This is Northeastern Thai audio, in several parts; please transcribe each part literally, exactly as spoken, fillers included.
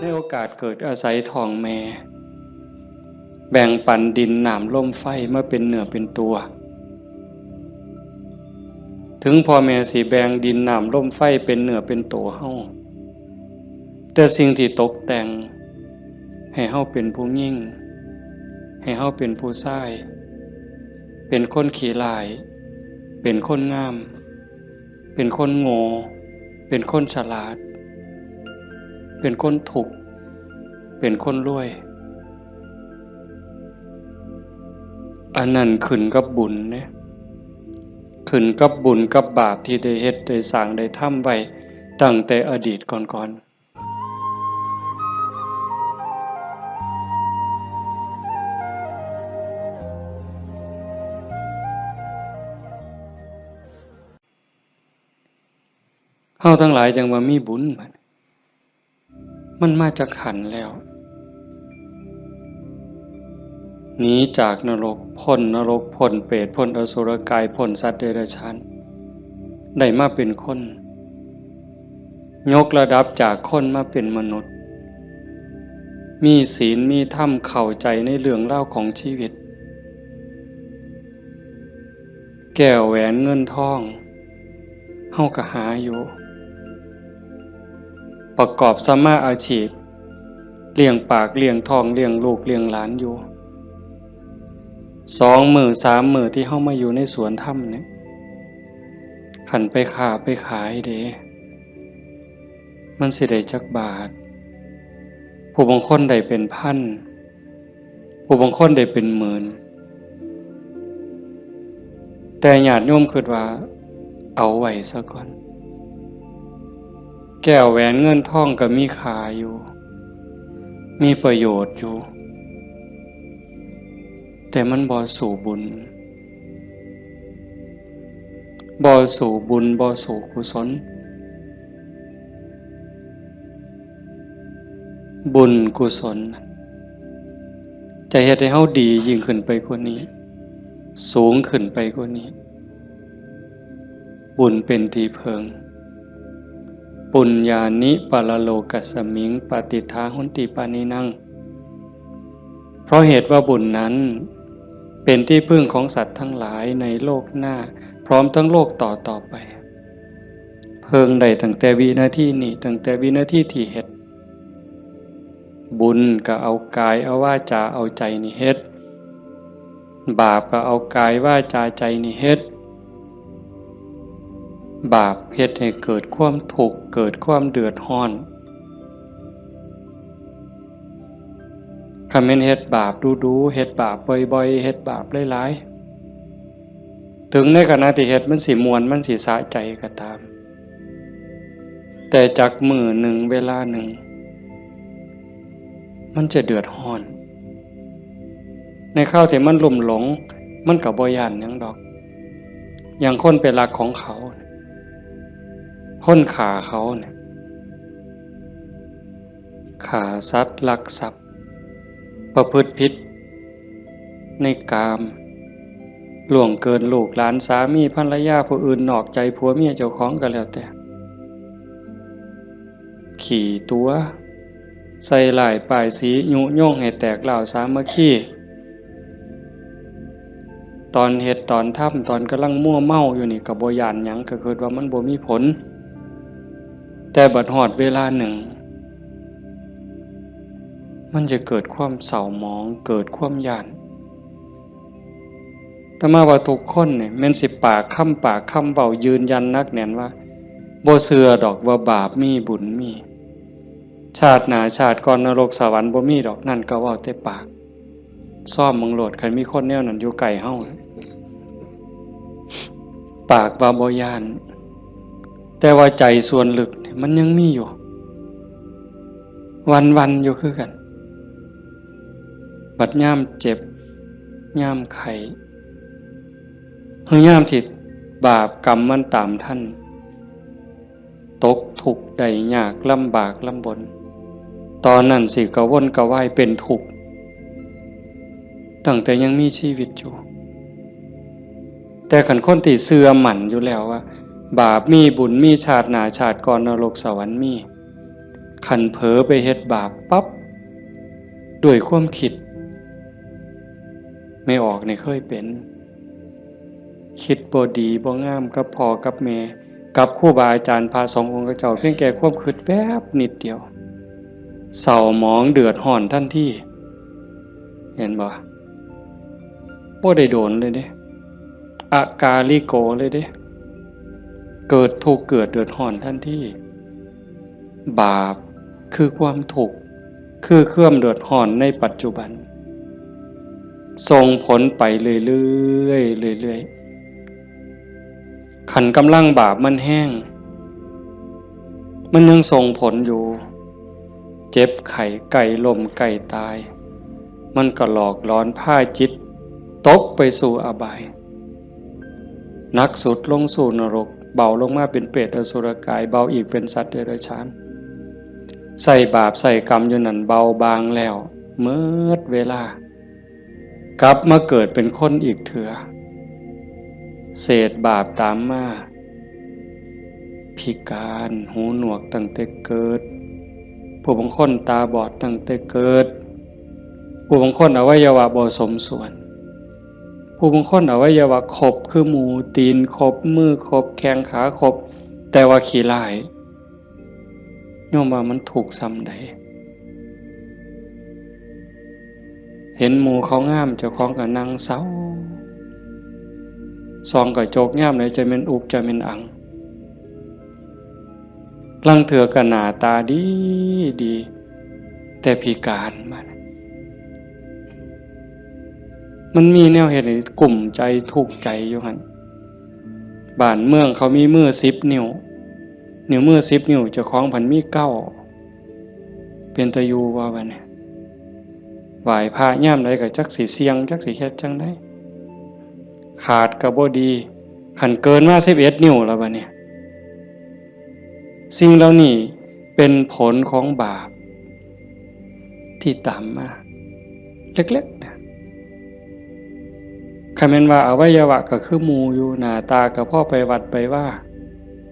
ในโอกาสเกิดอาศัยท้องแม่ แบ่งปันดินน้ำลมไฟมาเป็นเนื้อเป็นตัว ถึงพ่อแม่สิแบ่งดินน้ำลมไฟเป็นเนื้อเป็นตัวเฮา แต่สิ่งที่ตกแต่งให้เฮาเป็นผู้หญิง ให้เฮาเป็นผู้ชาย เป็นคนขี้ร้าย เป็นคนงาม เป็นคนโง่ เป็นคนฉลาด เป็นคนทุกข์ เป็นคนรวย อันนั้นขึ้นกับบุญเด้ ขึ้นกับบุญกับบาปที่ได้เฮ็ดได้สร้างได้ทำไว้ตั้งแต่อดีตก่อนๆ เฮาทั้งหลายจั่งว่ามีบุญบัด มันมาจากขันธ์แล้ว หนีจากนรก พ้นนรก พ้นเปรต พ้นอสุรกาย พ้นสัตว์เดรัจฉาน ได้มาเป็นคน ยกระดับจากคนมาเป็นมนุษย์ มีศีล มีธรรม เข้าใจในเรื่องราวของชีวิต แก้วแหวนเงินทอง เฮาก็หาอยู่ ประกอบสัมมาอาชีพ เลี้ยงปาก เลี้ยงท้อง เลี้ยงลูก เลี้ยงหลานอยู่ สองมื้อ สามมื้อที่เฮามาอยู่ในสวนธรรมเนี่ย คันไปค้าไปขายเด้ มันสิได้จักบาท ผู้บางคนได้เป็นพัน ผู้บางคนได้เป็นหมื่น แต่ญาติโยมคิดว่าเอาไว้ซะก่อน แก้วแหวนเงินทองก็มีค่าอยู่ มีประโยชน์อยู่ แต่มันบ่สู้บุญ บ่สู้บุญ บ่สู้กุศล บุญกุศล จะเฮ็ดให้เฮาดียิ่งขึ้นไปกว่านี้ สูงขึ้นไปกว่านี้ บุญเป็นที่เพิ่ง ปุญญานิปรโลกัสมิง ปฏิฏฐาหนติปาณินัง เพราะเหตุว่าบุญนั้นเป็นที่พึ่งของสัตว์ทั้งหลายในโลกหน้า พร้อมทั้งโลกต่อต่อไป เพิ่งได้ตั้งแต่วินาทีนี้ ตั้งแต่วินาทีที่เฮ็ด บุญก็เอากายเอาวาจาเอาใจนี่เฮ็ด บาปก็เอากายวาจาใจนี่เฮ็ด บาปเฮ็ดให้เกิดความทุกข์ เกิดความเดือดร้อน คันแม่นเฮ็ดบาปดูๆ เฮ็ดบาปบ่อยๆ เฮ็ดบาปหลายๆ ถึงในขณะที่เฮ็ดมันสิม่วน มันสิสะใจก็ตาม แต่จักมื้อหนึ่งเวลาหนึ่ง มันจะเดือดร้อน ในคราวที่มันลุ่มหลง มันก็บ่ย้านหยังดอก อย่างคนไปลักของเขา คนฆ่าเขาเนี่ย ฆ่าสัตว์ ลักทรัพย์ ประพฤติผิดในกาม ล่วงเกินลูกหลาน สามีภรรยาผู้อื่น นอกใจผัวเมียเจ้าของก็แล้วแต่ ขี้ตั๋ว ใส่ร้ายป้ายสี ยุยงให้แตกร้าวสามัคคี ตอนเฮ็ดตอนทำ ตอนกำลังมัวเมาอยู่นี่ก็บ่ย้านหยัง ก็คิดว่ามันบ่มีผล แต่บัดฮอดเวลาหนึ่ง มันจะเกิดความเศร้าหมอง เกิดความย้าน อาตมาว่าทุกคนเนี่ยแม่นสิปากคำ ปากคำเว้ายืนยันหนักแน่นว่า บ่เชื่อดอกว่าบาปมีบุญมี ชาติหน้าชาติก่อนนรกสวรรค์บ่มีดอก นั่นก็เว้าแต่ปาก ซ่อมเบิ่งโลด คันมีคนแนวนั้นอยู่ใกล้เฮา ปากว่าบ่ย้าน แต่ว่าใจส่วนลึกเนี่ยมันยังมีอยู่ วันๆ อยู่คือกัน บัดยามเจ็บ ยามไข้ หรือยามที่บาปกรรมมันตามทัน ตกทุกข์ได้ยาก ลำบากลำบน ตอนนั้นสิกระวนกระวายเป็นทุกข์ ตั้งแต่ยังมีชีวิตอยู่ แต่คันคนที่เชื่อมั่นอยู่แล้วว่า บาปมีบุญมี ชาติหน้าชาติก่อนนรกสวรรค์มี คันเผลอไปเฮ็ดบาปปั๊บ ด้วยความคิด แม่ออกนี่เคยเป็น คิดบ่ดีบ่งามกับพ่อกับแม่ กับครูบาอาจารย์พระสงฆ์องค์เจ้า เพียงแค่ความคิดแป๊บนิดเดียว เศร้าหมองเดือดร้อนทันที เห็นบ่ บ่ได้โดนเลยเด้ อากาลิโกเลยเด้ เกิดทุกข์เกิดเดือดร้อนทันที บาปคือความทุกข์ คือความเดือดร้อนในปัจจุบัน ส่งผลไปเรื่อยๆ เรื่อยๆ คันกำลังบาปมันแฮง มันยังส่งผลอยู่ เจ็บไข้ใกล้ล้มใกล้ตาย มันก็หลอกหลอนพาจิตตกไปสู่อบาย หนักสุดลงสู่นรก เบาลงมาเป็นเปรตอสุรกาย เบาอีกเป็นสัตว์เดรัจฉาน ใส่บาปใส่กรรมอยู่นั่นเบาบางแล้ว เมิดเวลา กลับมาเกิดเป็นคนอีกเถื่อ เศษบาปตามมา พิการ หูหนวกตั้งแต่เกิด ผู้บางคนตาบอดตั้งแต่เกิด ผู้บางคนอวัยวะบ่สมส่วน ผู้บางคนอวัยวะครบคือหมู่ ตีนครบ มือครบ แข้งขาครบ แต่ว่าขี้ร้าย โยมว่ามันทุกข์ส่ำใด เห็นหมู่เขางาม เจ้าของก็นั่งเศร้า ส่องกระจกยามใดจะแม่นอุกจะแม่นอัง ลางเทื่อก็หน้าตาดีดี แต่พิการมา มันมีแนวเฮ็ดให้กุ้มใจทุกข์ใจอยู่หั่น บ้านเมืองเขามีมือสิบนิ้ว นิ้วมือสิบนิ้ว เจ้าของพันมีเก้า เป็นตาอยู่บ่บัดนี้ ไหว้พระยามใดก็จักสิเสี่ยง จักสิเฮ็ดจั่งใด ขาดก็บ่ดี คันเกินมาสิบเอ็ดนิ้วแล้วบัดนี้ สิ่งเหล่านี้เป็นผลของบาปที่ตามมา เล็กๆ นะ คันแม่นว่าอวัยวะก็คือหมู่อยู่ หน้าตาก็พอไปวัดไปวา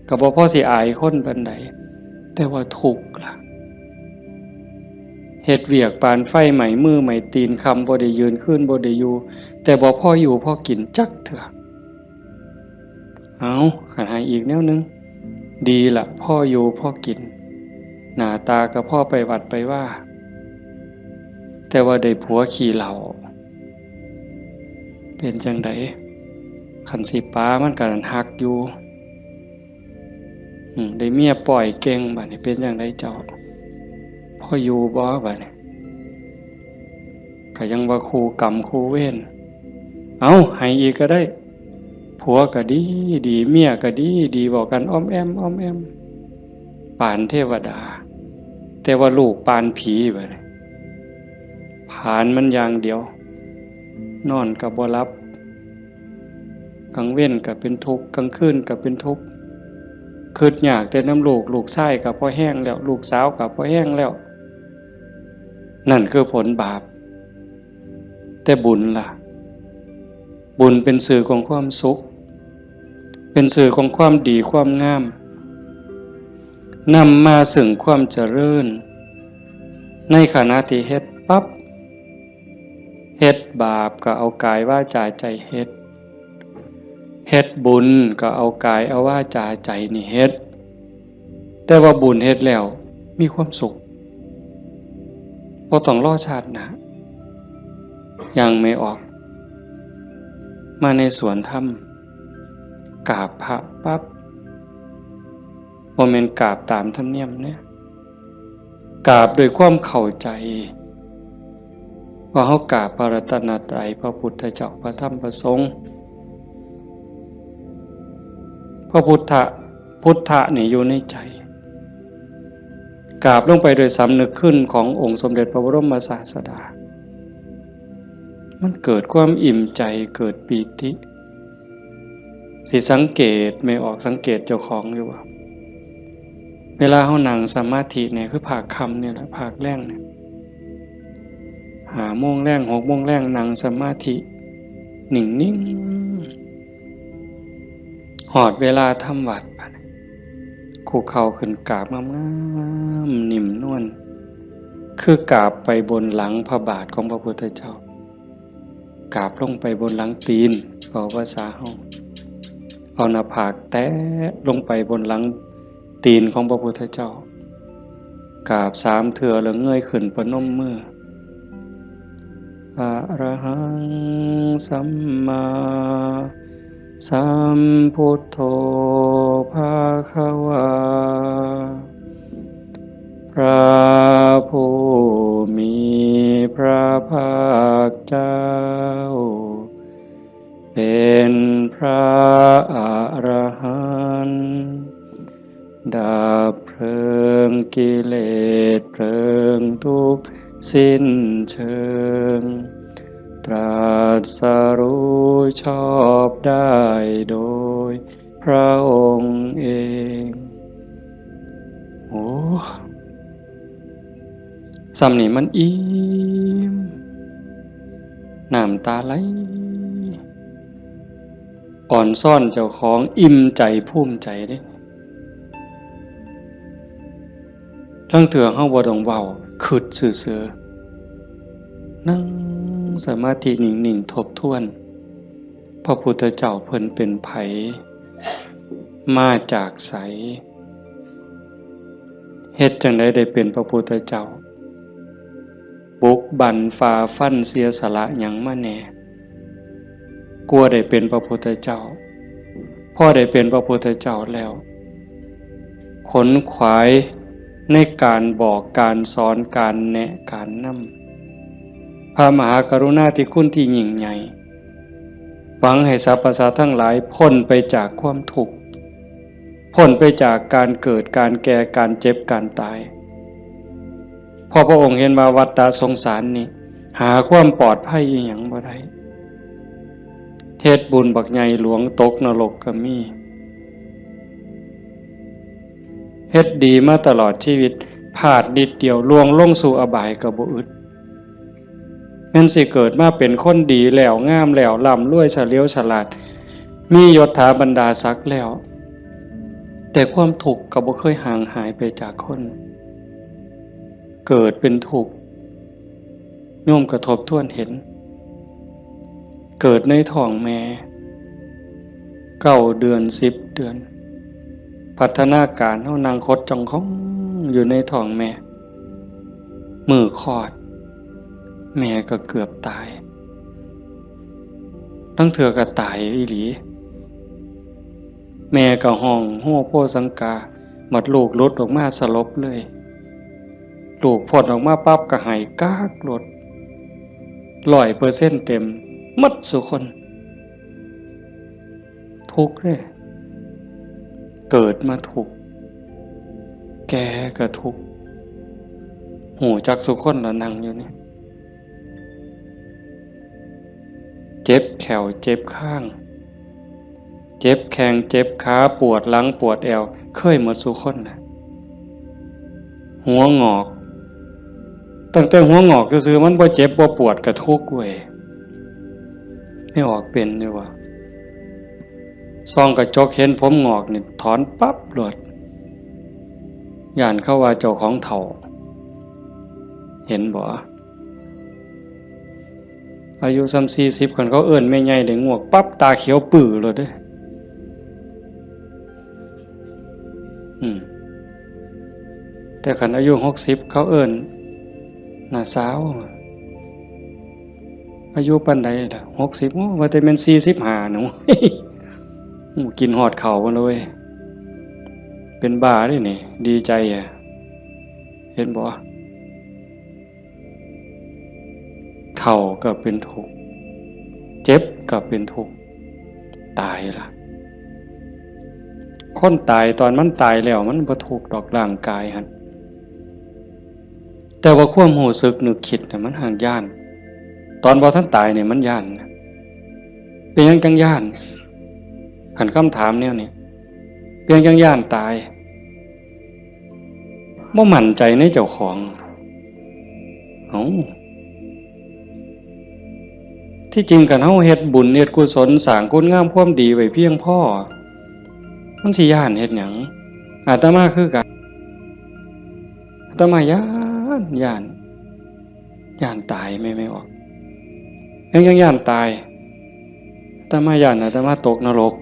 ก็บ่พอสิอายคนปานใด แต่ว่าทุกข์ล่ะ เฮ็ดเวียกปานไฟไหม้มือไหม้ตีน ค่ำบ่ได้ยืน คืนบ่ได้อยู่ แต่บ่พออยู่พอกินจักเทื่อ เอา คันให้อีกแนวหนึ่ง ดีละ พออยู่พอกิน หน้าตาก็พอไปวัดไปวา แต่ว่าได้ผัวขี้เหล้า เป็นจั่งใด คันสิปามันก็ฮักอยู่ อืม ได้เมียป้อยเก่ง บัดนี้เป็นจั่งใดเจ้า พออยู่บ่ บัดนี้ ก็ยังว่าคู่กรรมคู่เวร เอา ให้อีกก็ได้ ผัวก็ดีดี เมียก็ดีดี เว้ากันอ้อมแอ้มอ้อมแอ้ม ปานเทวดา แต่ว่าลูกปานผีบัดนี้ ผลาญมันอย่างเดียว นอนก็บ่หลับ กลางเว็นก็เป็นทุกข์ กลางคืนก็เป็นทุกข์ คิดยากแต่นำลูก ลูกชายก็พอแฮงแล้ว ลูกสาวก็พอแฮงแล้ว นั่นคือผลบาป แต่บุญล่ะ บุญเป็นสื่อของความสุข เป็นสื่อของความดีความงาม นำมาซึ่งความเจริญ ในขณะที่เฮ็ดปั๊บ เฮ็ดบาปก็เอากายวาจาใจเฮ็ด เฮ็ดบุญก็เอากายเอาวาจาใจนี่เฮ็ด แต่ว่าบุญเฮ็ดแล้วมีความสุข บ่ต้องรอชาติหน้า อย่างแม่ออก มาในสวนธรรม กราบพระปั๊บ บ่แม่นกราบตามธรรมเนียมเด้ กราบด้วยความเข้าใจ ว่าเฮากราบพระรัตนตรัย พระพุทธเจ้า พระธรรม พระสงฆ์ พระพุทธะ พุทธะนี่อยู่ในใจ กราบลงไปโดยสำนึกคุณขององค์สมเด็จพระบรมศาสดา มันเกิดความอิ่มใจ เกิดปีติ สิสังเกต แม่ออกสังเกตเจ้าของอยู่ว่า เวลาเฮานั่งสมาธิเนี่ย คือภาคค่ำเนี่ยแหละ ภาคแลงเนี่ย ห้าโมงแลง หกโมงแลง นั่งสมาธิ นิ่งๆ ฮอดเวลาทำวัตร บัดนี้ คุกเข่าขึ้นกราบงามๆ นิ่มนวล คือกราบไปบนหลังพระบาทของพระพุทธเจ้า กราบลงไปบนหลังตีน เว้าภาษาเฮา เอาหน้าผากแตะลงไปบนหลังตีนของพระพุทธเจ้า กราบสามเทื่อแล้วเงยขึ้นประนมมือ อะระหังสัมมาสัมพุทโธภะคะวา พระผู้มีพระภาคเจ้า เป็นพระอรหันต์ ดับเพลิงกิเลสเพลิงทุกข์สิ้นเชิง ตรัสรู้ชอบได้โดยพระองค์เอง โอ้ ส่ำนี่มันอิ่ม น้ำตาไหล อ่อนซ้อนเจ้าของ อิ่มใจภูมิใจเด้ ลางเทื่อเฮาบ่ต้องเว้า คิดซื่อๆ นั่งสมาธินิ่งๆ ทบทวน พระพุทธเจ้าเพิ่นเป็นไผ มาจากไส เฮ็ดจั่งใดได้เป็นพระพุทธเจ้า บุกบั่นฝ่าฟันเสียสละหยังมาแหน่ กว่าได้เป็นพระพุทธเจ้า พอได้เป็นพระพุทธเจ้าแล้ว ขนขวายในการบอกการสอนการแนะการนำ พระมหากรุณาธิคุณที่ยิ่งใหญ่ หวังให้สรรพสัตว์ทั้งหลายพ้นไปจากความทุกข์ พ้นไปจากการเกิด การแก่ การเจ็บ การตาย เพราะพระองค์เห็นว่าวัฏฏะสงสารนี่ หาความปลอดภัยอีหยังบ่ได้ เฮ็ดบุญบักใหญ่หลวงตกนรกก็มี เฮ็ดดีมาตลอดชีวิต พลาดนิดเดียวล่วงลงสู่อบายก็บ่อึด แม่นสิเกิดมาเป็นคนดีแล้ว งามแล้ว ร่ำรวยเฉลียวฉลาด มียศถาบรรดาศักดิ์แล้ว แต่ความทุกข์ก็บ่เคยห่างหายไปจากคน เกิดเป็นทุกข์ โยมก็ทบทวนเห็น เกิดในท้องแม่ เก้าเดือน สิบเดือน พัฒนาการเฮานั่งขดจ้องของอยู่ในท้องแม่ มื้อคลอด แม่ก็เกือบตาย ลางเทื่อก็ตายอีหลี แม่ก็ฮ้องโฮโฮสังกา บัดลูกหลุดออกมาสลบเลย ลูกพ้นออกมาปั๊บก็ไห้ก๊ากโลด ร้อยเปอร์เซ็นต์เต็ม หมดซุคน ทุกข์เด้ เกิดมาทุกข์ แก่ก็ทุกข์ ฮู้จักซุคนละนั่งอยู่นี่ เจ็บแข้วเจ็บคาง เจ็บแข้งเจ็บขา ปวดหลังปวดแอว เคยหมดซุคนนะ หัวงอก ตั้งแต่หัวงอกซื่อๆ มันบ่เจ็บบ่ปวดก็ทุกข์เว้ย ไม่ออกเป็นอยู่วะ ส่องกระจกเห็นผมงอกนี่ถอนปั๊บโลด ย้านเขาว่าเจ้าของเฒ่า เห็นบ่ อายุส่ำสี่สิบ คันเขาเอิ้นแม่ใหญ่ได้งวกปั๊บ ตาเขียวปื้อโลดเด้ อืม แต่คันอายุหกสิบ เขาเอิ้นน้าสาว อายุปานใดล่ะ หกสิบ โอ้ ว่าแต่แม่นสี่สิบห้าหนู โอ้ กินฮอดข้าวพุ่นเลย เป็นบ้าเด้นี่ ดีใจอะ เห็นบ่ เฒ่าก็เป็นทุกข์ เจ็บก็เป็นทุกข์ ตายล่ะ คนตายตอนมันตายแล้วมันบ่ทุกข์ดอกร่างกายหั่น แต่ว่าความรู้สึกนึกคิดน่ะมันห่างย้าน ตอนบ่ทันตายเนี่ยมันย้านนะ เป็นหยังจั่งย้าน คันคำถามแนวนี้ เป็นหยังจั่งย้านตาย บ่มั่นใจในเจ้าของ เอ้า ที่จริงคันเฮาเฮ็ดบุญเฮ็ดกุศลสร้างคุณงามความดีไว้เพียงพอ มันสิย้านเฮ็ดหยัง อาตมาคือกัน อาตมาย้านย้านย้านตายแม่ แม่ออก ยังยังย้านตาย อาตมาย้านอาตมาตกนรก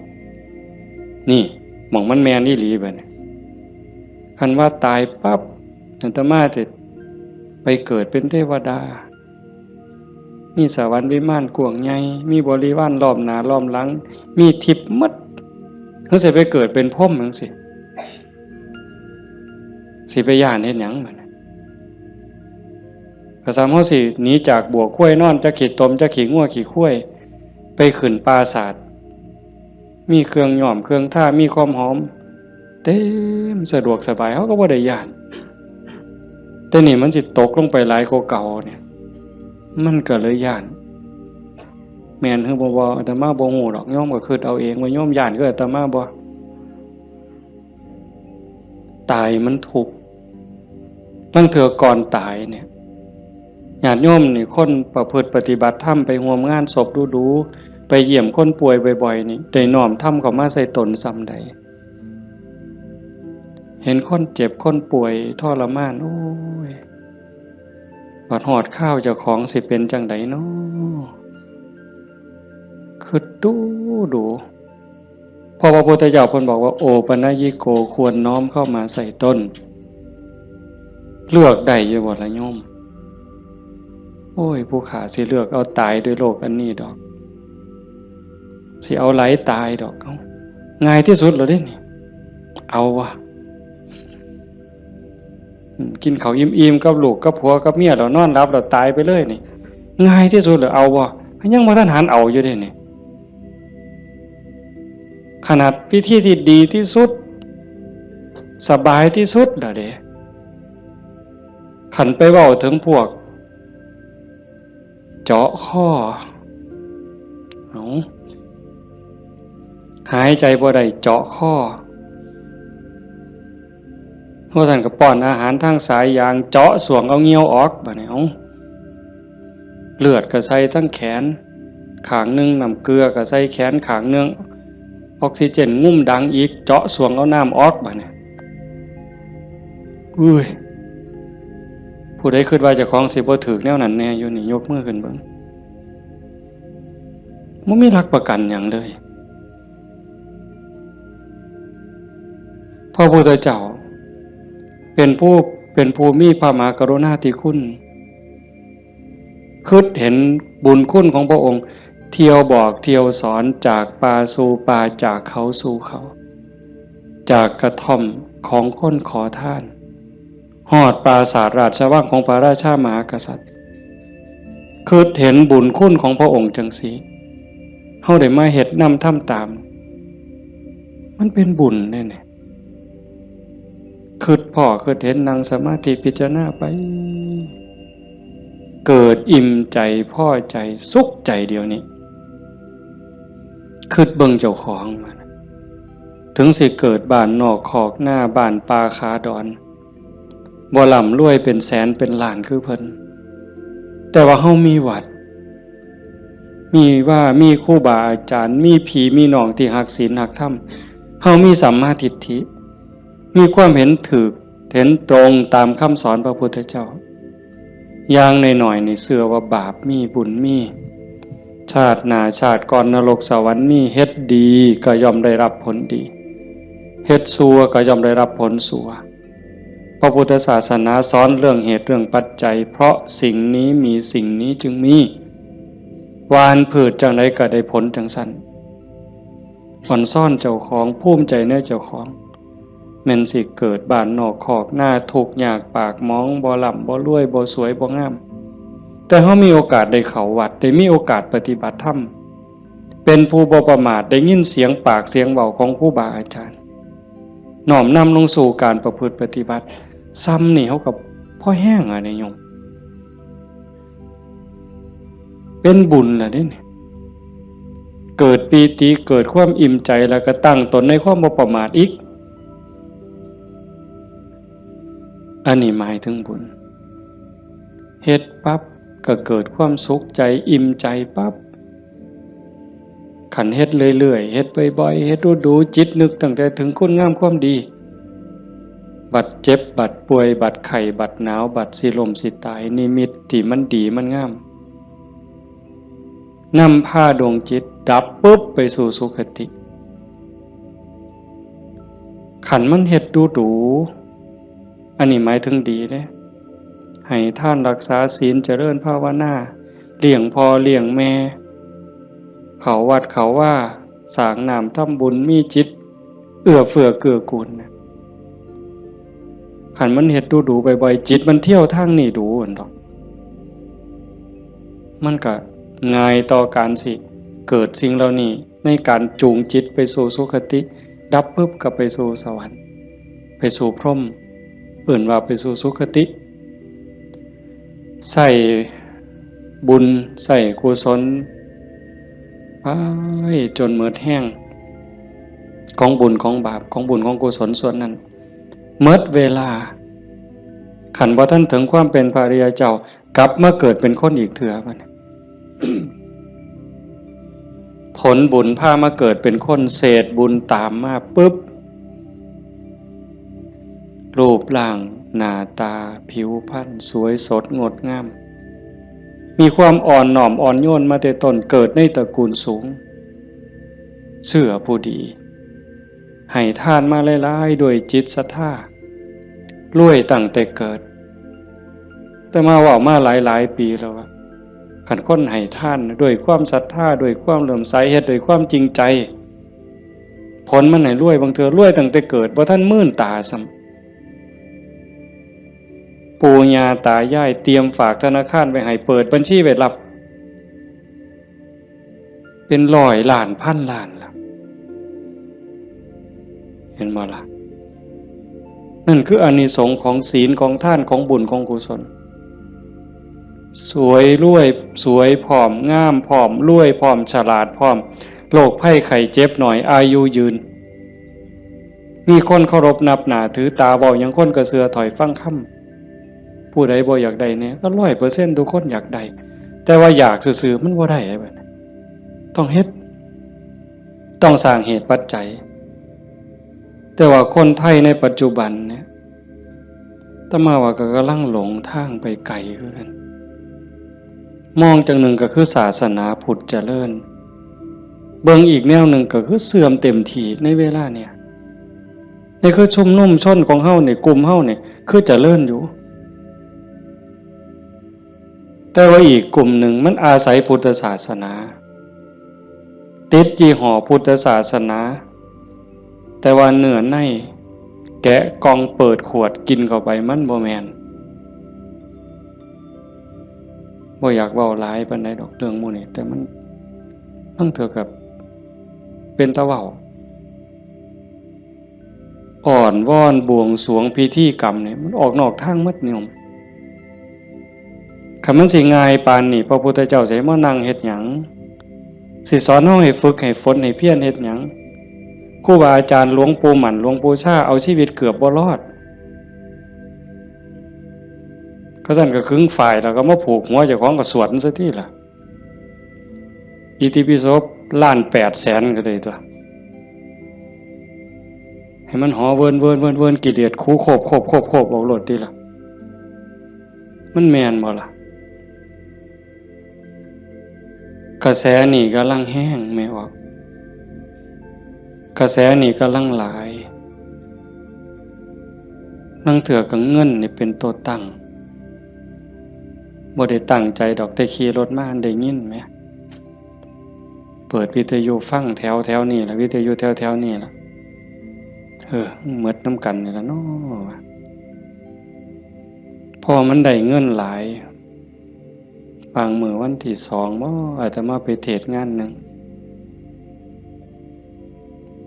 นี่ หม่องมันแม่นอีหลีบัดนี้ คันว่าตายปั๊บ อาตมาจะไปเกิดเป็นเทวดา มีสวรรค์วิมานกว้างใหญ่ มีบริวารล้อมหน้าล้อมหลัง มีทิพย์หมด จั่งซี้ไปเกิดเป็นพรหมจั่งซี้ สิไปย้านเฮ็ดหยังบัดนี้ ก็ส่ำเฮาสิหนีจากบั้วควายนอน จักขี้ตม จักขี้งัวขี้ควาย ไปขึ้นปราสาท มีเครื่องย้อมเครื่องทา มีความหอม เต็มสะดวกสบาย เฮาก็บ่ได้ย้าน แต่นี่มันสิตกลงไปหลายกว่าเก่าเนี่ย มันก็เลยย้าน แม่นหรือบ่ บ่ อาตมาบ่ฮู้ดอก โยมก็คิดเอาเองว่าโยมย้านคืออาตมาบ่ ตายมันทุกข์ ลางเทื่อก่อนตายเนี่ย ญาติโยมนี่ คนประพฤติปฏิบัติธรรม ไปร่วมงานศพดูๆ ไปเยี่ยมคนป่วยบ่อยๆ นี่ ได้น้อมธรรมเข้ามาใส่ตนส่ำใด เห็นคนเจ็บคนป่วยทรมาน โอ้ย บัดฮอดคราวเจ้าของสิเป็นจั่งใดน้อ คิดดูดู เพราะว่าพระพุทธเจ้าเพิ่นบอกว่า โอปัญญิโก ควรน้อมเข้ามาใส่ตน เลือกได้อยู่บ่ล่ะโยม โอ้ย ผู้ข้าสิเลือกเอาตายด้วยโรคอันนี้ดอก สิเอาไหลตายดอก เอ้า ง่ายที่สุดแล้วเด้นี่ เอาวะ อืม กินข้าวอิ่มๆ กับลูกกับผัวกับเมียแล้วนอนหลับแล้วตายไปเลยนี่ ง่ายที่สุดแล้ว เอาบ่ ยังบ่ทันหันเอาอยู่เด้นี่ ขนาดวิธีที่ดีที่สุด สบายที่สุดแล้วเด้ คันไปเว้าถึงพวก เจาะคอ เอา หายใจบ่ได้เจาะคอ ว่าซั่นก็ป้อนอาหารทางสายยาง เจาะส้วงเอาเหยี่ยวออก บัดนี้ เอา เลือดก็ใส่ทั้งแขนข้างหนึ่ง น้ำเกลือก็ใส่แขนข้างหนึ่ง ออกซิเจนงุ่มดังอีก เจาะส้วงเอาน้ำออก บัดนี้ อุ้ย ผู้ใดคิดว่าเจ้าของสิบ่ถืกแนวนั้นแน่อยู่นี่ ยกมือขึ้นเบิ่ง บ่มีหลักประกันหยังเลย พระพุทธเจ้า เป็นผู้ เป็นผู้มีพระมหากรุณาธิคุณ คิดเห็นบุญคุณของพระองค์ เที่ยวบอกเที่ยวสอน จากป่าสู่ป่า จากเขาสู่เขา จากกระท่อมของคนขอทาน ฮอดปราสาทราชวังของพระราชามหากษัตริย์ คิดเห็นบุญคุณของพระองค์จั่งซี้ เฮาได้มาเฮ็ดนำทำตาม มันเป็นบุญเด้เนี่ย คิดพ้อคิดเห็น นั่งสมาธิพิจารณาไป เกิดอิ่มใจ พอใจ สุขใจเดี๋ยวนี้ คิดเบิ่งเจ้าของ ถึงสิเกิดบ้านนอกคอกนา บ้านป่าขาดอน บ่ร่ำรวยเป็นแสนเป็นล้านคือเพิ่น แต่ว่าเฮามีวัด มีว่า มีครูบาอาจารย์ มีพี่มีน้องที่ฮักศีลฮักธรรม เฮามีสัมมาทิฏฐิ มีความเห็นถูก เห็นตรงตามคำสอนพระพุทธเจ้า อย่างน้อยๆ นี่เชื่อว่าบาปมี บุญมี ชาติหน้าชาติก่อนนรกสวรรค์มี เฮ็ดดีก็ย่อมได้รับผลดี เฮ็ดชั่วก็ย่อมได้รับผลชั่ว พระพุทธศาสนาสอนเรื่องเหตุเรื่องปัจจัย เพราะสิ่งนี้มีสิ่งนี้จึงมี หว่านพืชจั่งใดก็ได้ผลจั่งซั้น อ่อนซ้อนเจ้าของ ภูมิใจในเจ้าของ แม่นสิเกิดบ้านนอกคอกนา ทุกข์ยากปากหมอง บ่ร่ำบ่รวย บ่สวยบ่งาม แต่เฮามีโอกาสได้เข้าวัด ได้มีโอกาสปฏิบัติธรรม เป็นผู้บ่ประมาท ได้ยินเสียงปากเสียงเว้าของครูบาอาจารย์ น้อมนำลงสู่การประพฤติปฏิบัติ ส่ำนี่เฮาก็พอแฮงอะเด้โยม เป็นบุญล่ะเด้นี่ เกิดปีติ เกิดความอิ่มใจ แล้วก็ตั้งตนในความบ่ประมาทอีก อันนี้หมายถึงบุญ เฮ็ดปั๊บก็เกิดความสุขใจ อิ่มใจปั๊บ คันเฮ็ดเรื่อยๆ เฮ็ดบ่อยๆ เฮ็ดดูๆ จิตนึกตั้งแต่ถึงคุณงามความดี บัดเจ็บ บัดป่วย บัดไข้ บัดหนาว บัดสิล้มสิตาย นิมิตที่มันดีมันงาม นำพาดวงจิตดับปุ๊บไปสู่สุคติ คันมันเฮ็ดดูดู อันนี้หมายถึงดีเด้ ให้ทานรักษาศีลเจริญภาวนา เลี้ยงพ่อเลี้ยงแม่ เข้าวัดเข้าวา สร้างน้ำทำบุญ มีจิตเอื้อเฟื้อเกื้อกูลนะ คันมันเฮ็ดดูดูบ่อยๆ จิตมันเที่ยวทางนี้ดูหั่นดอก มันก็ง่ายต่อการสิเกิดสิ่งเหล่านี้ ในการจูงจิตไปสู่สุคติ ดับปุ๊บก็ไปสู่สวรรค์ ไปสู่พรหม เอิ้นว่าไปสู่สุคติ ใช้บุญใช้กุศลไปจนหมดแฮง ของบุญของบาป ของบุญของกุศลส่วนนั้น หมดเวลา คันบ่ทันถึงความเป็นพระอริยเจ้า กลับมาเกิดเป็นคนอีกเทื่อบัดนี้ ผลบุญพามาเกิดเป็นคน เศษบุญตามมาปุ๊บ รูปร่างหน้าตาผิวพรรณสวยสดงดงาม มีความอ่อนน้อมอ่อนโยนมาแต่ต้น เกิดในตระกูลสูง เชื่อผู้ดี ให้ทานมาหลายๆ ด้วยจิตศรัทธา รวยตั้งแต่เกิด แต่มาเว้ามาหลายๆ ปีแล้วว่า คันคนให้ทานด้วยความศรัทธา ด้วยความเลื่อมใส เฮ็ดด้วยความจริงใจ ผลมันให้รวย บางเทื่อรวยตั้งแต่เกิด บ่ทันมื่นตาซ้ำ ปู่ย่าตายายเตรียมฝากธนาคารไว้ให้ เปิดบัญชีไว้รับ เป็นร้อยล้านพันล้านล่ะ เห็นบ่ล่ะ นั่นคืออานิสงส์ของศีล ของทาน ของบุญ ของกุศล สวยรวย สวยพร้อม งามพร้อม รวยพร้อม ฉลาดพร้อม โรคภัยไข้เจ็บน้อย อายุยืน มีคนเคารพนับหน้าถือตา เว้าหยังคนก็เชื่อถ้อยฟังคำ ผู้ใดบ่อยากได้แน่ ก็ร้อยเปอร์เซ็นต์ ทุกคนอยากได้ แต่ว่าอยากซื่อๆ มันบ่ได้บัดนี้ ต้องเฮ็ด ต้องสร้างเหตุปัจจัย แต่ว่าคนไทยในปัจจุบันเนี่ย อาตมาว่าก็กำลังหลงทางไปไกลคือกัน มองจั่งหนึ่งก็คือศาสนาพุทธเจริญ เบิ่งอีกแนวหนึ่งก็คือเสื่อมเต็มที่ในเวลาเนี่ย นี่คือชุมนุมชนของเฮานี่ กลุ่มเฮานี่ คือเจริญอยู่ แต่ว่าอีกกลุ่มหนึ่งมันอาศัยพุทธศาสนา ติดยี่ห้อพุทธศาสนา แต่ว่าเนื้อในแกะกล่องเปิดขวดกินเข้าไป มันบ่แม่น บ่อยากเว้าหลายปานใดดอกเรื่องหมู่นี้ แต่มัน ลางเทื่อก็เป็นตาเว้า อ้อนวอนบวงสรวงพิธีกรรมนี่ มันออกนอกทางหมดโยม คันมันสิง่ายปานนี้ พระพุทธเจ้าสิมานั่งเฮ็ดหยัง สิสอนเฮาให้ฝึกให้ฝนให้เพียรเฮ็ดหยัง ครูบาอาจารย์หลวงปู่หมั่น หลวงปู่ชา เอาชีวิตเกือบบ่รอด เขาซั่นก็ขึงฝ้ายแล้วก็มาผูกหัวเจ้าของก็สวดมันซะติล่ะ อิติปิโสล้านแปดแสนก็ได้ตั๊ว ให้มันหอเวินเวินเวินเวิน กิเลสคูโคบโคบโคบโคบออกโลดติล่ะ มันแม่นบ่ล่ะ กระแสนี่กำลังแฮงแม่ออก กระแสนี่กำลังหลาย ลางเทื่อก็เงินนี่เป็นตัวตั้ง บ่ได้ตั้งใจดอก แต่ขี่รถมาได้ยินแหม เปิดวิทยุฟังแถวแถวนี่ล่ะ วิทยุแถวแถวนี่ล่ะ เออ หมดนำกันนี่ล่ะเนาะ เพราะว่ามันได้เงินหลาย บางมื้อวันที่สองบ่ อาตมาไปเทศน์งานหนึ่ง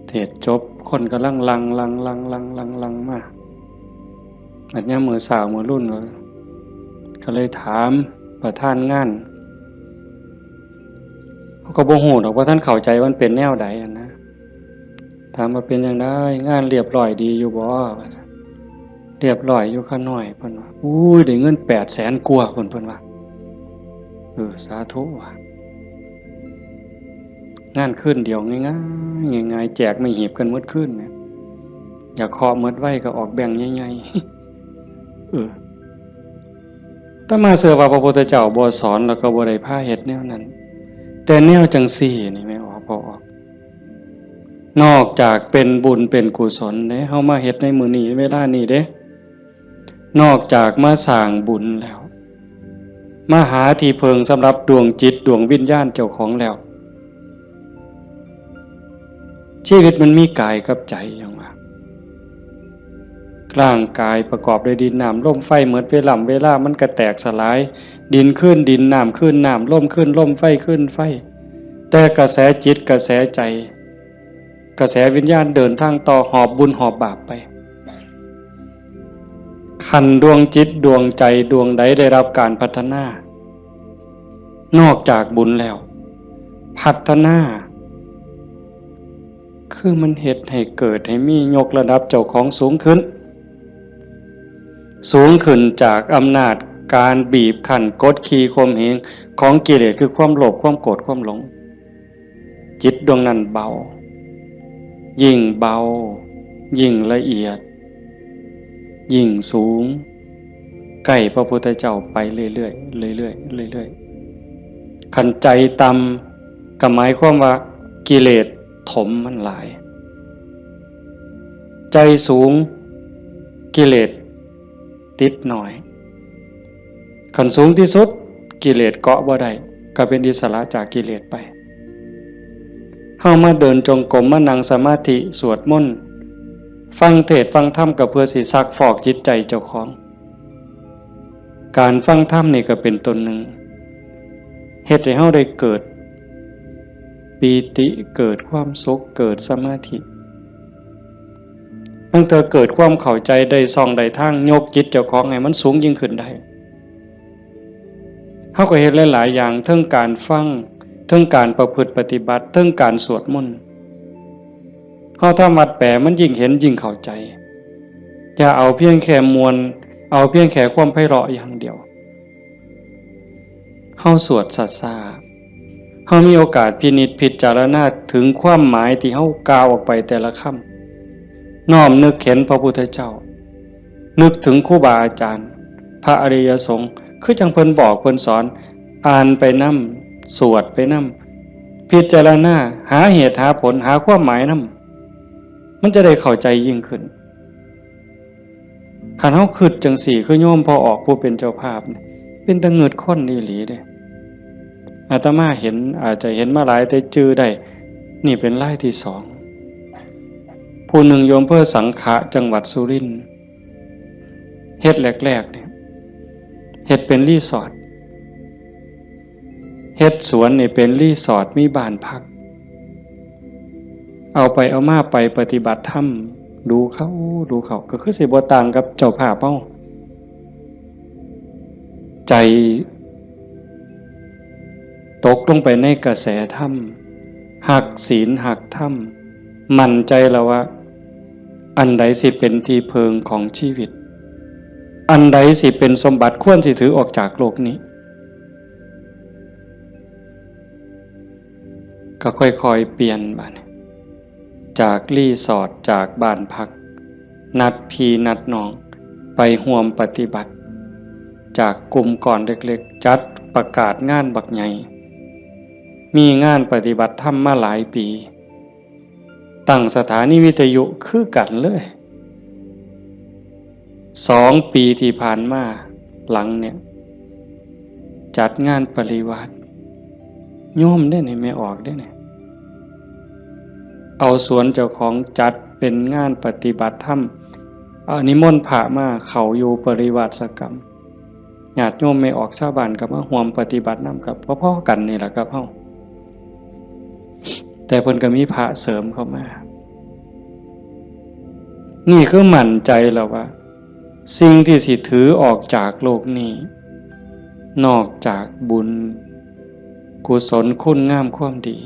เทศน์จบ คนกำลังหลั่ง หลั่ง หลั่ง หลั่ง หลั่ง หลั่งมา บัดยามมื้อเช้ามื้อรุ่น ก็เลยถามประธานงาน เขาก็บ่ฮู้ดอกว่าท่านเข้าใจว่ามันเป็นแนวใดอะนะ ถามว่าเป็นจั่งใด งานเรียบร้อยดีอยู่บ่ ว่าซั่น เรียบร้อยอยู่ข้าน้อย เพิ่นว่า อุ้ย ได้เงินแปดแสนกว่า เพิ่น เพิ่นว่า เออ สาธุ ว่ะ งานคืนเดียวง่ายๆ ง่ายๆ แจกไม้หีบกันหมดคืนเนี่ย อยากเคาะหมดไวก็ออกแบงค์ใหญ่ๆ เออ อาตมาเชื่อว่าพระพุทธเจ้าบ่สอนแล้วก็บ่ได้พาเฮ็ดแนวนั้น แต่แนวจังซี่นี่แม่ออก พอออก นอกจากเป็นบุญเป็นกุศลเด้ เฮามาเฮ็ดในมื้อนี้เวลานี้เด้ นอกจากมาสร้างบุญแล้ว มาหาที่เพิ่งสำหรับดวงจิตดวงวิญญาณเจ้าของแล้ว ชีวิตมันมีกายกับใจอย่างว่า ร่างกายประกอบด้วยดินน้ำลมไฟ หมดเวลา เวลามันก็แตกสลาย ดินคืนดิน น้ำคืนน้ำ ลมคืนลม ไฟคืนไฟ แต่กระแสจิตกระแสใจ กระแสวิญญาณเดินทางต่อ หอบบุญหอบบาปไป คันดวงจิตดวงใจดวงใดได้รับการพัฒนา นอกจากบุญแล้ว พัฒนา คือมันเฮ็ดให้เกิดให้มี ยกระดับเจ้าของสูงขึ้น สูงขึ้นจากอำนาจการบีบคั้นกดขี่ข่มเหงของกิเลส คือความโลภ ความโกรธ ความหลง จิตดวงนั้นเบา ยิ่งเบา ยิ่งละเอียด ยิ่งสูง ใกล้พระพุทธเจ้าไปเรื่อยๆ เรื่อยๆ เรื่อยๆ คันใจต่ำก็หมายความว่ากิเลสถมมันหลาย ใจสูง กิเลสติดน้อย คันสูงที่สุด กิเลสเกาะบ่ได้ ก็เป็นอิสระจากกิเลสไป เฮามาเดินจงกรม มานั่งสมาธิ สวดมนต์ ฟังเทศน์ฟังธรรม ก็เพื่อสิซักฟอกจิตใจเจ้าของ การฟังธรรมนี่ก็เป็นต้นหนึ่ง เฮ็ดให้เฮาได้เกิดปีติ เกิดความสุข เกิดสมาธิ ตั้งแต่เกิดความเข้าใจ ได้ช่องได้ทาง ยกจิตเจ้าของให้มันสูงยิ่งขึ้นได้ เฮาก็เฮ็ดหลายๆ อย่าง เทิงการฟัง เทิงการประพฤติปฏิบัติ เทิงการสวดมนต์ เฮาทำวัดแปล มันยิ่งเห็นยิ่งเข้าใจ อย่าเอาเพียงแค่ม่วน เอาเพียงแค่ความไพเราะอย่างเดียว เฮาสวดช้าๆ เฮามีโอกาสพินิจพิจารณาถึงความหมายที่เฮากล่าวออกไปแต่ละคำ น้อมนึกเห็นพระพุทธเจ้า นึกถึงครูบาอาจารย์ พระอริยสงฆ์ คือจั่งเพิ่นบอกเพิ่นสอน อ่านไปนำ สวดไปนำ พิจารณา หาเหตุหาผล หาความหมายนำ มันจะได้เข้าใจยิ่งขึ้น คันเฮาคิดจั่งซี้ คือโยมพ่อออกผู้เป็นเจ้าภาพนี่ เป็นตาเงิดคนอีหลีเด้ อาตมาเห็น อาจจะเห็นมาหลายแต่จื่อได้ นี่เป็นรายที่สอง ผู้หนึ่งอยู่อำเภอสังขะ จังหวัดสุรินทร์ เฮ็ดแรกๆ เนี่ย เฮ็ดเป็นรีสอร์ท เฮ็ดสวนนี่เป็นรีสอร์ท มีบ้านพัก เอาไปเอามาไปปฏิบัติธรรม ดูเข้า ดูเข้า ก็คือสิบ่ต่างกับเจ้าภาพเฮา ใจตกลงไปในกระแสธรรม ฮักศีลฮักธรรม มั่นใจแล้วว่า อันใดสิเป็นที่เพิงของชีวิต อันใดสิเป็นสมบัติควรสิถือออกจากโลกนี้ ก็ค่อยๆ เปลี่ยนบัดนี้ จากรีสอร์ท จากบ้านพัก นัดพี่นัดน้อง ไปร่วมปฏิบัติ จากกลุ่มก้อนเล็กๆ จัดประกาศงานบักใหญ่ มีงานปฏิบัติธรรมมาหลายปี ตั้งสถานีวิทยุคือกันเลย สองปีที่ผ่านมาหลังเนี่ย จัดงานปริวาส โยมเด้เนี่ย แม่ออกเด้เนี่ย เอาสวนเจ้าของจัดเป็นงานปฏิบัติธรรม เอานิมนต์พระมาเข้าอยู่ปริวาสกรรม ญาติโยมแม่ออกชาวบ้านก็มาร่วมปฏิบัตินำ กับพอๆ กันนี่แหละครับเฮา แต่เพิ่นก็มีพระเสริมเข้ามา นี่คือมั่นใจแล้วว่า สิ่งที่สิถือออกจากโลกนี้ นอกจากบุญ กุศลคุณงามความดี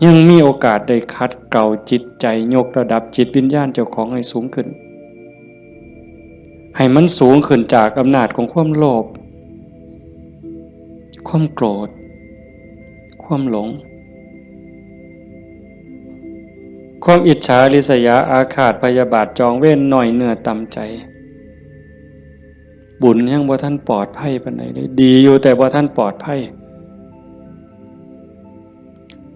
ยังมีโอกาสได้ขัดเกลาจิตใจ ยกระดับจิตวิญญาณเจ้าของให้สูงขึ้น ให้มันสูงขึ้นจากอำนาจของความโลภ ความโกรธ ความหลง ความอิจฉาริษยาอาฆาตพยาบาทจองเวรน้อยเนื้อต่ำใจ บุญยังบ่ทันปลอดภัยปานใดเลย ดีอยู่แต่บ่ทันปลอดภัย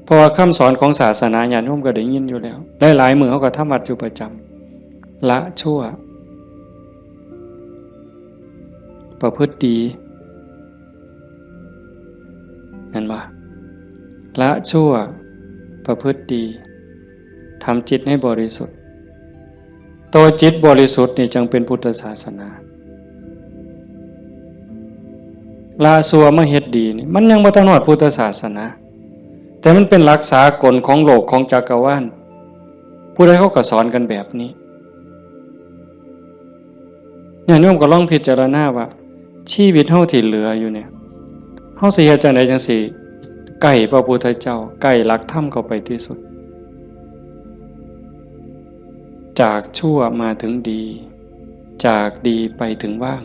เพราะว่าคำสอนของศาสนาญาติโยมก็ได้ยินอยู่แล้ว หลายๆมื้อเฮาก็ทำวัดอยู่ประจำ ละชั่ว ประพฤติดี แม่นบ่ ละชั่ว ประพฤติดี ทำจิตให้บริสุทธิ์ ตัวจิตบริสุทธิ์นี่จังเป็นพุทธศาสนา ละชั่วมาเฮ็ดดีนี่ มันยังบ่ทันฮอดพุทธศาสนา แต่มันเป็นหลักสากลของโลกของจักรวาล ผู้ใดเขาก็สอนกันแบบนี้ ญาติโยมก็ลองพิจารณาว่า ชีวิตเฮาที่เหลืออยู่เนี่ย เฮาสิเฮ็ดจั่งใดจั่งสิใกล้พระพุทธเจ้า ใกล้หลักธรรมเข้าไปที่สุด จากชั่วมาถึงดี จากดีไปถึงว่าง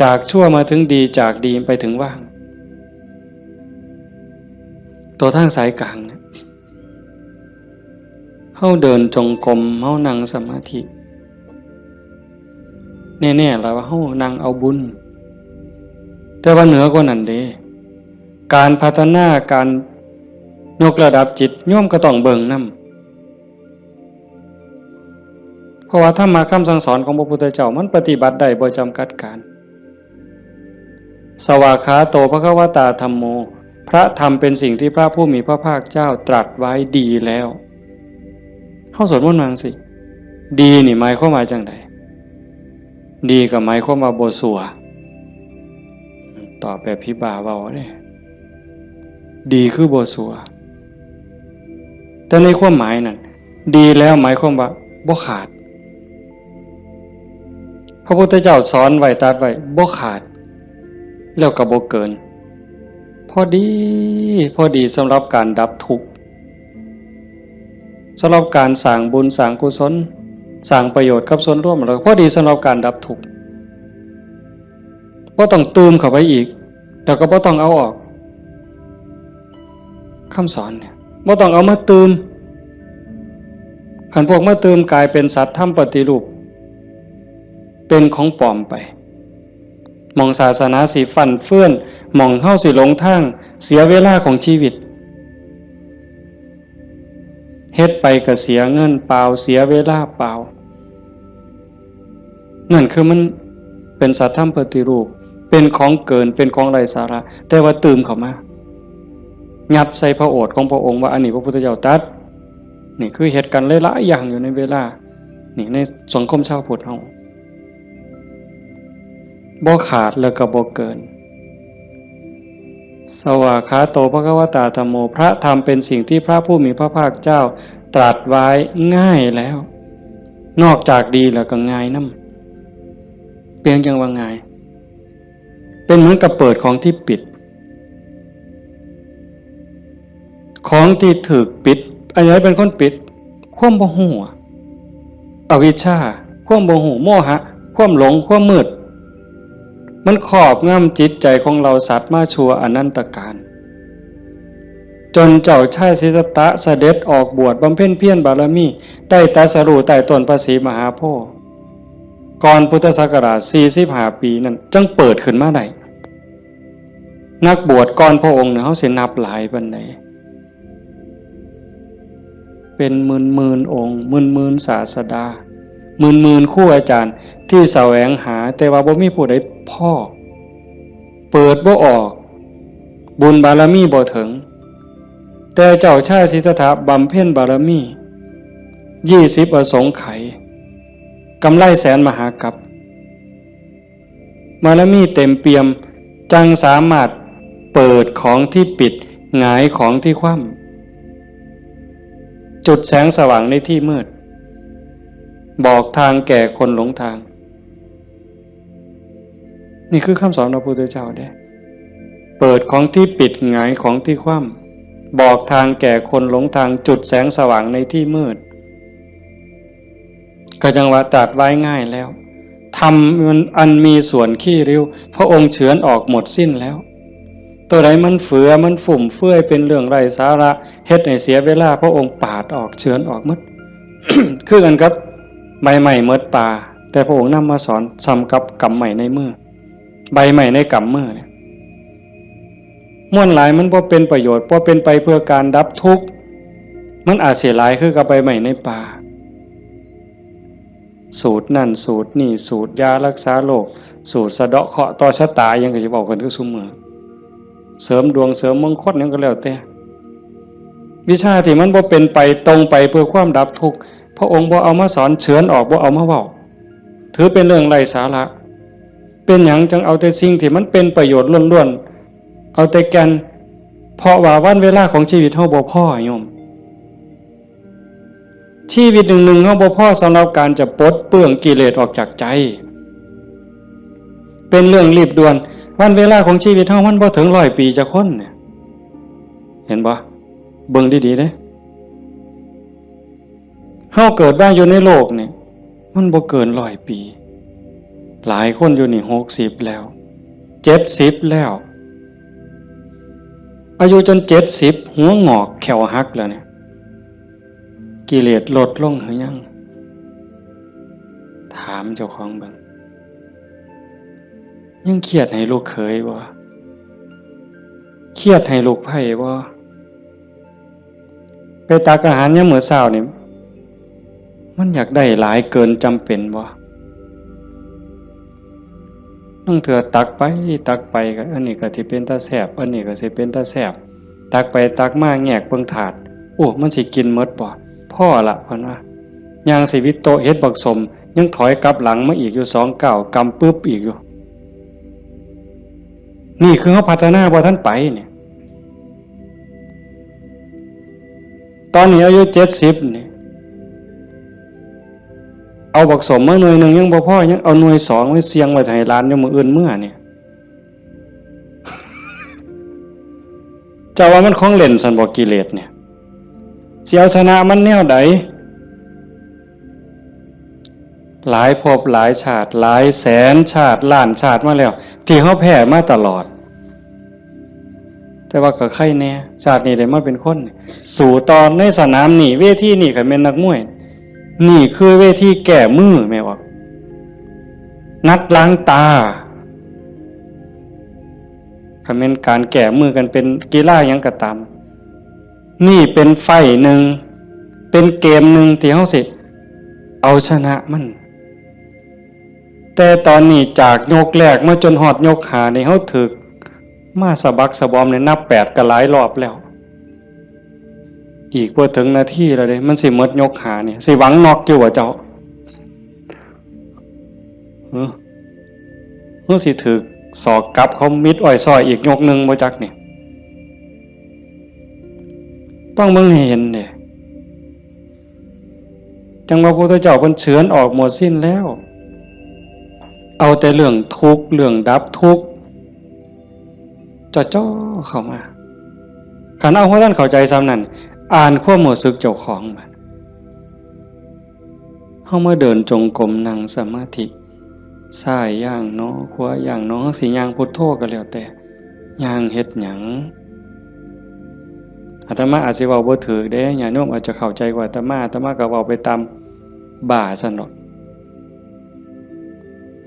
จากชั่วมาถึงดี จากดีไปถึงว่าง ตัวทางสายกลางเนี่ย เฮาเดินจงกรม เฮานั่งสมาธิ แน่ๆ แล้วว่าเฮานั่งเอาบุญ แต่ว่าเหนือกว่านั้นเด้ การพัฒนา การยกระดับจิต โยมก็ต้องเบิ่งนำ เพราะว่าธรรมะคำสั่งสอนของพระพุทธเจ้า มันปฏิบัติได้บ่จำกัดการ สวากขาโต ภควตา ธัมโม พระธรรมเป็นสิ่งที่พระผู้มีพระภาคเจ้าตรัสไว้ดีแล้ว เฮาสวดมนต์ว่าจั่งซี้ ดีนี่หมายความว่าจั่งใด ดีก็หมายความว่าบ่ซั่ว ตอบแบบผีบ้าเว้าเด้ ดีคือบ่ซั่ว แต่ในความหมายนั้น ดีแล้วหมายความว่าบ่ขาด พระพุทธเจ้าสอนไว้ ตรัสไว้ บ่ขาด แล้วก็บ่เกิน พอดี พอดีสำหรับการดับทุกข์ สำหรับการสร้างบุญ สร้างกุศล สร้างประโยชน์กับส่วนรวม แล้วพอดีสำหรับการดับทุกข์ บ่ต้องตื่มเข้าไปอีก แล้วก็บ่ต้องเอาออก คำสอนเนี่ย บ่ต้องเอามาตื่ม คันพวกมาตื่มกลายเป็นสัตว์ธรรมปฏิรูป เป็นของปลอมไป หม่องศาสนาสิฟั่นเฟือน หม่องเฮาสิหลงทาง เสียเวลาของชีวิต เฮ็ดไปก็เสียเงินเปล่า เสียเวลาเปล่า นั่นคือมันเป็นสัตว์ธรรมปฏิรูป เป็นของเกิน เป็นของไร้สาระ แต่ว่าตื่มเข้ามา ยัดใส่พระโอษฐ์ของพระองค์ว่าอันนี้พระพุทธเจ้าตรัส นี่คือเฮ็ดกันหลายๆอย่างอยู่ในเวลา นี่ในสังคมชาวพุทธเฮา บ่ขาดแล้วก็บ่เกิน สวากขาโต ภควตา ธัมโม พระธรรมเป็นสิ่งที่พระผู้มีพระภาคเจ้าตรัสไว้ง่ายแล้ว นอกจากดีแล้วก็ง่ายนำ เปรียงจั่งว่าง่าย เป็นเหมือนกับเปิดของที่ปิด ของที่ถูกปิด อันใดเป็นคนปิด ความบ่ฮู้อะ อวิชชา ความบ่ฮู้ โมหะ ความหลง ความมืด มันครอบงำจิตใจของเหล่าสัตว์มาชั่วอนันตกาล จนเจ้าชายสิทธัตถะเสด็จออกบวชบำเพ็ญเพียรบารมี ได้ตรัสรู้ใต้ต้นพระศรีมหาโพธิ์ ก่อนพุทธศักราชสี่สิบห้าปีนั้น จั่งเปิดขึ้นมาได้ นักบวชก่อนพระองค์เนี่ย เฮาสินับหลายปานใด เป็นหมื่นๆองค์ หมื่นๆศาสดา หมื่นๆครูอาจารย์ที่แสวงหา แต่ว่าบ่มีผู้ใดพ้อ เปิดบ่ออก บุญบารมีบ่ถึง แต่เจ้าชายสิทธัตถะบำเพ็ญบารมี ยี่สิบอสงไขย กำไรแสนมหากัป บารมีเต็มเปี่ยม จั่งสามารถเปิดของที่ปิด หงายของที่คว่ำ จุดแสงสว่างในที่มืด บอกทางแก่คนหลงทาง นี่คือคำสอนพระพุทธเจ้าเด้ เปิดของที่ปิด หงายของที่คว่ำ บอกทางแก่คนหลงทาง จุดแสงสว่างในที่มืด ก็จั่งว่าตรัสไว้ง่ายแล้ว ธรรมอันมีส่วนขี้ริ้ว พระองค์เฉือนออกหมดสิ้นแล้ว ตัวใดมันเฟือ มันฟุ่มเฟือย เป็นเรื่องไร้สาระ เฮ็ดให้เสียเวลา พระองค์ปาดออก เฉือนออกหมด คือกันกับใบไม้หมดป่า แต่พระองค์นำมาสอน ส่ำกับกำไม้ในมือ ใบไม้ในกำมือเนี่ย ม่วนหลายมันบ่เป็นประโยชน์ บ่เป็นไปเพื่อการดับทุกข์ มันอาจสิหลายคือกับใบไม้ในป่า สูตรนั่นสูตรนี่ สูตรยารักษาโรค สูตรสะเดาะเคราะห์ต่อชะตา อิหยังก็สิเว้ากันคือซุมื้อ เสริมดวงเสริมมงคลหยังก็แล้วแต่ วิชาที่มันบ่เป็นไปตรงไปเพื่อความดับทุกข์ พระองค์บ่เอามาสอน เฉือนออก บ่เอามาเว้า ถือเป็นเรื่องไร้สาระ เป็นหยังจังเอาแต่สิ่งที่มันเป็นประโยชน์ล้วนๆ เอาแต่แก่น เพราะว่าวันเวลาของชีวิตเฮาบ่พอโยม ชีวิตหนึ่งๆ เฮาบ่พอสำหรับการจะปลดเปลื้องกิเลสออกจากใจ เป็นเรื่องรีบด่วน วันเวลาของชีวิตเฮามันบ่ถึงร้อยปีจักคนเนี่ย เห็นบ่ เบิ่งดีๆ เด้ เฮาเกิดมาอยู่ในโลกเนี่ย มันบ่เกินร้อยปี หลายคนอยู่นี่หกสิบแล้ว เจ็ดสิบแล้ว อายุจนเจ็ดสิบ หัวงอกแข้วหักแล้วเนี่ย กิเลสลดลงหรือยัง ถามเจ้าของเบิ่ง ยังเครียดให้ลูกเขยบ่ เครียดให้ลูกไพร่บ่ ไปตักอาหารยามมื้อเช้านี่ มันอยากได้หลายเกินจำเป็นบ่ ลางเทื่อตักไปตักไปก็ อันนี้ก็สิเป็นตาแซ่บ อันนี้ก็สิเป็นตาแซ่บ ตักไปตักมาแงกเบิ่งถาด โอ้ มันสิกินหมดบ่ พอละ เพิ่นว่า ย่างสิวิดโต๊ะเฮ็ดบักสม ยังถอยกลับหลังมาอีกอยู่สองก้าว กำปึ๊บอีกอยู่ นี่คือเฮาพัฒนาบ่ทันไปเนี่ย ตอนนี้อายุเจ็ดสิบนี่ เอาบักสมมาหน่วยหนึ่งยังบ่พอ ยังเอาหน่วยสองไว้เสี่ยงไว้ให้หลานอยู่มื้ออื่นเมือเนี่ย เจ้าว่ามันของเล่นซั่นบ่ กิเลสเนี่ย สิเอาชนะมันแนวใด หลายภพหลายชาติ หลายแสนชาติ ล้านชาติมาแล้ว ที่เฮาแพ้มาตลอด แต่ว่าก็ไคแน่ ชาตินี้ได้มาเป็นคน สู้ต่อในสนามนี้ เวทีนี้ คันแม่นนักมวย นี่คือเวทีแก้มือ แม่นบ่ นัดล้างตา คันแม่นการแก้มือกันเป็นกีฬาหยังก็ตาม นี่เป็นไฟต์หนึ่ง เป็นเกมหนึ่งที่เฮาสิเอาชนะมัน แต่ตอนนี้จากยกแรกมาจนฮอดยกห้านี่ เฮาถืกมาสะบักสะบอมนี่ นับแปดก็หลายรอบแล้ว อีกบ่ถึงนาทีแล้วเด้ มันสิหมดยกห้านี่ สิหวังน็อกอยู่บ่เจ้า เออ เฮาสิถืกศอกกลับเขามิดอ้อยซ้อยอีกยกหนึ่งบ่จักนี่ ต้องเบิ่งให้เห็นเด้ จั่งว่าพระพุทธเจ้าเพิ่นเฉือนออกหมดสิ้นแล้ว เอาแต่เรื่องทุกข์ เรื่องดับทุกข์ จ่อๆ เข้ามา คันเอาบ่ทันเข้าใจส่ำนั้น อ่านความรู้สึกเจ้าของบัด เฮามาเดินจงกรม นั่งสมาธิ ซ้ายย่างหนอ ขวาย่างหนอ เฮาสิย่างพุทโธก็แล้วแต่ ย่างเฮ็ดหยัง อาตมาอาจสิเว้าบ่ถูกเด้ ญาติโยมอาจจะเข้าใจกว่าอาตมา อาตมาก็เว้าไปตามบ้าซั่นดอก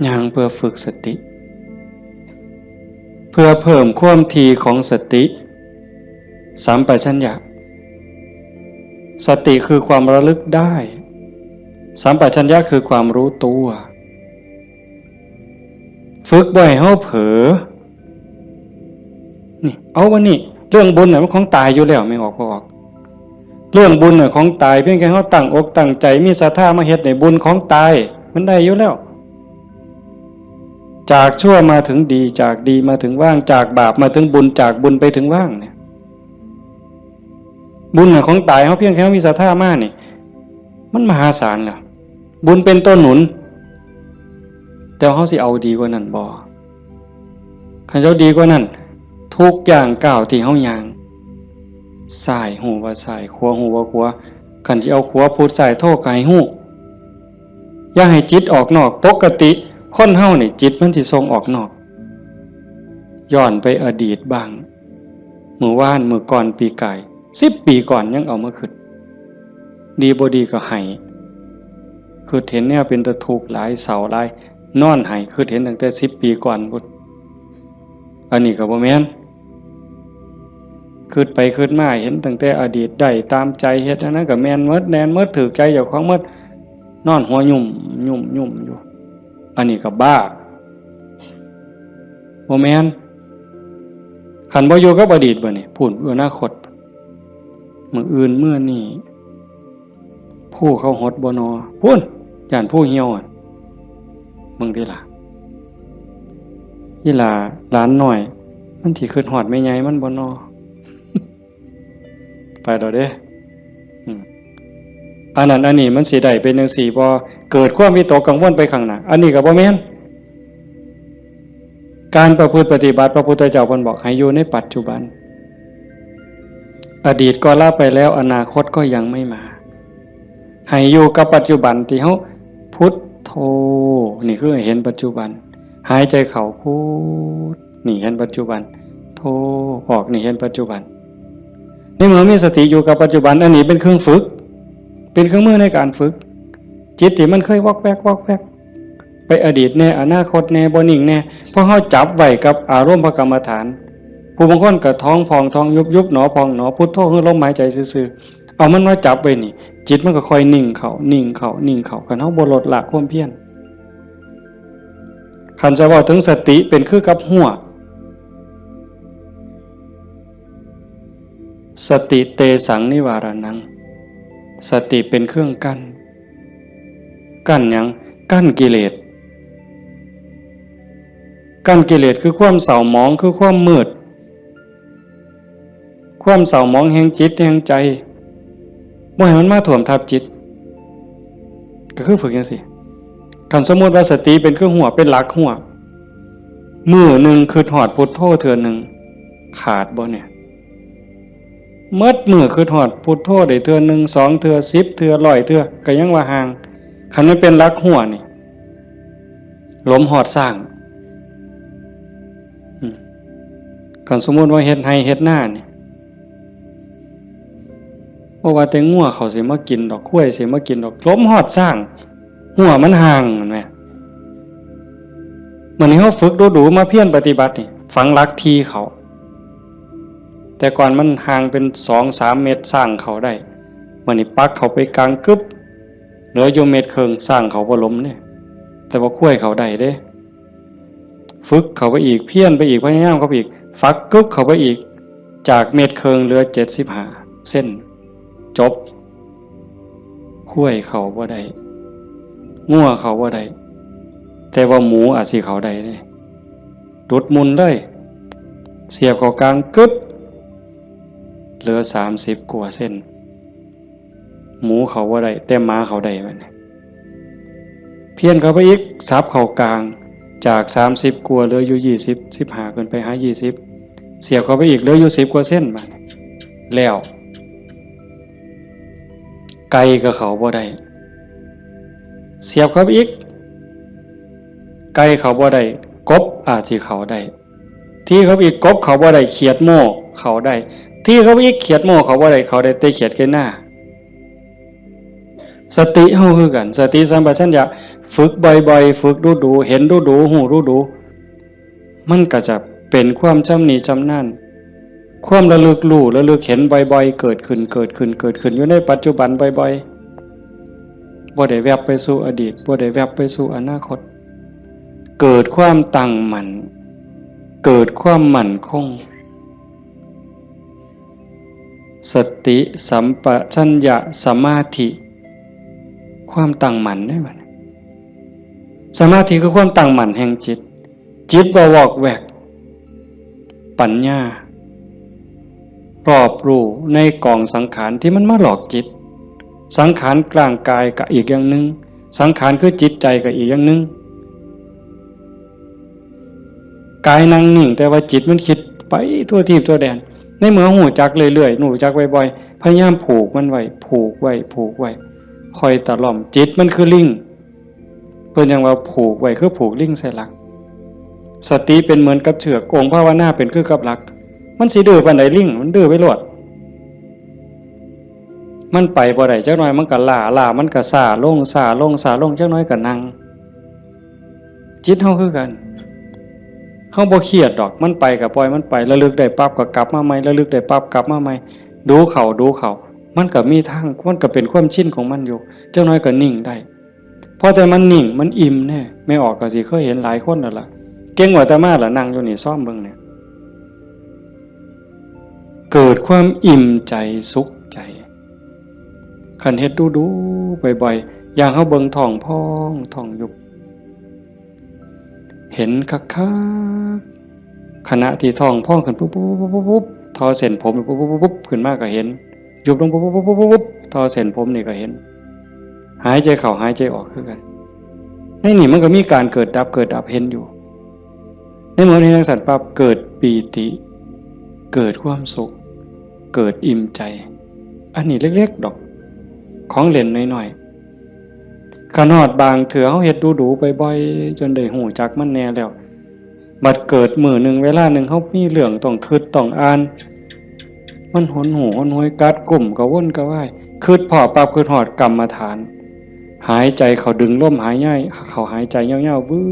ย่างเพื่อฝึกสติ เพื่อเพิ่มความถี่ของสติ สัมปชัญญะ สติคือความระลึกได้ สัมปชัญญะคือความรู้ตัว ฝึกบ่ให้เฮาเผลอ นี่ เอาวันนี้ เรื่องบุญน่ะมันของตายอยู่แล้ว แม่นออกบ่ออก เรื่องบุญน่ะของตาย เพียงแค่เฮาตั้งอกตั้งใจ มีศรัทธามาเฮ็ดนี่ บุญของตาย มันได้อยู่แล้ว จากชั่วมาถึงดี จากดีมาถึงว่าง จากบาปมาถึงบุญ จากบุญไปถึงว่างเนี่ย บุญน่ะของตาย เฮาเพียงแค่เฮามีศรัทธามานี่ มันมหาศาลแล้ว บุญเป็นตัวหนุน แต่เฮาสิเอาดีกว่านั้นบ่ คันเฮาดีกว่านั้น ทุกย่างก้าวที่เฮาย่าง ซ้ายฮู้ว่าซ้าย ขวาฮู้ว่าขวา คันสิเอาขวาพุทซ้ายโธก็ให้ฮู้ อย่าให้จิตออกนอก ปกติคนเฮานี่จิตมันสิส่งออกนอก ย้อนไปอดีตบ้าง มื้อวาน มื้อก่อน ปีกาย สิบปีก่อนยังเอามาคิด ดีบ่ดีก็ไห้ คิดเห็นแนวเป็นตาทุกข์หลาย เศร้าหลาย นอนไห้ คิดเห็นตั้งแต่สิบปีก่อนพุ้น อันนี้ก็บ่แม่น คิดไปคิดมาเห็นตั้งแต่อดีต ได้ตามใจ เฮ็ดอันนั้นก็แม่นหมด แม่นหมด ถืกใจเจ้าของหมด นอนหัวยุ่มยุ่มยุ่มอยู่ อันนี้ก็บ้า บ่แม่น คันบ่อยู่กับอดีตบัดนี้ พู้น อนาคต มื้ออื่นมื้อนี้ ผู้เขาหดบ่นอ พู้น ย่านผู้เหี่ยวอะ มึงติล่ะ อีหล่าหลานน้อย มันสิคิดฮอดแม่ใหญ่มันบ่นอ ไปแล้วเด้ อืม อันนั้นอันนี้มันสิได้เป็นจั่งซี้บ่ เกิดความวิตกกังวลไปข้างหน้า อันนี้ก็บ่แม่น การประพฤติปฏิบัติ พระพุทธเจ้าเพิ่นบอกให้อยู่ในปัจจุบัน อดีตก็ละไปแล้ว อนาคตก็ยังไม่มา ให้อยู่กับปัจจุบันที่เฮาพุทโธ นี่คือให้เห็นปัจจุบัน หายใจเข้าพุท นี่เห็นปัจจุบัน โธ ออก นี่เห็นปัจจุบัน ในเมื่อมีสติอยู่กับปัจจุบัน อันนี้เป็นเครื่องฝึก เป็นเครื่องมือในการฝึก จิตที่มันเคยวอกแวกวอกแวก ไปอดีตแน่ อนาคตแน่ บ่นิ่งแน่ พอเฮาจับไว้กับอารมณ์พระกรรมฐาน ผู้บางคนก็ท้องพองท้องยุบ ยุบหนอพองหนอ พุทโธคือลมหายใจซื่อๆ เอามันมาจับไว้นี่ จิตมันก็ค่อยนิ่งเข้า นิ่งเข้า นิ่งเข้า คันเฮาบ่ลดละความเพียร คันจะเว้าถึงสติเป็นคือกับฮั้ว สติเตสังนิวารณัง สติเป็นเครื่องกั้น กั้นหยัง กั้นกิเลส กั้นกิเลสคือความเศร้าหมอง คือความมืด ความเศร้าหมองแห่งจิตแห่งใจ บ่ให้มันมาท่วมทับจิต ก็คือฝึกจั่งซี้ คันสมมุติว่าสติเป็นคือฮั้ว เป็นหลักฮั้ว มื้อหนึ่งคิดฮอดพุทโธเทื่อหนึ่ง ขาดบ่เนี่ย หมดมื้อคิดฮอดพุทโธได้เทื่อหนึ่ง สองเทื่อ สิบเทื่อ ร้อยเทื่อ ก็ยังว่าห่าง คันมันเป็นหลักฮั้วนี่ หลมฮอดซ้าง อืม คันสมมุติว่าเฮ็ดไร่เฮ็ดนานี่ บ่ว่าแต่งัวเขาสิมากินดอก ควายสิมากินดอก หลมฮอดซ้าง ฮั้วมันห่าง แม่นบ่ มื้อนี้เฮาฝึกดูๆ มาเพียรปฏิบัตินี่ ฝังหลักที่เข้า แต่ก่อนมันห่างเป็นสองสามเมตร ซ้างเข้าได้ มื้อนี้ปักเข้าไปกลางกึบ เหลืออยู่เมตรครึ่ง ซ้างเข้าบ่หลมเด้ แต่ว่าควายเข้าได้เด้ ฝึกเข้าไปอีก เพียรไปอีก พยายามเข้าไปอีก ฝักกึกเข้าไปอีก จากเมตรครึ่งเหลือเจ็ดสิบห้าเซน จบ ควายเข้าบ่ได้ งัวเข้าบ่ได้ แต่ว่าหมูอาจสิเข้าได้เด้ ดุดมุ่นเลย เสียบเข้ากลางกึบ เหลือสามสิบกว่าเซน หมูเข้าบ่ได้ แต่หมาเข้าได้บัดนี้ เพี้ยนเข้าไปอีก สับเข้ากลาง จากสามสิบกว่าเหลืออยู่ยี่สิบ สิบห้าขึ้นไปหายี่สิบ เสียบเข้าไปอีกเหลืออยู่สิบกว่าเซนบัดนี้ แล้ว ไก่ก็เข้าบ่ได้ เสียบเข้าไปอีก ไก่เข้าบ่ได้ กบอาจสิเข้าได้ ทีเข้าไปอีก กบเข้าบ่ได้ เขียดโม่เข้าได้ ทีเข้าไปอีก เขียดโม่เข้าบ่ได้ เข้าได้แต่เขียดไก่นา สติเฮาคือกัน สติสัมปชัญญะ ฝึกบ่อยๆ ฝึกดูๆ เห็นดูๆ ฮู้ดูๆ มันก็จะเป็นความชำนิชำนาญ ความระลึกรู้ ระลึกเห็นบ่อยๆ เกิดขึ้น เกิดขึ้น เกิดขึ้น อยู่ในปัจจุบันบ่อยๆ บ่ได้แวบไปสู่อดีต บ่ได้แวบไปสู่อนาคต เกิดความตั้งมั่น เกิดความมั่นคง สติสัมปชัญญะสมาธิ ความตั้งมั่นได้บัดนี้ สมาธิคือความตั้งมั่นแห่งจิต จิตบ่วอกแวก ปัญญา รอบรู้ในกองสังขารที่มันมาหลอกจิต สังขารร่างกายก็อีกอย่างหนึ่ง สังขารคือจิตใจก็อีกอย่างหนึ่ง กายนั่งนิ่ง แต่ว่าจิตมันคิดไปทั่วทีปทั่วแดน ในเมื่อฮู้จักเรื่อยๆ ฮู้จักบ่อยๆ พยายามผูกมันไว้ ผูกไว้ ผูกไว้ ค่อยตะล่อม จิตมันคือลิง เพิ่นยังว่าผูกไว้คือผูกลิงใส่หลัก สติเป็นเหมือนกับเชือก องค์ภาวนาเป็นคือกับหลัก มันสิดื้อปานใด ลิง มันดื้อไปโลด มันไปบ่ได้ จักหน่อยมันก็ล้า ล้ามันก็ซ้าลง ซ้าลง ซ้าลง จักหน่อยก็นั่ง จิตเฮาคือกัน เฮาบ่เครียดดอก มันไปก็ปล่อยมันไป ระลึกได้ปั๊บก็กลับมาใหม่ ระลึกได้ปั๊บกลับมาใหม่ ดูเข้า ดูเข้า มันก็มีทาง มันก็เป็นความชินของมันอยู่ จักหน่อยก็นิ่งได้ พอแต่มันนิ่ง มันอิ่มแน่ แม่ออกก็สิเคยเห็นหลายคนแล้วล่ะ เก่งกว่าอาตมาล่ะ นั่งอยู่นี่ ซอมเบิ่งเนี่ย เกิดความอิ่มใจสุขใจ คันเฮ็ดดูๆ บ่อยๆ อย่างเฮาเบิ่งท้องพองท้องยุบ เห็นคักๆ ขณะที่ท้องพองขึ้นปุ๊บปุ๊บปุ๊บปุ๊บปุ๊บ ทอเส้นผมปุ๊บปุ๊บปุ๊บปุ๊บ ขึ้นมาก็เห็น ยุบลงปุ๊บปุ๊บปุ๊บปุ๊บปุ๊บ ทอเส้นผมนี่ก็เห็น หายใจเข้าหายใจออกคือกัน ในนี่มันก็มีการเกิดดับเกิดดับเห็นอยู่ ในเมื่อเห็นจั่งซั้นปั๊บ เกิดปีติ เกิดความสุข เกิดอิ่มใจ อันนี้เล็กๆ ดอก ของเล่นน้อยๆ คันฮอดบางเทื่อเฮาเฮ็ดดูๆ บ่อยๆ จนได้ฮู้จักมันแน่แล้ว บัดเกิดมื้อหนึ่งเวลาหนึ่งเฮามีเรื่องต้องคิดต้องอ่าน มันหนหูหนหวยกัดกุ้มกระวนกระวาย คิดพ้อปั๊บคิดฮอดกรรมฐาน หายใจเข้าดึงลมหายใจเข้าหายใจยาวๆ วื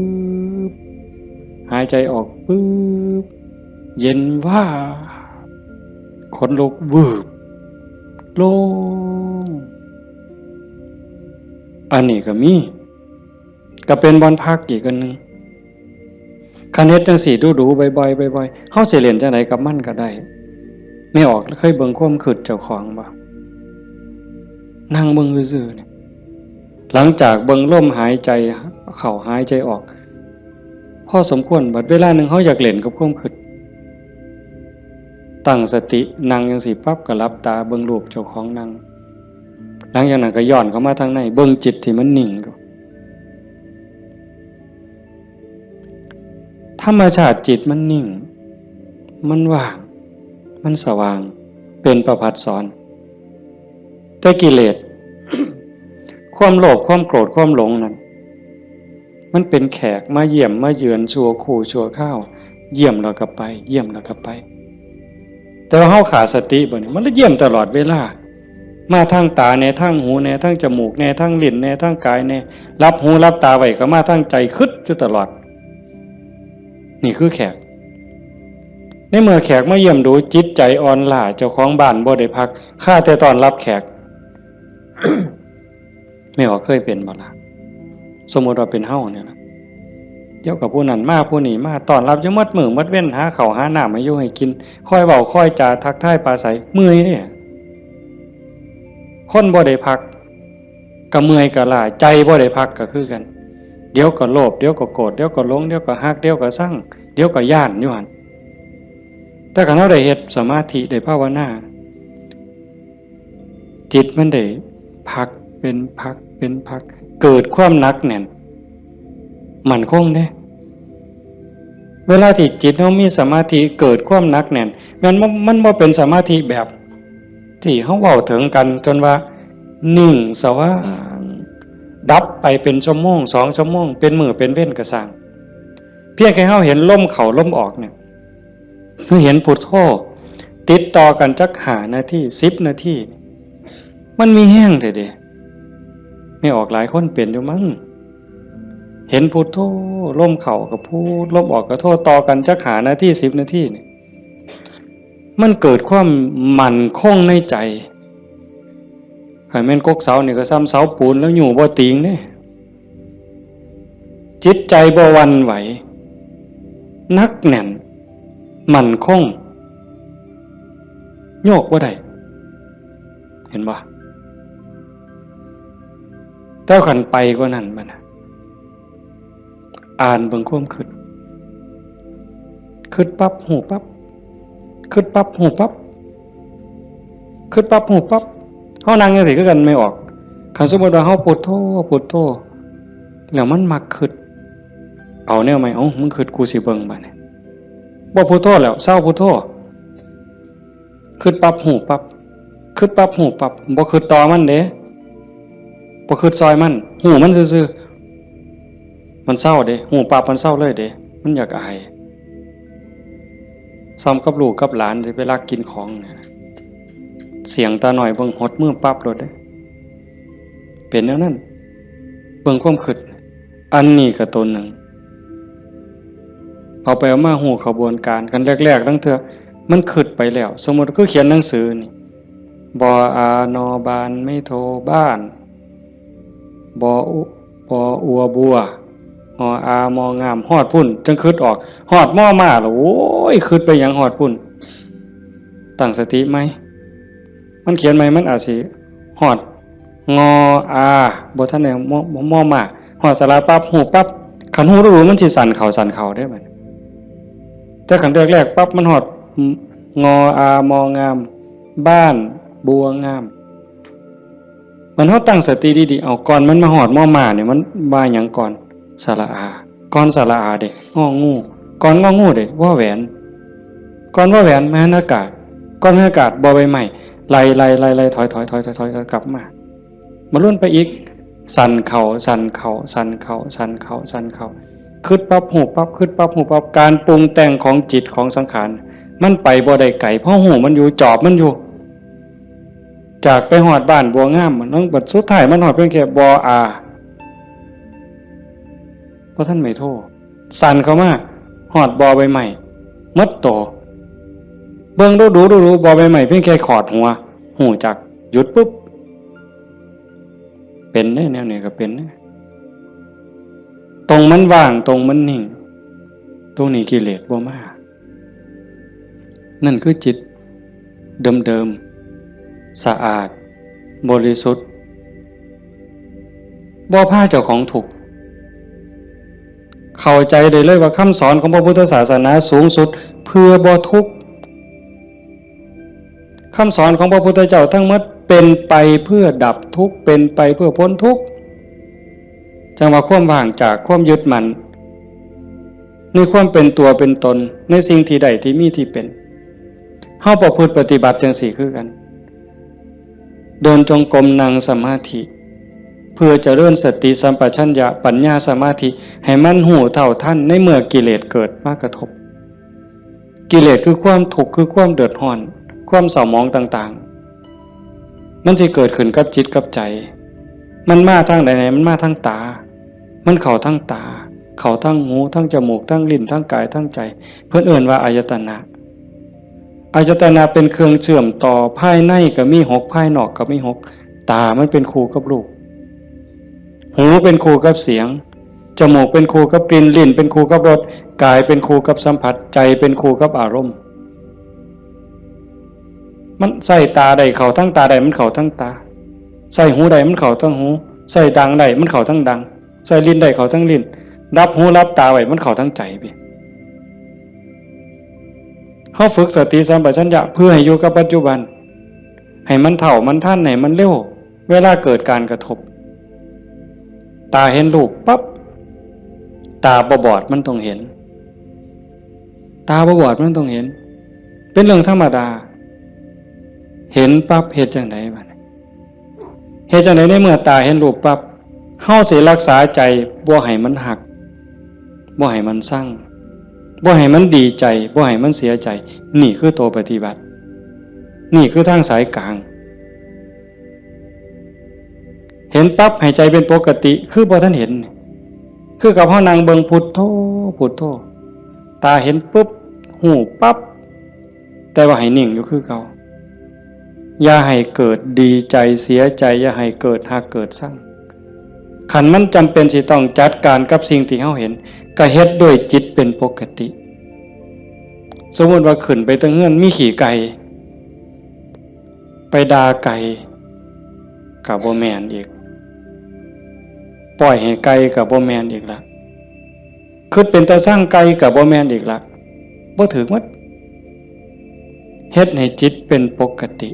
บ หายใจออก วืบ เย็นวาบ ขนลุก วืบ โล่ง อันนี้ก็มี ก็เป็นบ่อนพักอีกอันหนึ่ง คันเฮ็ดจั่งซี้ดูๆ บ่อยๆ บ่อยๆ เฮาสิเล่นจั่งใดกับมันก็ได้ แม่ออกเคยเบิ่งความคิดเจ้าของบ่ นั่งเบิ่งซื่อๆ เนี่ย หลังจากเบิ่งลมหายใจเข้าหายใจออก พอสมควร บัดเวลาหนึ่งเฮาอยากเล่นกับความคิด ตั้งสตินั่งจั่งซี้ปั๊บก็หลับตาเบิ่งรูปเจ้าของนั่ง หลังจากนั้นก็ย้อนเข้ามาทางใน เบิ่งจิตที่มันนิ่งอยู่ ธรรมชาติจิตมันนิ่ง มันว่าง มันสว่าง เป็นประภัสสร แต่กิเลส ความโลภ ความโกรธ ความหลงนั่น มันเป็นแขกมาเยี่ยมมาเยือนชั่วครู่ชั่วคราว เยี่ยมแล้วก็ไป เยี่ยมแล้วก็ไป แต่ว่าเฮาขาดสติบ่นี่ มันเลยเยี่ยมตลอดเวลา มาทางตาแน่ ทางหูแน่ ทางจมูกแน่ ทางลิ้นแน่ ทางกายแน่ หลับหูหลับตาไว้ก็มาทางใจ คิดอยู่ตลอด นี่คือแขก ในเมื่อแขกมาเยี่ยมดู จิตใจอ่อนล้า เจ้าของบ้านบ่ได้พัก ข้าแต่ต้อนรับแขก แม่ออกเคยเป็นบ่ล่ะ สมมุติว่าเป็นเฮาเนี่ยนะ เดี๋ยวกับผู้นั้นมาผู้นี้มา ต้อนรับอยู่หมดมื้อหมดเว็น หาข้าวหาน้ำให้อยู่ให้กิน คอยเว้าคอยจาทักทายปราศรัย เมื่อยเนี่ย คนบ่ได้พัก ก็เมื่อยก็ล้า ใจบ่ได้พักก็คือกัน เดี๋ยวก็โลภ เดี๋ยวก็โกรธ เดี๋ยวก็หลง เดี๋ยวก็ฮัก เดี๋ยวก็ซัง เดี๋ยวก็ย้านอยู่หั่น แต่คันเฮาได้เฮ็ดสมาธิ ได้ภาวนา จิตมันได้พักเป็นพักเป็นพัก เกิดความหนักแน่น มั่นคงเด้ เวลาที่จิตเฮามีสมาธิ เกิดความหนักแน่น แม่นบ่ มันบ่เป็นสมาธิแบบที่เฮาเว้าถึงกัน จนว่านิ่งสว่าง ดับไปเป็นชั่วโมง สองชั่วโมง เป็นมื้อเป็นเว็นก็ซ่าง เพียงแค่เฮาเห็นลมเข้าลมออกเนี่ย คือเห็นพุทโธ ติดต่อกันจักห้านาที สิบนาที มันมีแฮงแท้เด้ แม่ออกหลายคนเป็นอยู่มั้ง เห็นพุทโธ ลมเข้าก็พุท ลมออกก็โธ ต่อกันจักห้านาที สิบนาทีเนี่ย มันเกิดความมั่นคงในใจ คันแม่นกกเสานี่ก็ซ่ำเสาปูนแล้วอยู่บ่ติงเด้ จิตใจบ่หวั่นไหว หนักแน่น มั่นคง โยกบ่ได้ เห็นบ่ แต่คันไปกว่านั้นบัดน่ะ อ่านเบิ่งความคิด คิดปั๊บ ฮู้ปั๊บ คิดปั๊บ ฮู้ปั๊บ คิดปั๊บ ฮู้ปั๊บ เฮานั่งจั่งซี้คือกัน แม่ออก คันสมมุติว่าเฮาพุทโธ พุทโธ แล้วมันมักคิด เอาแนวใหม่ เอ้า มึงคิด กูสิเบิ่งบัดนี้ บ่พุทโธแล้ว เซาพุทโธ คิดปั๊บ ฮู้ปั๊บ คิดปั๊บ ฮู้ปั๊บ บ่คิดต่อมันเด้ บ่คิดซอยมัน ฮู้มันซื่อๆ มันเซาเด้ ฮู้ปั๊บมันเซาเลยเด้ มันอยากอาย ซ่อมกับลูกกับหลานสิไปลักกินของเนี่ย เสี้ยงตาน้อยเบิ่งหดมือปั๊บโลดเด้ เป็นแนวนั้น เบิ่งความคิด อันนี้ก็ตัวหนึ่ง เอาไปเอามาฮู้ขบวนการ คันแรกๆ ลางเทื่อมันคิดไปแล้ว สมมุติคือเขียนหนังสือนี่ บออา นอ บาน ไม้โท บ้าน บออุ บออัว บัว ออ อา มอ งาม ฮอดพุ้น จั่งคิดออก ฮอดมอ มาแล้ว โอ้ย คิดไปหยังฮอดพุ้น ตั้งสติใหม่ มันเขียนใหม่ มันอาจสิฮอด งอ อา บ่ทันได้ มอ มอ มา ฮอดสระปั๊บ ฮู้ปั๊บ คันฮู้ดูมันสิสั้นเข้า สั้นเข้าเด้บัดนี้ แต่คันแรกๆ ปั๊บ มันฮอด งอ อา มอ งาม บ้าน บัวงาม มันเฮาตั้งสติดีๆ เอา ก่อนมันมาฮอดมอ มาเนี่ย มันว่าหยังก่อน สระอา ก่อนสระอาเด้ งอ งู ก่อนงอ งูเด้ วอ แหวน ก่อนวอ แหวน ไม้หันอากาศ ก่อนไม้หันอากาศ บอใบไม้ ไล่ๆๆๆ ถอยๆๆๆๆ กลับมา มาลุ้นไปอีก สั้นเข้า สั้นเข้า สั้นเข้า สั้นเข้า สั้นเข้า คิดปั๊บ ฮู้ปั๊บ คิดปั๊บ ฮู้ปั๊บ การปรุงแต่งของจิตของสังขาร มันไปบ่ได้ไกล เพราะฮู้มันอยู่ จอบมันอยู่ จากไปฮอดบ้านบัวงาม มันบัดสุดท้ายมันฮอดเพียงแค่บออา บ่ทันไม้โท สั้นเข้ามา ฮอดบอใบไม้ หมดโต เบิ่งดูๆๆ บอใบไม้เพียงแค่ขอดหัว ฮู้จัก หยุดปุ๊บ เป็นเด้ แนวนี้ก็เป็นเด้ ตรงมันว่าง ตรงมันนิ่ง ตรงนี้กิเลสบ่มา นั่นคือจิตเดิมๆ สะอาด บริสุทธิ์ บ่พาเจ้าของทุกข์ เข้าใจได้เลยว่าคำสอนของพระพุทธศาสนาสูงสุดเพื่อบ่ทุกข์ คำสอนของพระพุทธเจ้าทั้งหมดเป็นไปเพื่อดับทุกข์ เป็นไปเพื่อพ้นทุกข์ จั่งว่าความว่างจากความยึดมั่น ในความเป็นตัวเป็นตน ในสิ่งที่ได้ที่มีที่เป็น เฮาประพฤติปฏิบัติจั่งซี้คือกัน เดินจงกรม นั่งสมาธิ เพื่อเจริญสติสัมปชัญญะ ปัญญา สมาธิ ให้มันฮู้เท่าทันในเมื่อกิเลสเกิดมากระทบ กิเลสคือความทุกข์ คือความเดือดร้อน ความเศร้าหมองต่างๆ มันสิเกิดขึ้นกับจิตกับใจ มันมาทางใดเนี่ย มันมาทางตา มันเข้าทางตา เข้าทางหู ทางจมูก ทางลิ้น ทางกาย ทางใจ เพิ่นเอิ้นว่าอายตนะ อายตนะเป็นเครื่องเชื่อมต่อ ภายในก็มีหก ภายนอกก็มีหก ตามันเป็นคู่กับรูป หูเป็นคู่กับเสียง จมูกเป็นคู่กับกลิ่น ลิ้นเป็นคู่กับรส กายเป็นคู่กับสัมผัส ใจเป็นคู่กับอารมณ์ มันใส่ตาได้เข้าทั้งตาได้ มันเข้าทั้งตา ใส่หูได้มันเข้าทั้งหู ใส่ดังได้มันเข้าทั้งดัง ใส่ลิ้นได้เข้าทั้งลิ้น รับหูรับตาไว้มันเข้าทั้งใจพี่ เฮาฝึกสติสัมปชัญญะเพื่อให้อยู่กับปัจจุบัน ให้มันเท่ามันทัน ให้มันเร็ว เวลาเกิดการกระทบ ตาเห็นรูปปั๊บ ตาบ่บอดมันต้องเห็น ตาบ่บอดมันต้องเห็น เป็นเรื่องธรรมดา เห็นปั๊บเฮ็ดจั่งใดบัดนี้ เฮ็ดจั่งใดในเมื่อตาเห็นรูปปั๊บ เฮาสิรักษาใจบ่ให้มันฮัก บ่ให้มันซัง บ่ให้มันดีใจ บ่ให้มันเสียใจ นี่คือตัวปฏิบัติ นี่คือทางสายกลาง เห็นปั๊บให้ใจเป็นปกติ คือบ่ทันเห็น คือกับเฮานั่งเบิ่งพุทโธ พุทโธ ตาเห็นปุ๊บ ฮู้ปั๊บ แต่ว่าให้นิ่งอยู่คือเก่า อย่าให้เกิดดีใจเสียใจ อย่าให้เกิดฮักเกิดซัง คันมันจำเป็นสิต้องจัดการกับสิ่งที่เฮาเห็น ก็เฮ็ดด้วยจิตเป็นปกติ สมมุติว่าขึ้นไปเทิงเฮือนมีขี้ไก่ ไปด่าไก่ ก็บ่แม่นอีก ปล่อยให้ไก่ก็บ่แม่นอีกละ คิดเป็นตาซังไก่ก็บ่แม่นอีกละ บ่ถืกหมด เฮ็ดให้จิตเป็นปกติ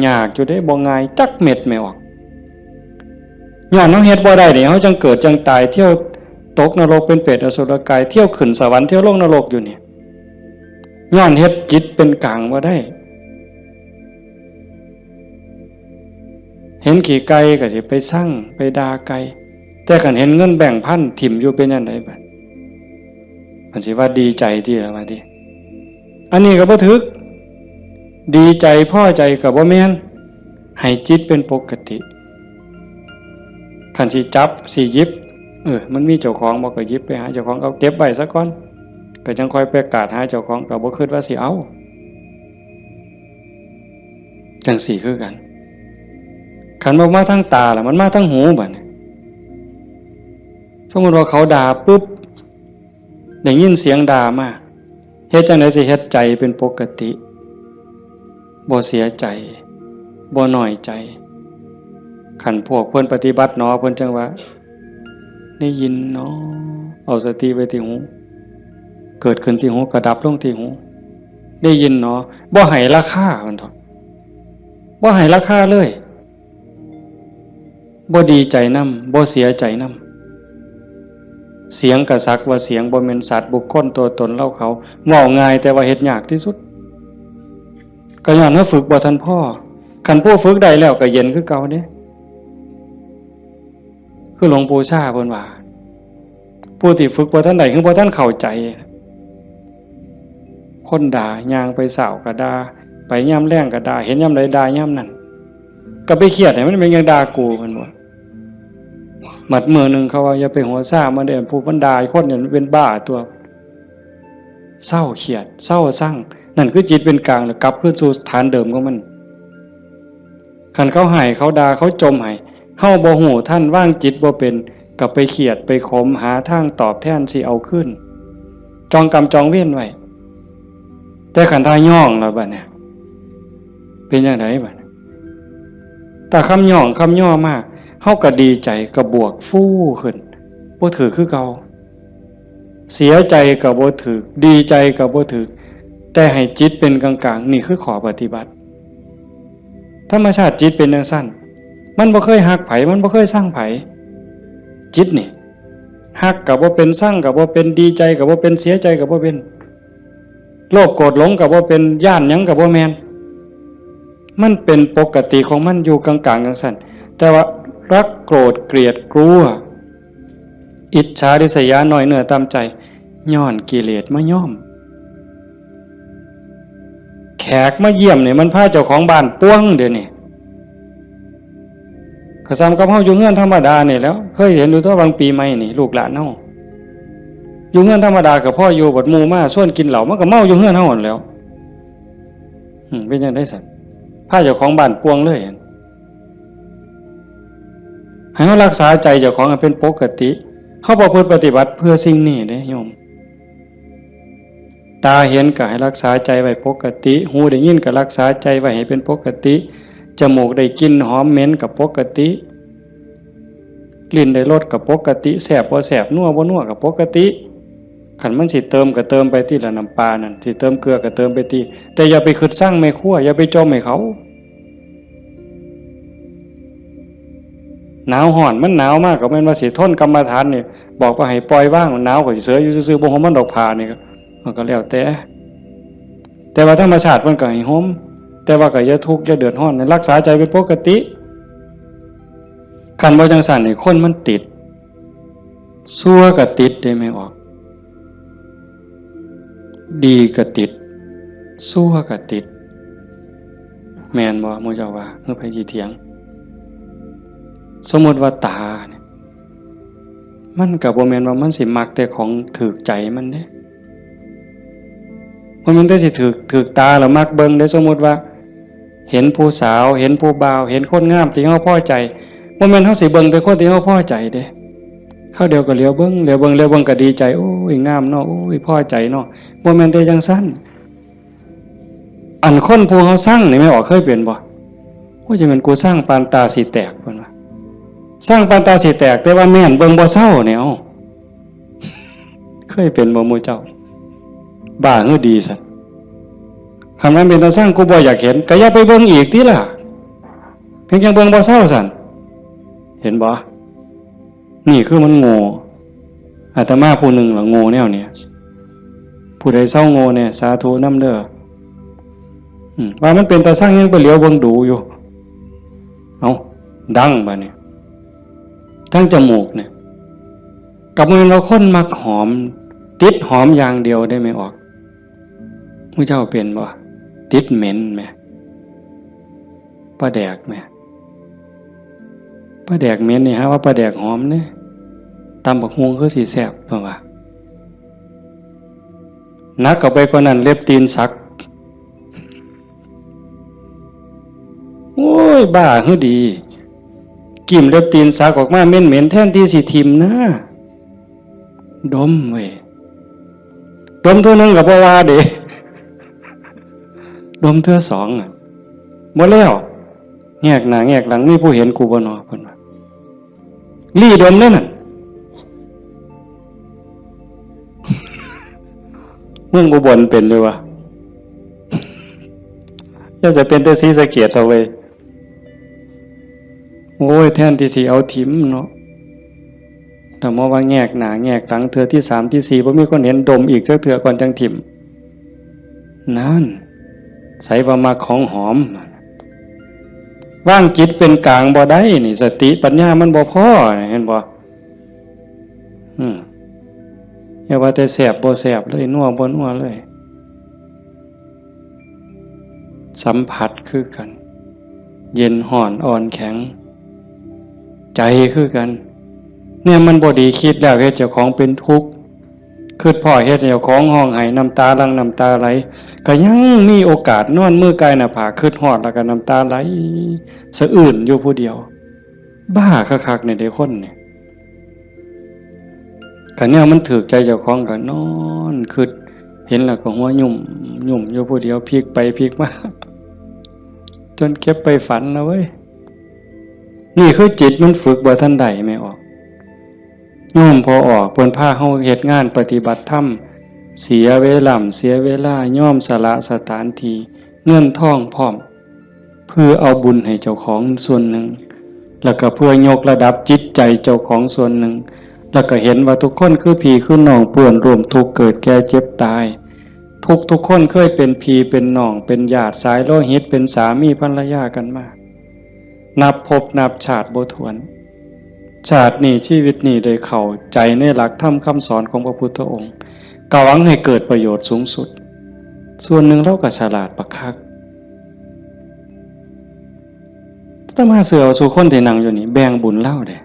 ยากอยู่เด้ บ่ง่ายจักเม็ดแม่ออก ย้อนเฮาเฮ็ดบ่ได้นี่ เฮาจั่งเกิดจั่งตาย เที่ยวตกนรกเป็นเปรตอสุรกาย เที่ยวขึ้นสวรรค์ เที่ยวลงนรกอยู่นี่ ย้อนเฮ็ดจิตเป็นกลางบ่ได้ เห็นขี้ไก่ก็สิไปซัง ไปด่าไก่ แต่คันเห็นเงินแบงค์พันถิ่มอยู่เป็นจั่งใดบัด มันสิว่าดีใจติล่ะว่าติ อันนี้ก็บ่ถืก ดีใจพอใจก็บ่แม่น ให้จิตเป็นปกติ คันสิจับสิหยิบ เออ มันมีเจ้าของบ่ก็หยิบไปหาเจ้าของ เอาเก็บไว้ซะก่อน ก็จั่งค่อยไปกาดหาเจ้าของ ก็บ่คิดว่าสิเอา จั่งซี้คือกัน คันบ่มาทางตาล่ะ มันมาทางหูบัดนี้ สมมุติว่าเขาด่าปุ๊บ ได้ยินเสียงด่ามา เฮ็ดจั่งใดสิเฮ็ดใจเป็นปกติ บ่เสียใจ บ่น้อยใจ คันพวกเพิ่นปฏิบัติหนอ เพิ่นจั่งว่า ได้ยินหนอ เอาสติไว้ที่หู เกิดขึ้นที่หู ก็ดับลงที่หู ได้ยินหนอ บ่ให้ราคา เพิ่นเถาะ บ่ให้ราคาเลย บ่ดีใจนำ บ่เสียใจนำ เสียงก็สักว่าเสียง บ่แม่นสัตว์บุคคลตัวตนเราเขา เว้าง่ายแต่ว่าเฮ็ดยากที่สุด ก็ย้อนว่าฝึกบ่ทันพอ คันผู้ฝึกได้แล้วก็เย็นคือเก่าเด้ คือหลวงปู่ชาเพิ่นว่า ผู้ที่ฝึกบ่ทันได้ คือบ่ทันเข้าใจ คนด่า ย่างไปเช้าก็ด่า ไปยามแลงก็ด่า เห็นยามใดด่ายามนั้น ก็ไปเครียดให้มันเป็นหยังด่ากู เพิ่นว่า บัดมื้อหนึ่งเขาว่า อย่าไปหัวซ่ามันเด้อ ผู้มันด่าคนเนี่ยมันเป็นบ้าตัว เซาเครียด เซาซัง นั่นคือจิตเป็นกลาง แล้วกลับคืนสู่ฐานเดิมของมัน คันเขาให้ เขาด่า เขาจ่มให้ เฮาบ่ฮู้ทัน วางจิตบ่เป็น ก็ไปเครียด ไปขม หาทางตอบแทนสิเอาคืน จองกรรมจองเวรไว้ แต่คันถ้าย้องแล้วบัดเนี่ย เป็นจั่งใดบัดเนี่ย ถ้าคำย้องคำย่อมา เฮาก็ดีใจ ก็บวกฟูขึ้น บ่ถืกคือเก่า เสียใจก็บ่ถืก ดีใจก็บ่ถืก แต่ให้จิตเป็นกลางๆ นี่คือข้อปฏิบัติ ธรรมชาติจิตเป็นจั่งซั้น มันบ่เคยฮักไผ มันบ่เคยซังไผ จิตนี่ ฮักก็บ่เป็น ซังก็บ่เป็น ดีใจก็บ่เป็น เสียใจก็บ่เป็น โลภโกรธหลงก็บ่เป็น ย้านหยังก็บ่แม่น มันเป็นปกติของมันอยู่กลางๆ จั่งซั้น แต่ว่ารักโกรธเกลียดกลัว อิจฉาริษยา น้อยเนื้อต่ำใจ ย้อนกิเลสมาย้อม แขกมาเยี่ยมนี่มันพาเจ้าของบ้านป่วงเดี๋ยวนี้ ก็ส่ำกับเฮาอยู่เฮือนธรรมดานี่แหล้ว เคยเห็นอยู่ตั๊ว บางปีใหม่นี่ ลูกหลานเฮาอยู่เฮือนธรรมดาก็พออยู่ บัดหมู่มาชวนกินเหล้า มันก็เมาอยู่เฮือนเฮาหั้นแหล้ว อืม เป็นจั่งใดซั้น พาเจ้าของบ้านป่วงเลย ให้เฮารักษาใจเจ้าของให้เป็นปกติ เฮาประพฤติปฏิบัติเพื่อสิ่งนี้เด้โยม ตาเห็นก็ให้รักษาใจไว้ปกติ หูได้ยินก็รักษาใจไว้ให้เป็นปกติ จมูกได้กลิ่นหอมเหม็นก็ปกติ ลิ้นได้รสก็ปกติ แซ่บบ่แซ่บ นัวบ่นัวก็ปกติ คันมันสิเติมก็เติมไปติละ น้ำปลานั่น สิเติมเกลือก็เติมไปติ แต่อย่าไปคิดซังแม่ครัว อย่าไปจ่มให้เขา หนาวฮ้อน มันหนาวมากก็แม่นว่าสิทนกรรมฐานนี่ บอกว่าให้ปล่อยวาง หนาวก็สิเสยอยู่ซื่อๆ บ่ห่มมันดอกผ้านี่ก็ มันก็แล้วแต่ แต่ว่าธรรมชาติมันก็ให้ห่ม แต่ว่าก็อย่าทุกข์อย่าเดือดร้อน รักษาใจเป็นปกติ คันบ่จั่งซั้นนี่คนมันติด ชั่วก็ติดเด้แม่ออก ดีก็ติด ชั่วก็ติด แม่นบ่ หมู่เจ้าว่า หรือไผสิเถียง สมมุติว่าตาเนี่ย มันก็บ่แม่นว่ามันสิมักแต่ของถูกใจมันเด้ บ่แม่นแต่สิถูก ถูกตาแล้วมักเบิ่งเด้ สมมุติว่า เห็นผู้สาว เห็นผู้บ่าว เห็นคนงามที่เฮาพอใจ บ่แม่นเฮาสิเบิ่งแต่คนที่เฮาพอใจเด้ คราวเดียวก็เหลียวเบิ่ง เหลียวเบิ่ง เหลียวเบิ่งก็ดีใจ โอ้ย งามเนาะ โอ้ย พอใจเนาะ บ่แม่นแต่จั่งซั้น อันคนผู้เฮาซังนี่แม่ออกเคยเป็นบ่ โอ้ย จะแม่นกูซังปานตาสิแตก เพิ่นว่า ซังปานตาสิแตก แต่ว่าแม่นเบิ่งบ่เซาเนี่ย เอ้า เคยเป็นบ่หมู่เจ้า บ้าหรือดีซั้น คันมันเป็นตาซัง กูบ่อยากเห็น ก็อย่าไปเบิ่งอีกติล่ะ เพียงจั่งเบิ่งบ่เซาซั้น เห็นบ่ นี่คือมันโง่ อาตมาผู้หนึ่งล่ะโง่แนวเนี้ย ผู้ใดเซาโง่แน่ สาธุนำเด้อ อืม ว่ามันเป็นตาซังยังไปเหลียวเบิ่งดูอยู่ เอ้า ดังบาดนี้ ทั้งจมูกเนี่ย ก็บ่แม่นว่าคนมักหอม ติดหอมอย่างเดียวเด้แม่ออก หมู่เจ้าเป็นบ่ ติดเหม็นแหม ปลาแดกแหม ปลาแดกเหม็นนี่ หาว่าปลาแดกหอมเด้ ตำบักหุ่งคือสิแซ่บ เพิ่นว่า หนักเข้าไปกว่านั้น เล็บตีนสัก โอ้ย บ้าหือดี กิ่มเล็บตีนสักออกมาเหม็นๆ แทนที่สิถิ่มนะ ดมเว้ย ดมเทื่อหนึ่งก็บ่ว่าเด้ ดมเทื่อสองอะ บ่แล้ว แงกหน้าแงกหลัง มีผู้เห็นกูบ่นอ เพิ่นว่า ลี้ดมเด้นั่น เมืองอุบลเป็นอยู่วะ อย่าจะเป็นแต่ศรีสะเกษเถาะเว้ย โอ้ย แทนที่สิเอาถิ่มเนาะ แต่มาว่าแงกหน้าแงกหลัง เทื่อที่สามที่สี่ บ่มีคนเห็น ดมอีกจักเทื่อก่อนจั่งถิ่ม นั่น ใสว่ามักของหอม วางจิตเป็นกลางบ่ได้นี่ สติปัญญามันบ่พอ เห็นบ่ อืม อย่าว่าแต่แซ่บบ่แซ่บเลย นัวบ่นัวเลย สัมผัสคือกัน เย็นฮ้อนอ่อนแข็ง ใจคือกัน เนี่ยมันบ่ดี คิดแล้วเฮ็ดเจ้าของเป็นทุกข์ คิดพ้อเฮ็ดให้เจ้าของฮ้องไห้ น้ำตาหลั่งน้ำตาไหล ก็ยังมีโอกาสนอนมือกายหน้าผาก คิดฮอดแล้วก็น้ำตาไหลสะอื้นอยู่ผู้เดียว บ้าคักๆ นี่เด้คนนี่ คันแนวมันถูกใจเจ้าของก็นอนคิด เห็นแล้วก็หัวยุ่มยุ่มอยู่ผู้เดียว พลิกไปพลิกมา จนเก็บไปฝันนะเว้ย นี่คือจิตมันฝึกบ่ทันได้ แม่ออก โยมพ่อออก เพิ่นพาเฮาเฮ็ดงานปฏิบัติธรรม เสียเวลา เสียเวลา ยอมสละสถานที่ เงินทองพร้อม เพื่อเอาบุญให้เจ้าของส่วนหนึ่ง แล้วก็เพื่อยกระดับจิตใจเจ้าของส่วนหนึ่ง แล้วก็เห็นว่าทุกคนคือพี่คือน้อง เพื่อนร่วมทุกข์เกิดแก่เจ็บตาย ทุกทุกคนเคยเป็นพี่เป็นน้อง เป็นญาติสายโลหิต เป็นสามีภรรยากันมา นับภพนับชาติบ่ถ้วน ชาตินี้ชีวิตนี้ได้เข้าใจในหลักธรรมคำสอนของพระพุทธองค์ ก็หวังให้เกิดประโยชน์สูงสุด ส่วนหนึ่งลาวก็ฉลาดบักคัก อาตมาเชื่อว่าซุคนที่นั่งอยู่นี่แบ่งบุญลาวเด้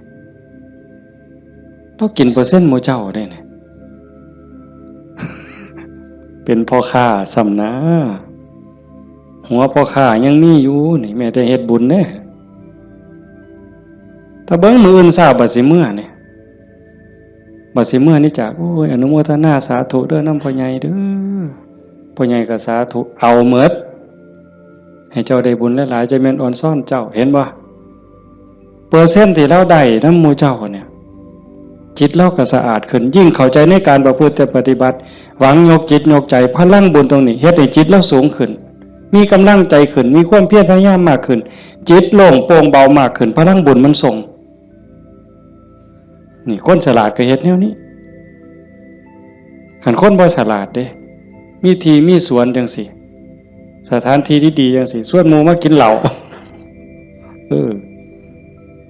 ลาวกินเปอร์เซ็นต์หมู่เจ้าเด้นี่ เป็นพ่อค้าซ้ำนะ หัวพ่อค้ายังมีอยู่นี่ แม้แต่เฮ็ดบุญเด้ ถ้าเบิ่งมื้ออื่นเช้าบัดสิเมือนี่ บัดสิเมือนี่จาก โอ้ย อนุโมทนาสาธุเด้อนำพ่อใหญ่เด้อ พ่อใหญ่ก็สาธุ เอาหมด ให้เจ้าได้บุญหลายๆ จะแม่นออนซ่อนเจ้า เห็นบ่ เปอร์เซ็นต์ที่ลาวได้นำหมู่เจ้าเนี่ย จิตลาวก็สะอาดขึ้น ยิ่งเข้าใจในการประพฤติปฏิบัติ หวังยกจิตยกใจ พลังบุญตรงนี้ เฮ็ดให้จิตลาวสูงขึ้น มีกำลังใจขึ้น มีความเพียรพยายามมากขึ้น จิตโล่งโปร่งเบามากขึ้น พลังบุญมันส่ง นี่คนฉลาดก็เฮ็ดแนวนี้ คันคนบ่ฉลาดเด้ มีที่มีสวนจังซี่ สถานที่ดีๆจังซี่ ชวนหมู่มากินเหล้า เออ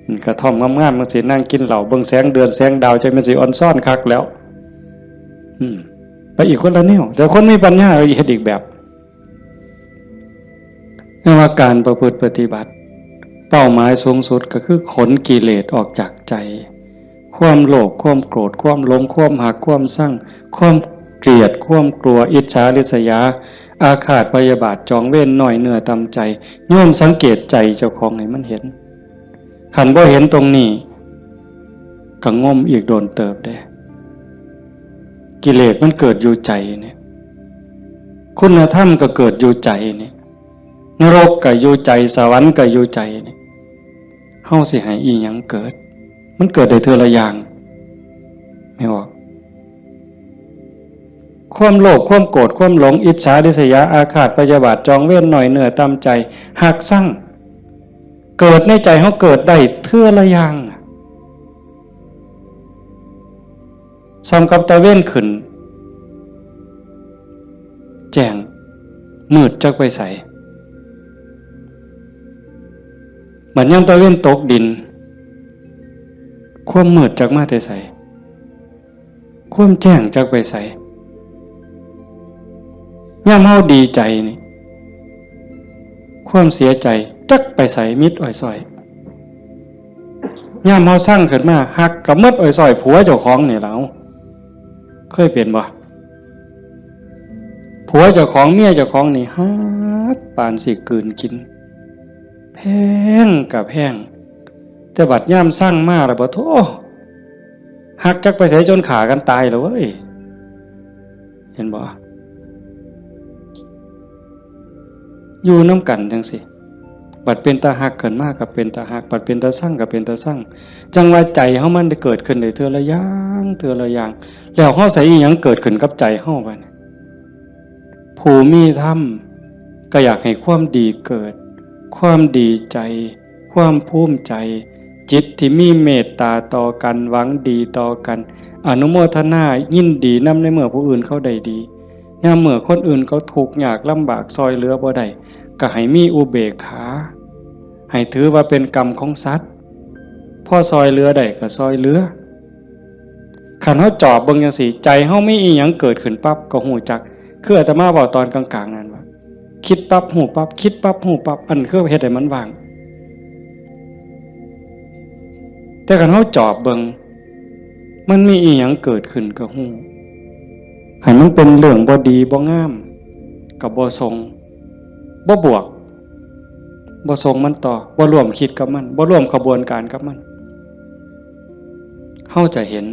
นี่กระท่อมงามๆจังซี่ นั่งกินเหล้า เบิ่งแสงเดือนแสงดาว จั่งแม่นสิออนซ่อนคักแล้ว อืม ไปอีกคนละแนว แต่คนมีปัญญาเฮ็ดอีกแบบ เรียกว่าการประพฤติปฏิบัติ เป้าหมายสูงสุดก็คือขนกิเลสออกจากใจ ความโลภ ความโกรธ ความหลง ความฮัก ความซัง ความเกลียด ความกลัว อิจฉาริษยา อาฆาตพยาบาท จองเวร น้อยเนื้อต่ำใจ โยมสังเกตใจเจ้าของให้มันเห็น คันบ่เห็นตรงนี้ ก็งมอีกโดนเติบเด้ กิเลสมันเกิดอยู่ใจเนี่ย คุณธรรมก็เกิดอยู่ใจเนี่ย นรกก็อยู่ใจ สวรรค์ก็อยู่ใจเนี่ย เฮาสิให้อีหยังเกิด มันเกิดได้เทื่อละอย่าง แม่นบ่ ความโลภ ความโกรธ ความหลง อิจฉาริษยา อาฆาตพยาบาท จองเวร น้อยเนื้อต่ำใจ ฮักซัง เกิดในใจเฮาเกิดได้เทื่อละอย่าง ส่ำกับตะเวนขึ้น แจ้ง มืดจักไปไส บัดยามตะเวนตกดิน ความมืดจักมาแต่ไส ความแจ้งจักไปไส เอ ยามเฮาดีใจนี่ ความเสียใจจักไปไส มิดอ้อยซ้อย ยามเฮาซังขึ้นมา ฮักก็หมดอ้อยซ้อยผัวเจ้าของนี่ล่ะ เอ้า เคยเป็นบ่ ผัวเจ้าของเมียเจ้าของนี่ฮักปานสิกลืนกิน แพงก็แพง แต่บัดยามซังมาแล้วบ่โธ่ ฮักจักไปไสจนฆ่ากันตายแล้วเว้ย เห็นบ่ อยู่นำกันจั่งซี้ บัดเป็นตาฮักขึ้นมาก็เป็นตาฮัก บัดเป็นตาซังก็เป็นตาซัง จั่งว่าใจเฮามันได้เกิดขึ้นได้เทื่อละอย่าง เทื่อละอย่าง แล้วเฮาใส่อีหยังเกิดขึ้นกับใจเฮาบัดนี้ ผู้มีธรรมก็อยากให้ความดีเกิด ความดีใจ ความภูมิใจ จิตที่มีเมตตาต่อกัน หวังดีต่อกัน อนุโมทนายินดีนำในเมื่อผู้อื่นเขาได้ดี ยามเมื่อคนอื่นเขาทุกข์ยากลำบากซอยเหลือบ่ได้ ก็ให้มีอุเบกขา ให้ถือว่าเป็นกรรมของสัตว์ พอซอยเหลือได้ก็ซอยเหลือ คันเฮาจอบเบิ่งจั่งซี้ ใจเฮามีอีหยังเกิดขึ้นปั๊บก็ฮู้จัก คืออาตมาเว้าตอนกลางๆนั่นว่า คิดปั๊บฮู้ปั๊บ คิดปั๊บฮู้ปั๊บ อันคือเฮ็ดให้มันว่าง แต่คันเฮาจอบเบิ่ง มันมีอีหยังเกิดขึ้นก็ฮู้ คันมันเป็นเรื่องบ่ดีบ่งาม ก็บ่ส่ง บ่บวก บ่ส่งมันต่อ บ่ร่วมคิดกับมัน บ่ร่วมขบวนการกับมัน เฮาจะเห็น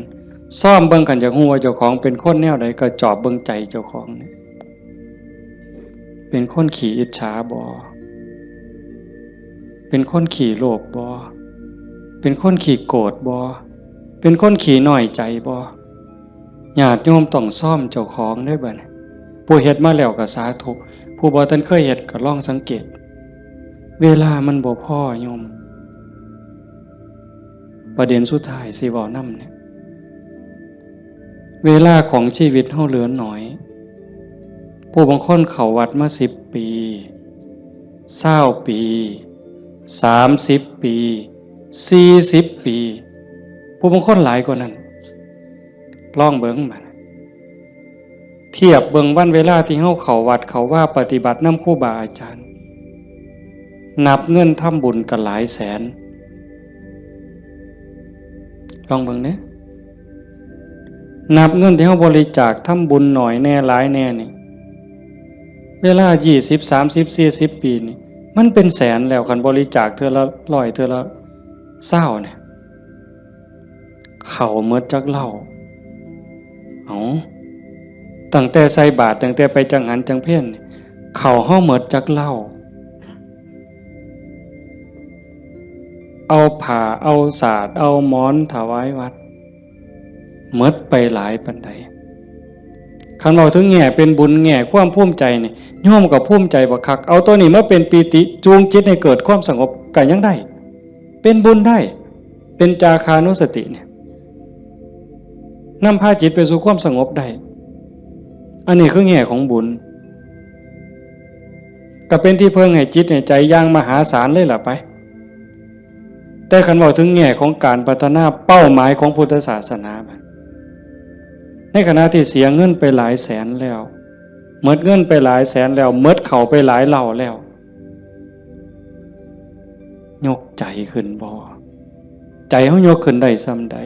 ซ่อมเบิ่ง คันอยากฮู้ว่าเจ้าของเป็นคนแนวใด ก็จอบเบิ่งใจเจ้าของนี่ เป็นคนขี้อิจฉาบ่ เป็นคนขี้โลภบ่ เป็นคนขี้โกรธบ่ เป็นคนขี้น้อยใจบ่ ญาติโยมต้องซ่อมเจ้าของเด้อบัดนี้ ผู้เฮ็ดมาแล้วก็สาธุ ผู้บ่ทันเคยเฮ็ดก็ลองสังเกต เวลามันบ่พอโยม ประเด็นสุดท้ายสิเว้านำเนี่ย เวลาของชีวิตเฮาเหลือน้อย ผู้บางคนเข้าวัดมาสิบปี ซาวปี สามสิบปี สี่สิบปี ผู้บางคนหลายกว่านั้น ลองเบิ่งบัด เทียบเบิ่งวันเวลาที่เฮาเข้าวัดเข้าวาปฏิบัตินำครูบาอาจารย์ นับเงินทำบุญก็หลายแสน ลองเบิ่งเด้ นับเงินที่เฮาบริจาคทำบุญน้อยแน่หลายแน่นี่ เวลายี่สิบ สามสิบ สี่สิบปีนี่ มันเป็นแสนแล้ว คันบริจาคเทื่อละร้อย เทื่อละซาวเนี่ย เข้าหมดจักเหล้า เอ้า ตั้งแต่ใส่บาตร ตั้งแต่ไปจังหันจังเพล เข้าเฮาหมดจักเหล้า เอาผ้า เอาสาด เอาหมอนถวายวัด หมดไปหลายปานใด คันเว้าถึงแง่เป็นบุญ แง่ความภูมิใจนี่ โยมก็ภูมิใจบักคัก เอาตัวนี้มาเป็นปีติ จูงจิตให้เกิดความสงบก็ยังได้ เป็นบุญได้ เป็นจาคานุสติเนี่ย นำพาจิตไปสู่ความสงบได้ อันนี้คือแง่ของบุญ ก็เป็นที่เพิ่งให้จิตให้ใจอย่างมหาศาลเลยล่ะไป แต่คันเว้าถึงแง่ของการพัฒนาเป้าหมายของพุทธศาสนา ในขณะที่เสียเงินไปหลายแสนแล้ว หมดเงินไปหลายแสนแล้ว หมดเข้าไปหลายเหล้าแล้ว ยกใจขึ้นบ่ ใจเฮายกขึ้นได้ส่ำใด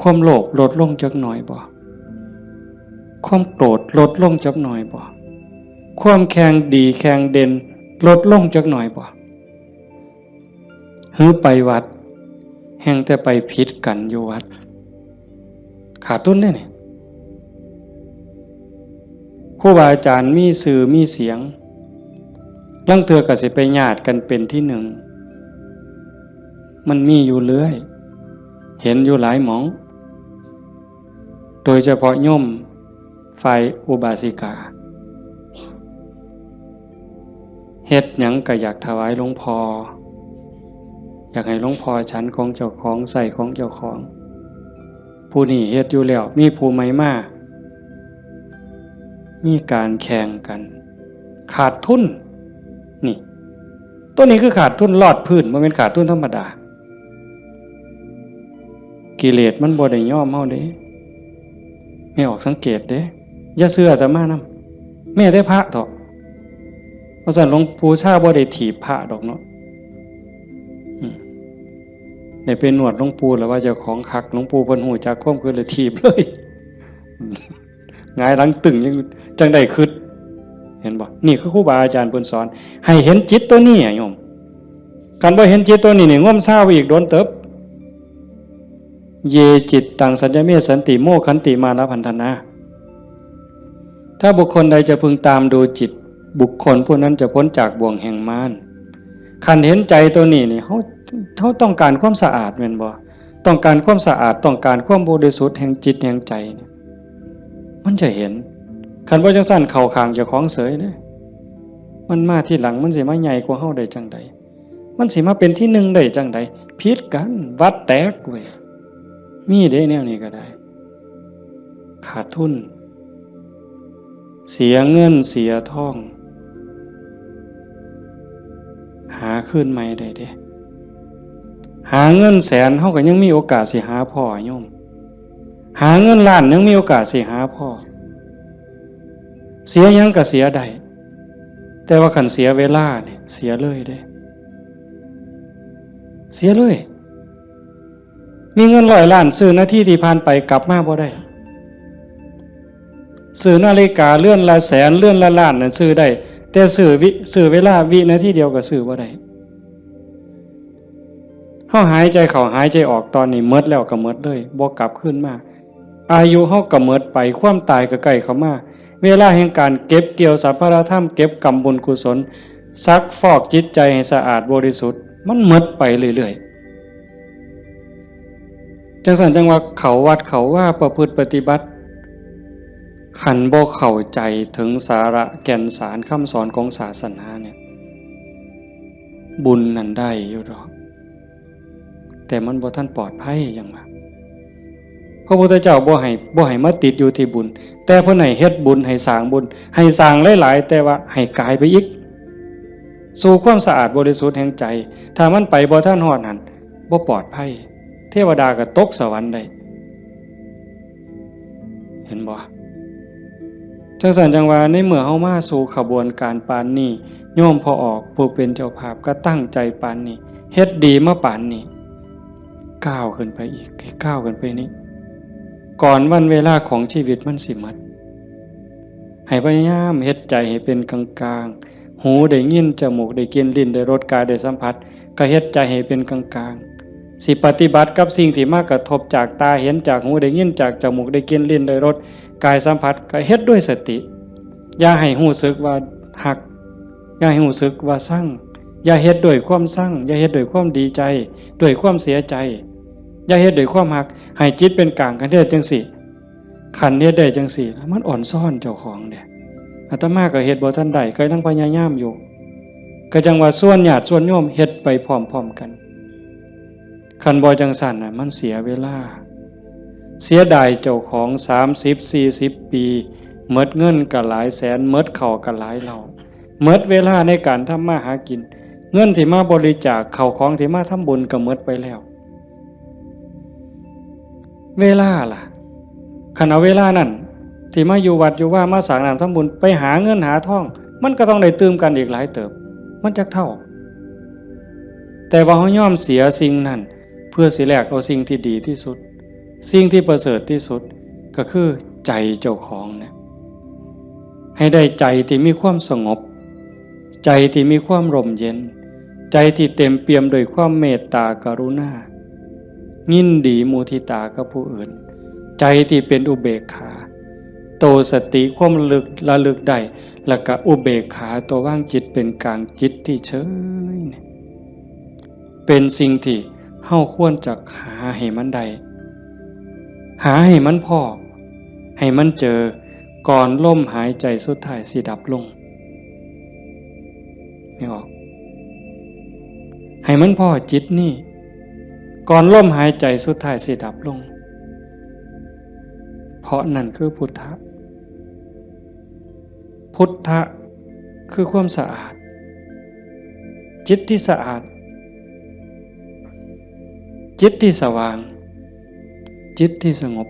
ความโลภลดลงจักหน่อยบ่ ความโกรธลดลงจักหน่อยบ่ ความแข่งดีแข่งเด่นลดลงจักหน่อยบ่ หือไปวัด แฮ่งแต่ไปผิดกันอยู่วัด ขาดทุนเด้นี่ ครูบาอาจารย์มีชื่อมีเสียง ลางเทื่อก็สิไปญาติกันเป็นที่หนึ่ง มันมีอยู่เรื่อย เห็นอยู่หลายหม่อง โดยเฉพาะโยมฝ่ายอุบาสิกา เฮ็ดหยังก็อยากถวายหลวงพ่อ อยากให้หลวงพ่อฉันของเจ้าของ ใช้ของเจ้าของ ผู้นี้เฮ็ดอยู่แล้ว มีผู้ใหม่มา มีการแข่งกัน ขาดทุน นี่ ตัวนี้คือขาดทุนลอดพื้น บ่แม่นขาดทุนธรรมดา กิเลสมันบ่ได้ยอมเฮาเด้ แม่ออกสังเกตเด้ อย่าเชื่ออาตมานำ แม้แต่พระเถาะ เพราะฉะนั้นหลวงปู่ชาบ่ได้ถีบพระดอกเนาะ อืม ได้ไปนวดหลวงปู่แล้วว่าเจ้าของคัก หลวงปู่เพิ่นฮู้จักความคิดเลยถีบเลย หงายหลังตึงยังจังได้คิด เห็นบ่ นี่คือครูบาอาจารย์เพิ่นสอน ให้เห็นจิตตัวนี้อะโยม คันบ่เห็นจิตตัวนี้นี่ งมซาวอีกโดนเติบ เย จิตตัง สัญญเม สันติ โม ขันติ มานะ พันธนา ถ้าบุคคลใดจะพึงตามดูจิต บุคคลผู้นั้นจะพ้นจากบ่วงแห่งมาร คันเห็นใจตัวนี้นี่ เฮา เฮาต้องการความสะอาดแม่นบ่ ต้องการความสะอาด ต้องการความบริสุทธิ์แห่งจิตแห่งใจเนี่ย มันจะเห็น คันบ่จังซั่นเข้าข้างเจ้าของเสยเด้ มันมาทีหลัง มันสิมาใหญ่กว่าเฮาได้จังใด มันสิมาเป็นที่หนึ่งได้จังใด ผิดกัน วัดแตกเว้ย มีเด้แนวนี้ก็ได้ ขาดทุน เสียเงินเสียทอง หาคืนใหม่ได้เด้ หาเงินแสน เฮาก็ยังมีโอกาสสิหาพ้อโยม หาเงินล้านยังมีโอกาสสิหาพ้อ เสียหยังก็เสียได้ แต่ว่าคันเสียเวลาเนี่ย เสียเลยเด้ เสียเลย มีเงินร้อยล้าน ซื้อนาทีที่ผ่านไปกลับมาบ่ได้ ซื้อนาฬิกาเรือนละแสน เรือนละล้านน่ะซื้อได้ แต่ซื้อวิ ซื้อเวลาวินาทีเดียวก็ซื้อบ่ได้ เฮาหายใจเข้าหายใจออกตอนนี้หมดแล้วก็หมดเลย บ่กลับคืนมา อายุเฮาก็หมดไป ความตายก็ใกล้เข้ามา เวลาแห่งการเก็บเกี่ยวสรรพธรรม เก็บกำบุญกุศล ซักฟอกจิตใจให้สะอาดบริสุทธิ์ มันหมดไปเรื่อยๆ จังซั่นจังว่าเข้าวัดเข้าวาประพฤติปฏิบัติ คันบ่เข้าใจถึงสาระแก่นสารคำสอนของศาสนาเนี่ย บุญนั่นได้อยู่ดอก แต่มันบ่ทันปลอดภัยหยังวะ พระพุทธเจ้าบ่ให้ บ่ให้มาติดอยู่ที่บุญ แต่เพิ่นให้เฮ็ดบุญ ให้สร้างบุญ ให้สร้างหลายๆ แต่ว่าให้กายไปอีก สู่ความสะอาดบริสุทธิ์แห่งใจ ถ้ามันไปบ่ทันฮอดหั่น บ่ปลอดภัย เทวดาก็ตกสวรรค์ได้ เห็นบ่ จังซั่นจังว่า ในเมื่อเฮามาสู่ขบวนการปานนี้ โยมพ่อออกผู้เป็นเจ้าภาพก็ตั้งใจปานนี้ เฮ็ดดีมาปานนี้ ก้าวขึ้นไปอีก ให้ก้าวขึ้นไปนี้ ก่อนวันเวลาของชีวิตมันสิหมด ให้พยายามเฮ็ดใจให้เป็นกลางๆ หูได้ยิน จมูกได้กลิ่น ลิ้นได้รส กายได้สัมผัส ก็เฮ็ดใจให้เป็นกลางๆ สิปฏิบัติกับสิ่งที่มากระทบจากตาเห็น จากหูได้ยิน จากจมูกได้กลิ่น ลิ้นได้รส กายสัมผัส ก็เฮ็ดด้วยสติ อย่าให้รู้สึกว่าฮัก อย่าให้รู้สึกว่าซัง อย่าเฮ็ดด้วยความซัง อย่าเฮ็ดด้วยความดีใจ ด้วยความเสียใจ อย่าเฮ็ดด้วยความฮัก ให้จิตเป็นกลาง คันเฮ็ดจังซี่ คันเฮ็ดได้จังซี่ มันอ่อนซ้อนเจ้าของเด้ อาตมาก็เฮ็ดบ่ทันได้ ก็ยังพยายามอยู่ ก็จังว่าชวนญาติชวนโยมเฮ็ดไปพร้อมๆ กัน คันบ่จังซั่นน่ะ มันเสียเวลา เสียดายเจ้าของ สามสิบ สี่สิบ ปี หมดเงินก็หลายแสน หมดข้าวก็หลายเหล้า หมดเวลาในการทำมาหากิน เงินที่มาบริจาค ข้าวของที่มาทำบุญก็หมดไปแล้ว เวลาล่ะ คันเอาเวลานั่น ที่มาอยู่วัดอยู่วา มาสร้างน้ำทำบุญ ไปหาเงินหาทอง มันก็ต้องได้ตื่มกันอีกหลายเติบ มันจักเท่า แต่ว่าเฮายอมเสียสิ่งนั้น เพื่อสิแลกเอาสิ่งที่ดีที่สุด สิ่งที่ประเสริฐที่สุด ก็คือใจเจ้าของเนี่ย ให้ได้ใจที่มีความสงบ ใจที่มีความร่มเย็น ใจที่เต็มเปี่ยมด้วยความเมตตากรุณา ยินดีมุทิตากับผู้อื่น ใจที่เป็นอุเบกขา โตสติความระลึก ระลึกได้ แล้วก็อุเบกขา ตัววางจิตเป็นกลาง จิตที่เฉยเนี่ย เป็นสิ่งที่เฮาควรจะหาให้มันได้ หาให้มันพ้อ ให้มันเจอ ก่อนลมหายใจสุดท้ายสิดับลง นึกออก ให้มันพ้อจิตนี่ ก่อนลมหายใจสุดท้ายสิดับลง เพราะนั่นคือพุทธะ พุทธะคือความสะอาด จิตที่สะอาด จิตที่สว่าง จิตที่สงบ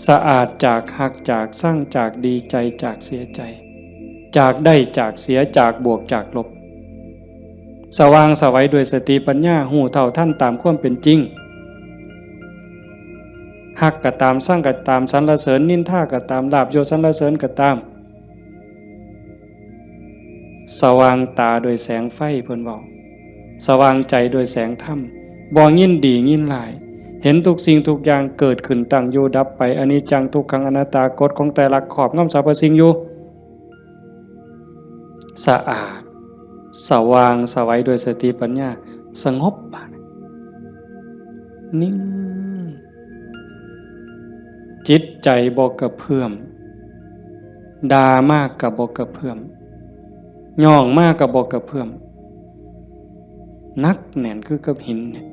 สะอาดจากฮัก จากซัง จากดีใจ จากเสียใจ จากได้ จากเสีย จากบวก จากลบ สว่างไสวด้วยสติปัญญา ฮู้เท่าทันตามความเป็นจริง ฮักก็ตาม ซังก็ตาม สรรเสริญนินทาก็ตาม ลาภยศสรรเสริญก็ตาม สว่างตาด้วยแสงไฟ เพิ่นเว้า สว่างใจด้วยแสงธรรม บ่ยินดียินร้าย เห็นทุกสิ่งทุกอย่างเกิดขึ้นตั้งอยู่ดับไป อนิจจัง ทุกขัง อนัตตา กฎของไตรลักษณ์ครอบงำสรรพสิ่งอยู่ สะอาด สว่างไสวด้วยสติปัญญา สงบ นิ่ง จิตใจบ่กระเพื่อม ด่ามากก็บ่กระเพื่อม ย่องมากก็บ่กระเพื่อม หนักแน่นคือกับหินเนี่ย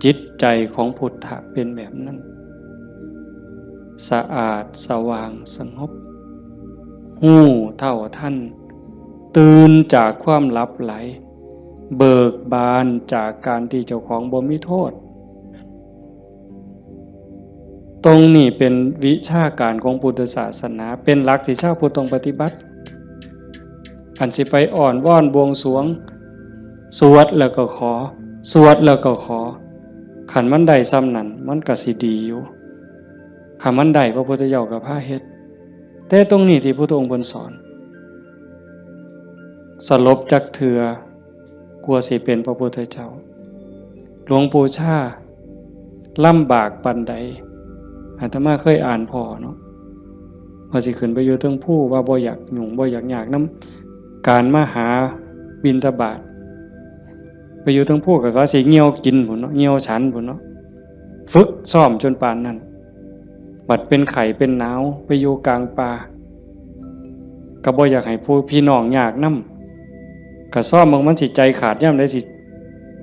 จิตใจของพุทธะเป็นแบบนั้น สะอาด สว่าง สงบ ฮู้เท่าทัน ตื่นจากความหลับไหล เบิกบานจากการที่เจ้าของบ่มีโทษ ตรงนี้เป็นวิชาการของพุทธศาสนา เป็นหลักที่ชาวพุทธต้องปฏิบัติ อันสิไปอ้อนวอนบวงสรวง สวดแล้วก็ขอ สวดแล้วก็ขอ คันมันได้ส่ำนั้น มันก็สิดีอยู่ คันมันได้ พระพุทธเจ้าก็พาเฮ็ด แต่ตรงนี้ที่พุทธองค์เพิ่นสอน สลบจักเทื่อ กลัวสิเป็นพระพุทธเจ้า หลวงปู่ชาลำบากปานใด อาตมาเคยอ่านพ้อเนาะ ว่าสิขึ้นไปอยู่เทิงภู ว่าบ่อยากยุ่ง บ่อยากยากนำการมาหาบิณฑบาต ไปอยู่เทิงภูก็ว่าสิเหี่ยวกินพุ้นเนาะ เหี่ยวฉันพุ้นเนาะ ฝึกซ้อมจนปานนั้น บัดเป็นไข้เป็นหนาว ไปอยู่กลางป่า ก็บ่อยากให้ผู้พี่น้องยากนำ ก็ซ้อมเบิ่งมันสิใจขาดยามใด สิ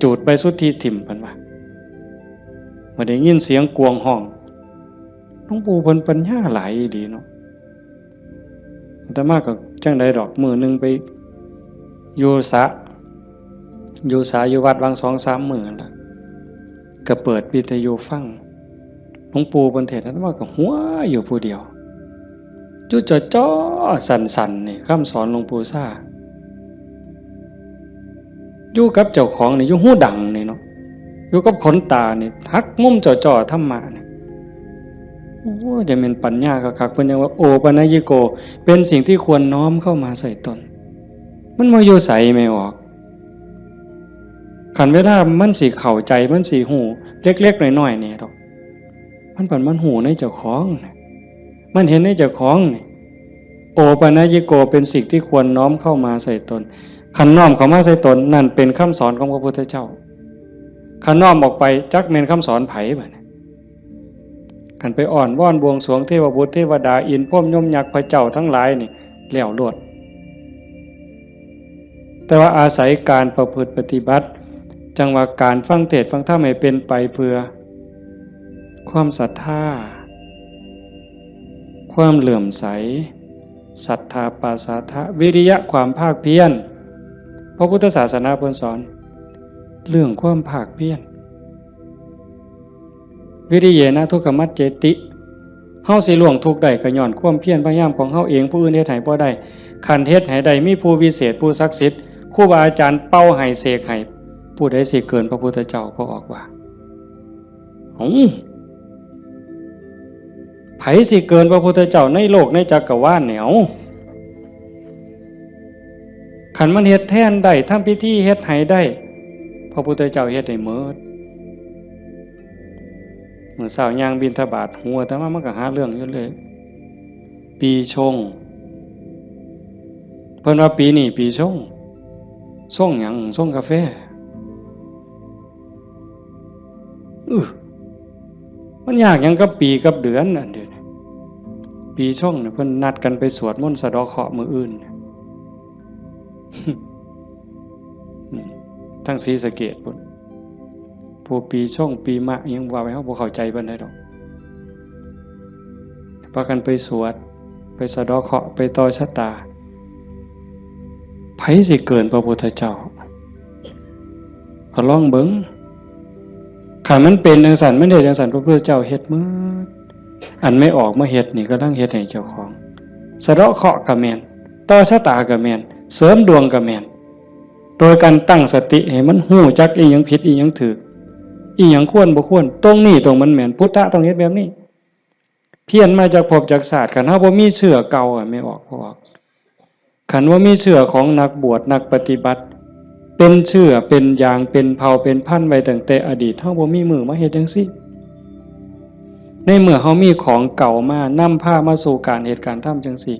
จูดใบสุทธิถิ่ม เพิ่นว่า บ่ได้ยินเสียงกวางฮ้อง หลวงปู่เพิ่นปัญญาหลายอีหลีเนาะ อาตมาก็จั่งใดดอก มื้อหนึ่งไปอยู่สระ อยู่สระอยู่วัด หว่างสองสามมื้อนั่นล่ะ ก็เปิดวิทยุฟัง หลวงปู่เพิ่นเทศน์ อาตมาก็หัวอยู่ผู้เดียว อยู่จ่อๆ สั่นๆ นี่ คำสอนหลวงปู่ชา อยู่กับเจ้าของนี่ อยู่หูดังนี่เนาะ อยู่กับขนตานี่ หักมุมจ่อๆ ธรรมะนี่ โอ้ จะเป็นปัญญาคักๆ เพิ่นยังว่า โอปัญญิโก เป็นสิ่งที่ควรน้อมเข้ามาใส่ตน มันบ่อยู่ไสไม่ออก คันเวลามันสิเข้าใจ มันสิฮู้ เล็กๆ น้อยๆ นี่ดอก มันเป็นมันฮู้ในเจ้าของนะ มันเห็นในเจ้าของนี่ โอปัญญิโก เป็นสิ่งที่ควรน้อมเข้ามาใส่ตน คันน้อมเข้ามาใส่ตน นั่นเป็นคำสอนของพระพุทธเจ้า คันน้อมออกไป จักแม่นคำสอนไผบัดนี้ คันไปอ้อนวอนบวงสรวงเทวบุตรเทวดา อินทร์พรหมยมยักษ์พระเจ้าทั้งหลายนี่ แล้วโลด แต่ว่าอาศัยการประพฤติปฏิบัติ จั่งว่าการฟังเทศน์ฟังธรรมให้เป็นไปเพื่อ ความศรัทธา ความเลื่อมใส ศรัทธาปาสาทะ วิริยะ ความภาคเพียร พระพุทธศาสนาเพิ่นสอน เรื่องความภาคเพียร วิริเยนะทุกขมัจเจติ เฮาสิล่วงทุกข์ได้ก็ย้อนความเพียรพยายามของเฮาเอง ผู้อื่นเฮ็ดให้บ่ได้ คันเฮ็ดให้ได้ มีผู้วิเศษ ผู้ศักดิ์สิทธิ์ ครูบาอาจารย์เป่าให้เสกให้ ผู้ใดสิเกินพระพุทธเจ้า พระออกว่า เอ้า ไผสิเกินพระพุทธเจ้าในโลกในจักรวาลเนี่ย เอ้า คันมันเฮ็ดแทนได้ ทำพิธีเฮ็ดให้ได้ พระพุทธเจ้าเฮ็ดให้หมด มื้อเช้าย่างบิณฑบาต หัวอาตมามันก็หาเรื่องอยู่เลย ปีชง เพิ่นว่าปีนี้ปีชง ชงหยัง ชงกาแฟ อื้อ มันยากหยังกับปีกับเดือนอันเดียวนี้ ปีชงเนี่ยเพิ่นนัดกันไปสวดมนต์สะเดาะเคราะห์มื้ออื่น อืม ทั้งศรีสะเกษพุ้น ผู้ปีชงปีมะอิหยังว่าไป เฮาบ่เข้าใจปานใดดอก พากันไปสวด ไปสะเดาะเคราะห์ ไปต่อชะตา ไผสิเกินพระพุทธเจ้า ก็ลองเบิ่ง คันมันเป็นจั่งซั้น มันเฮ็ดจั่งซั้น พระพุทธเจ้าเฮ็ดหมด อันแม่ออกมาเฮ็ดนี่ กำลังเฮ็ดให้เจ้าของ สะเดาะเคราะห์ก็แม่น ต่อชะตาก็แม่น เสริมดวงก็แม่น โดยการตั้งสติให้มันฮู้จักอีหยังผิดอีหยังถูก อีหยังควรบ่ควร ตรงนี้ตรงมันแม่น พุทธะต้องเฮ็ดแบบนี้ เพี้ยนมาจากภพจากชาติ คันเฮาบ่มีเชื้อเก่าอะ แม่ออก พ่อออก คันว่ามีเชื้อของนักบวชนักปฏิบัติ เป็นเชื้อเป็นยางเป็นเผ่าเป็นพันธุ์ไว้ตั้งแต่อดีต เฮาบ่มีมื้อมาเฮ็ดจั่งซี้ ในเมื่อเฮามีของเก่ามานำพามาสู่การเฮ็ดการทำจั่งซี้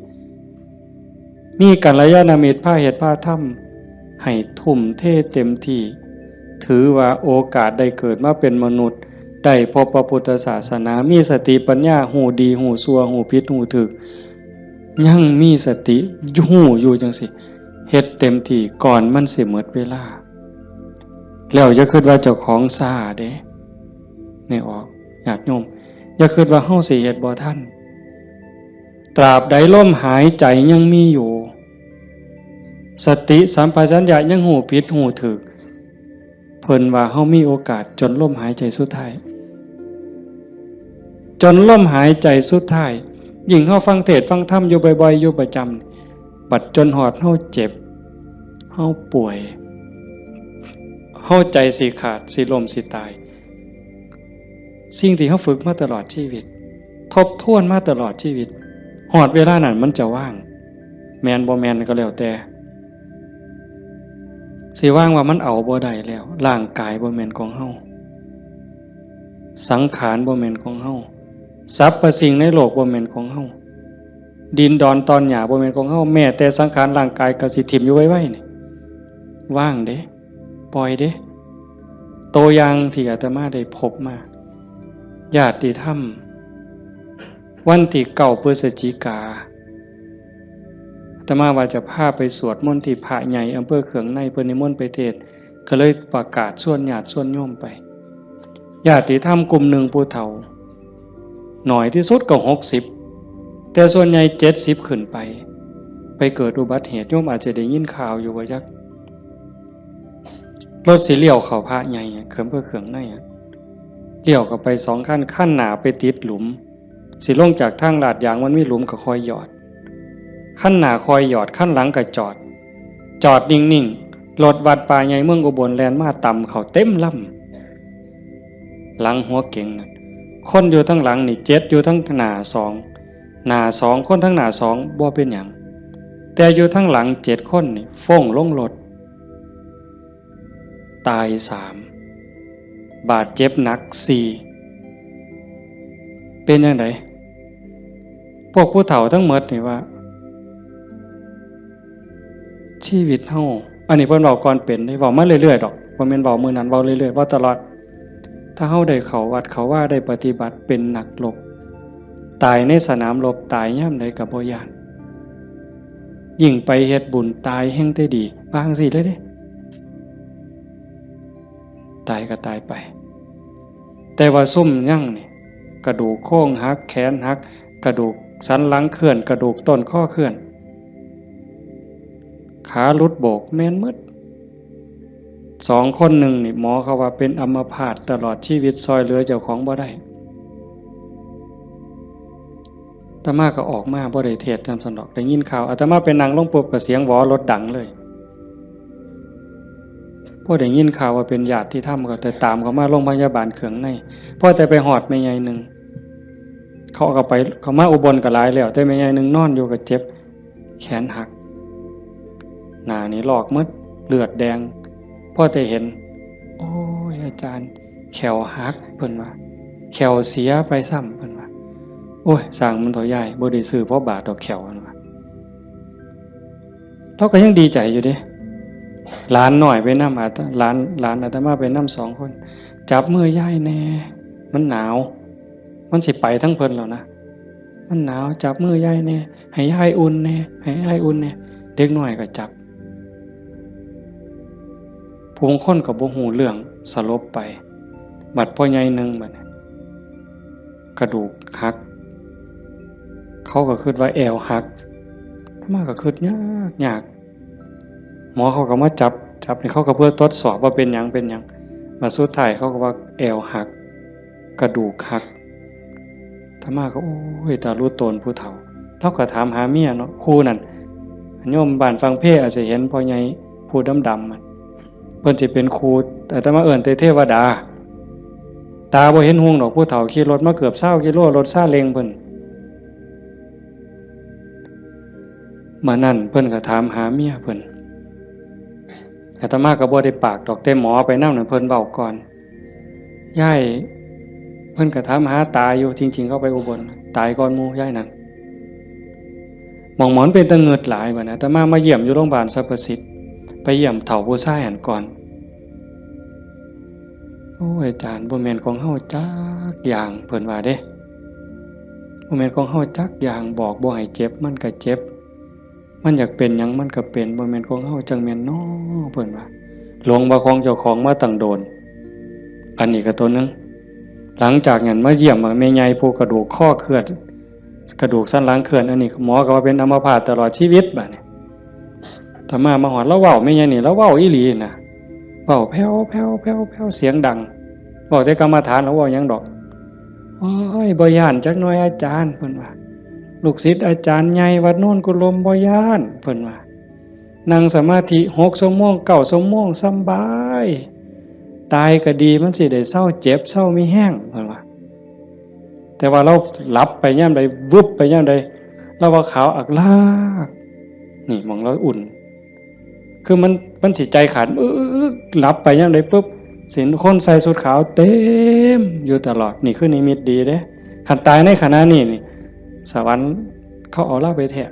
มีกัลยาณมิตรพาเฮ็ดพาทำ ให้ทุ่มเทเต็มที่ ถือว่าโอกาสได้เกิดมาเป็นมนุษย์ ได้พบพระพุทธศาสนา มีสติปัญญา ฮู้ดีฮู้ชั่ว ฮู้ผิดฮู้ถูก ยังมีสติฮู้อยู่จั่งซี้ เฮ็ดเต็มที่ก่อนมันสิหมดเวลา แล้วอย่าคิดว่าเจ้าของช้าเด้ แม่ออก ญาติโยม อย่าคิดว่าเฮาสิเฮ็ดบ่ทัน ตราบใดลมหายใจยังมีอยู่ สติสัมปชัญญะยังฮู้ผิดฮู้ถูก เพิ่นว่าเฮามีโอกาสจนลมหายใจสุดท้าย จนลมหายใจสุดท้าย ยิ่งเฮาฟังเทศน์ฟังธรรมอยู่บ่อยๆ อยู่ประจำ บัดจนฮอดเฮาเจ็บ เฮาป่วย เฮาใจสิขาด สิล้ม สิตาย สิ่งที่เฮาฝึกมาตลอดชีวิต ทบทวนมาตลอดชีวิต ฮอดเวลานั้นมันจะว่าง แม่นบ่แม่นก็แล้วแต่ สิว่างว่ามันเอาบ่ได้แล้ว ร่างกายบ่แม่นของเฮา สังขารบ่แม่นของเฮา สรรพสิ่งในโลกบ่แม่นของเฮา ดินดอนตอนหญ้าบ่แม่นของเฮา แม้แต่สังขารร่างกายก็สิถิ่มอยู่ไวๆ นี่ ว่างเด้ ปล่อยเด้ ตัวอย่างที่อาตมาได้พบมา ญาติธรรม วันที่เก้าพฤศจิกา อาตมาว่าจะพาไปสวดมนต์ที่พระใหญ่อำเภอเขืองใน เพิ่นนิมนต์ไปเทศน์ ก็เลยประกาศชวนญาติชวนโยมไป ญาติธรรมกลุ่มหนึ่งผู้เฒ่า น้อยที่สุดก็หกสิบ แต่ส่วนใหญ่เจ็ดสิบขึ้นไป ไปเกิดอุบัติเหตุ โยมอาจจะได้ยินข่าวอยู่บ่จัก รถสิเลี้ยวเข้าพระใหญ่อะ เขืองเพื่อเขืองในอะ เลี้ยวเข้าไปสองคัน คันหน้าไปติดหลุม สิลงจากทางลาดยางมันมีหลุมก็คอยหยอด คันหน้าคอยหยอด คันหลังก็จอด จอดนิ่งๆ รถวัดป่าใหญ่เมืองอุบลแล่นมาตำเข้าเต็มลำ หลังหัวเก๋งนั่น คนอยู่ทั้งหลังนี่เจ็ด อยู่ทั้งหน้าสอง หน้าสอง คนทั้งหน้าสองบ่เป็นหยัง แต่อยู่ทั้งหลังเจ็ดคนนี่ฟ้งลงรถ ตายสาม บาดเจ็บหนักสี่ เป็นจั่งใด พวกผู้เฒ่าทั้งหมดนี่ว่า ชีวิตเฮา อันนี้เพิ่นเว้าก่อนเป็นเด้ เว้ามาเรื่อยๆ ดอก บ่แม่นเว้ามื้อนั้น เว้าเรื่อยๆ เว้าตลอด ถ้าเฮาได้เข้าวัดเข้าวา ได้ปฏิบัติ เป็นนักรบ ตายในสนามรบ ตายยามใดก็บ่ย้าน ยิ่งไปเฮ็ดบุญ ตายแฮ่งแต่ดี ว่าจั่งซี้เลยเด้ ตายก็ตายไป แต่ว่าซุมยังนี่ กระดูกโครงหัก แขนหัก กระดูกสันหลังเคลื่อน กระดูกต้นคอเคลื่อน ขาหลุดโบก แม่นหมด สองคนหนึ่งนี่ หมอเขาว่าเป็นอัมพาตตลอดชีวิต ซ่อยเหลือเจ้าของบ่ได้ อาตมาก็ออกมาบ่ได้เทศน์นำซั้นดอก ได้ยินข่าว อาตมาไปนั่งลงปุ๊บก็เสียงหวอรถดังเลย พอได้ยินข่าวว่าเป็นญาติธรรมก็แต่ตามเขามาโรงพยาบาลเขืองใน พอแต่ไปฮอดแม่ใหญ่หนึ่ง เขาก็ไป เขามาอุบลก็หลายแล้ว แต่แม่ใหญ่หนึ่งนอนอยู่ก็เจ็บ แขนหัก หน้านี่ลอกหมด เลือดแดง พอแต่เห็น โอ้ย อาจารย์ แข้วหัก เพิ่นว่า แข้วเสียไปซ้ำ เพิ่นว่า โอ้ย ซ่างมันเถาะยาย บ่ได้ซื้อพอบาทดอกแข้ว เพิ่นว่า เราก็ยังดีใจอยู่เด้ หลานน้อยไปนำ อาต- หลาน หลานอาตมาไปนำสองคน จับมือยายแน่ มันหนาว มันสิไปทั้งเพิ่นแล้วนะ มันหนาว จับมือยายแน่ ให้ยายอุ่นแน่ ให้ยายอุ่นแน่ เด็กน้อยก็จับ ผู้บางคนก็บ่ฮู้เรื่อง สลบไป บัดพ่อใหญ่หนึ่งบัดนี้ กระดูกหัก เขาก็คิดว่าแอวหัก อาตมาก็คิดยากยาก หมอเขาก็มาจับ จับนี่เขาก็เพื่อทดสอบว่าเป็นหยัง เป็นหยัง มาสุดท้ายเขาก็ว่าแอวหัก กระดูกหัก อาตมาก็ โอ้ย ตาลุโตนผู้เฒ่า เราก็ถามหาเมียเนาะ คู่นั่น โยมบ้านฟังเพอาจจะเห็นพ่อใหญ่ผู้ดำๆมัน เพิ่นสิเป็นครู อาตมาเอิ้นแต่เทวดา ตาบ่เห็นหุงดอก ผู้เฒ่าขี่รถมาเกือบซาวกิโล รถซาเล้งเพิ่น มื้อนั้นเพิ่นก็ถามหาเมียเพิ่น อาตมาก็บ่ได้ปากดอก แต่หมอไปนำนั่นเพิ่นเว้าก่อน ยาย เพิ่นก็ถามหาตาอยู่ จริงๆ เขาไปอุบล ตายก่อนหมู่ยายนั่น หม่องหมอนเป็นตะเงิดหลายบัดนี้ อาตมามาเยี่ยมอยู่โรงพยาบาลสรรพสิทธิ์ ไปเยี่ยมเฒ่าผู้ชายหั่นก่อน โอ้ย อาจารย์ บ่แม่นของเฮาจักอย่าง เพิ่นว่าเด้ บ่แม่นของเฮาจักอย่าง บอกบ่ให้เจ็บ มันก็เจ็บ มันอยากเป็นหยังมันก็เป็น บ่แม่นของเฮาจั่งแม่นน้อ เพิ่นว่า หลงว่าของเจ้าของมาตั้งโดน อันนี้ก็ตัวหนึ่ง หลังจากนั้นมาเยี่ยมแม่ใหญ่ผู้กระดูกข้อเคลื่อน กระดูกสันหลังเคลื่อน อันนี้หมอก็ว่าเป็นอัมพาตตลอดชีวิตบัดนี้ อาตมามาฮอด ลาวเว้าแม่ใหญ่นี่ ลาวเว้าอีหลีนะ เว้าแผ่วๆๆๆ เสียงดัง เว้าแต่กรรมฐาน ลาวเว้าหยังดอก โอ้ย บ่ย้านจักหน่อยอาจารย์ เพิ่นว่า ลูกศิษย์อาจารย์ใหญ่วัดโนนกุลมบ่ย้าน เพิ่นว่า นั่งสมาธิหกชั่วโมง เก้าชั่วโมง สำบาย ตายก็ดี มันสิได้เซาเจ็บ เซามีแฮง เพิ่นว่า แต่ว่าลาวหลับไปยามใด วึบไปยามใด ลาวว่าขาวอักลาก นี่หม่องลาวอุ่น คือมัน มันสิใจขาด อึ๊กๆๆ หลับไปยามใดปุ๊บ สิเห็นคนใส่ชุดขาวเต็มอยู่ตลอด นี่คือนิมิตดีเด้ คันตายในขณะนี้นี่ สวรรค์เขาเอาลาวไปแท้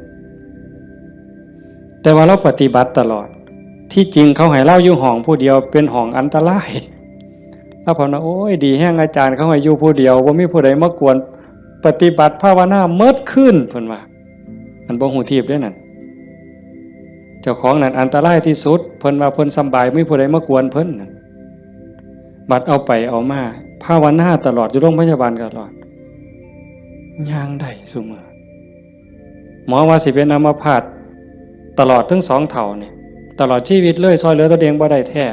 แต่ว่าลาวปฏิบัติตลอด ที่จริงเขาให้ลาวอยู่ห้องผู้เดียว เป็นห้องอันตราย ลาวเพิ่นว่า โอ้ย ดีแฮงอาจารย์ เขาให้อยู่ผู้เดียว บ่มีผู้ใดมากวน ปฏิบัติภาวนาเมิดคืน เพิ่นว่า อันบ่ฮู้ทีบเด้นั่น เจ้าของนั่นอันตรายที่สุด เพิ่นว่าเพิ่นสำบาย บ่มีผู้ใดมากวนเพิ่นนั่น บัดเอาไปเอามา ภาวนาตลอด อยู่โรงพยาบาลตลอด ย่างได้ซุมื้อ หมอว่าสิเป็นอัมพาตตลอดทั้งสองเฒ่านี่ ตลอดชีวิตเลย ซ่อยเหลือตัวเองบ่ได้แท้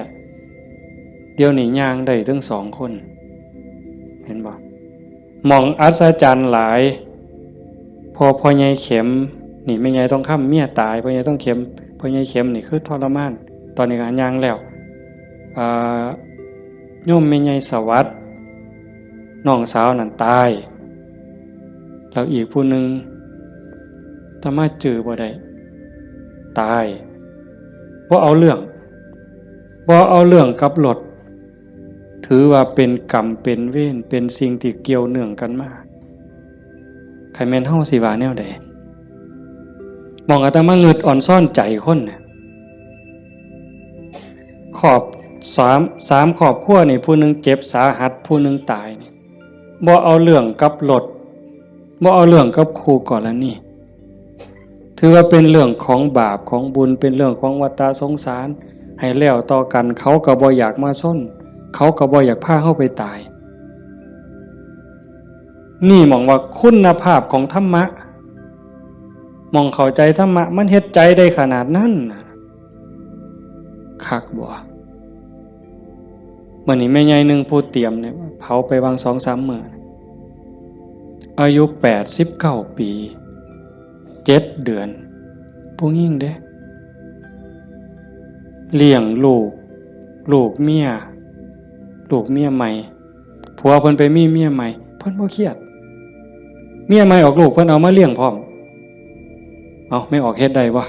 เดี๋ยวนี้ย่างได้ทั้งสองคน เห็นบ่ หม่องอัศจรรย์หลาย พอพ่อใหญ่เข็ม นี่แม่ใหญ่ทองคำเมียตาย พ่อใหญ่ทองเข็ม พ่อใหญ่เข็มนี่คือทรมาน ตอนนี้ก็ย่างแล้ว อ่า โยมแม่ใหญ่สวัสดิ์ น้องสาวนั่นตาย แล้วอีกผู้หนึ่ง อาตมาจื่อบ่ได้ ตาย บ่เอาเรื่อง บ่เอาเรื่องกับรถ ถือว่าเป็นกรรมเป็นเวร เป็นสิ่งที่เกี่ยวเนื่องกันมา คันแม่นเฮาสิว่าแนวใด หม่องอาตมาเงิดอ่อนซ่อนใจคนน่ะ ครอบ สาม สามครอบครัวนี่ ผู้หนึ่งเจ็บสาหัส ผู้หนึ่งตายนี่ บ่เอาเรื่องกับรถ บ่เอาเรื่องกับคู่กรณี ถือว่าเป็นเรื่องของบาปของบุญ เป็นเรื่องของวัฏฏะสงสาร ให้แล้วต่อกัน เขาก็บ่อยากมาชน เขาก็บ่อยากพาเฮาไปตาย นี่หม่องว่าคุณภาพของธรรมะ หม่องเข้าใจธรรมะ มันเฮ็ดใจได้ขนาดนั้นน่ะ คักบ่ มื้อนี้แม่ใหญ่หนึ่งผู้เตรียมเนี่ย เผาไปวางสองสามมื้อ อายุแปดสิบเก้าปี เจ็ดเดือน ผู้หญิงเด้ เลี้ยงลูก ลูกเมีย ลูกเมียใหม่ ผัวเพิ่นไปมีเมียใหม่ เพิ่นบ่เครียด เมียใหม่ออกลูก เพิ่นเอามาเลี้ยงพร้อม เอ้า แม่ออกเฮ็ดได้บ่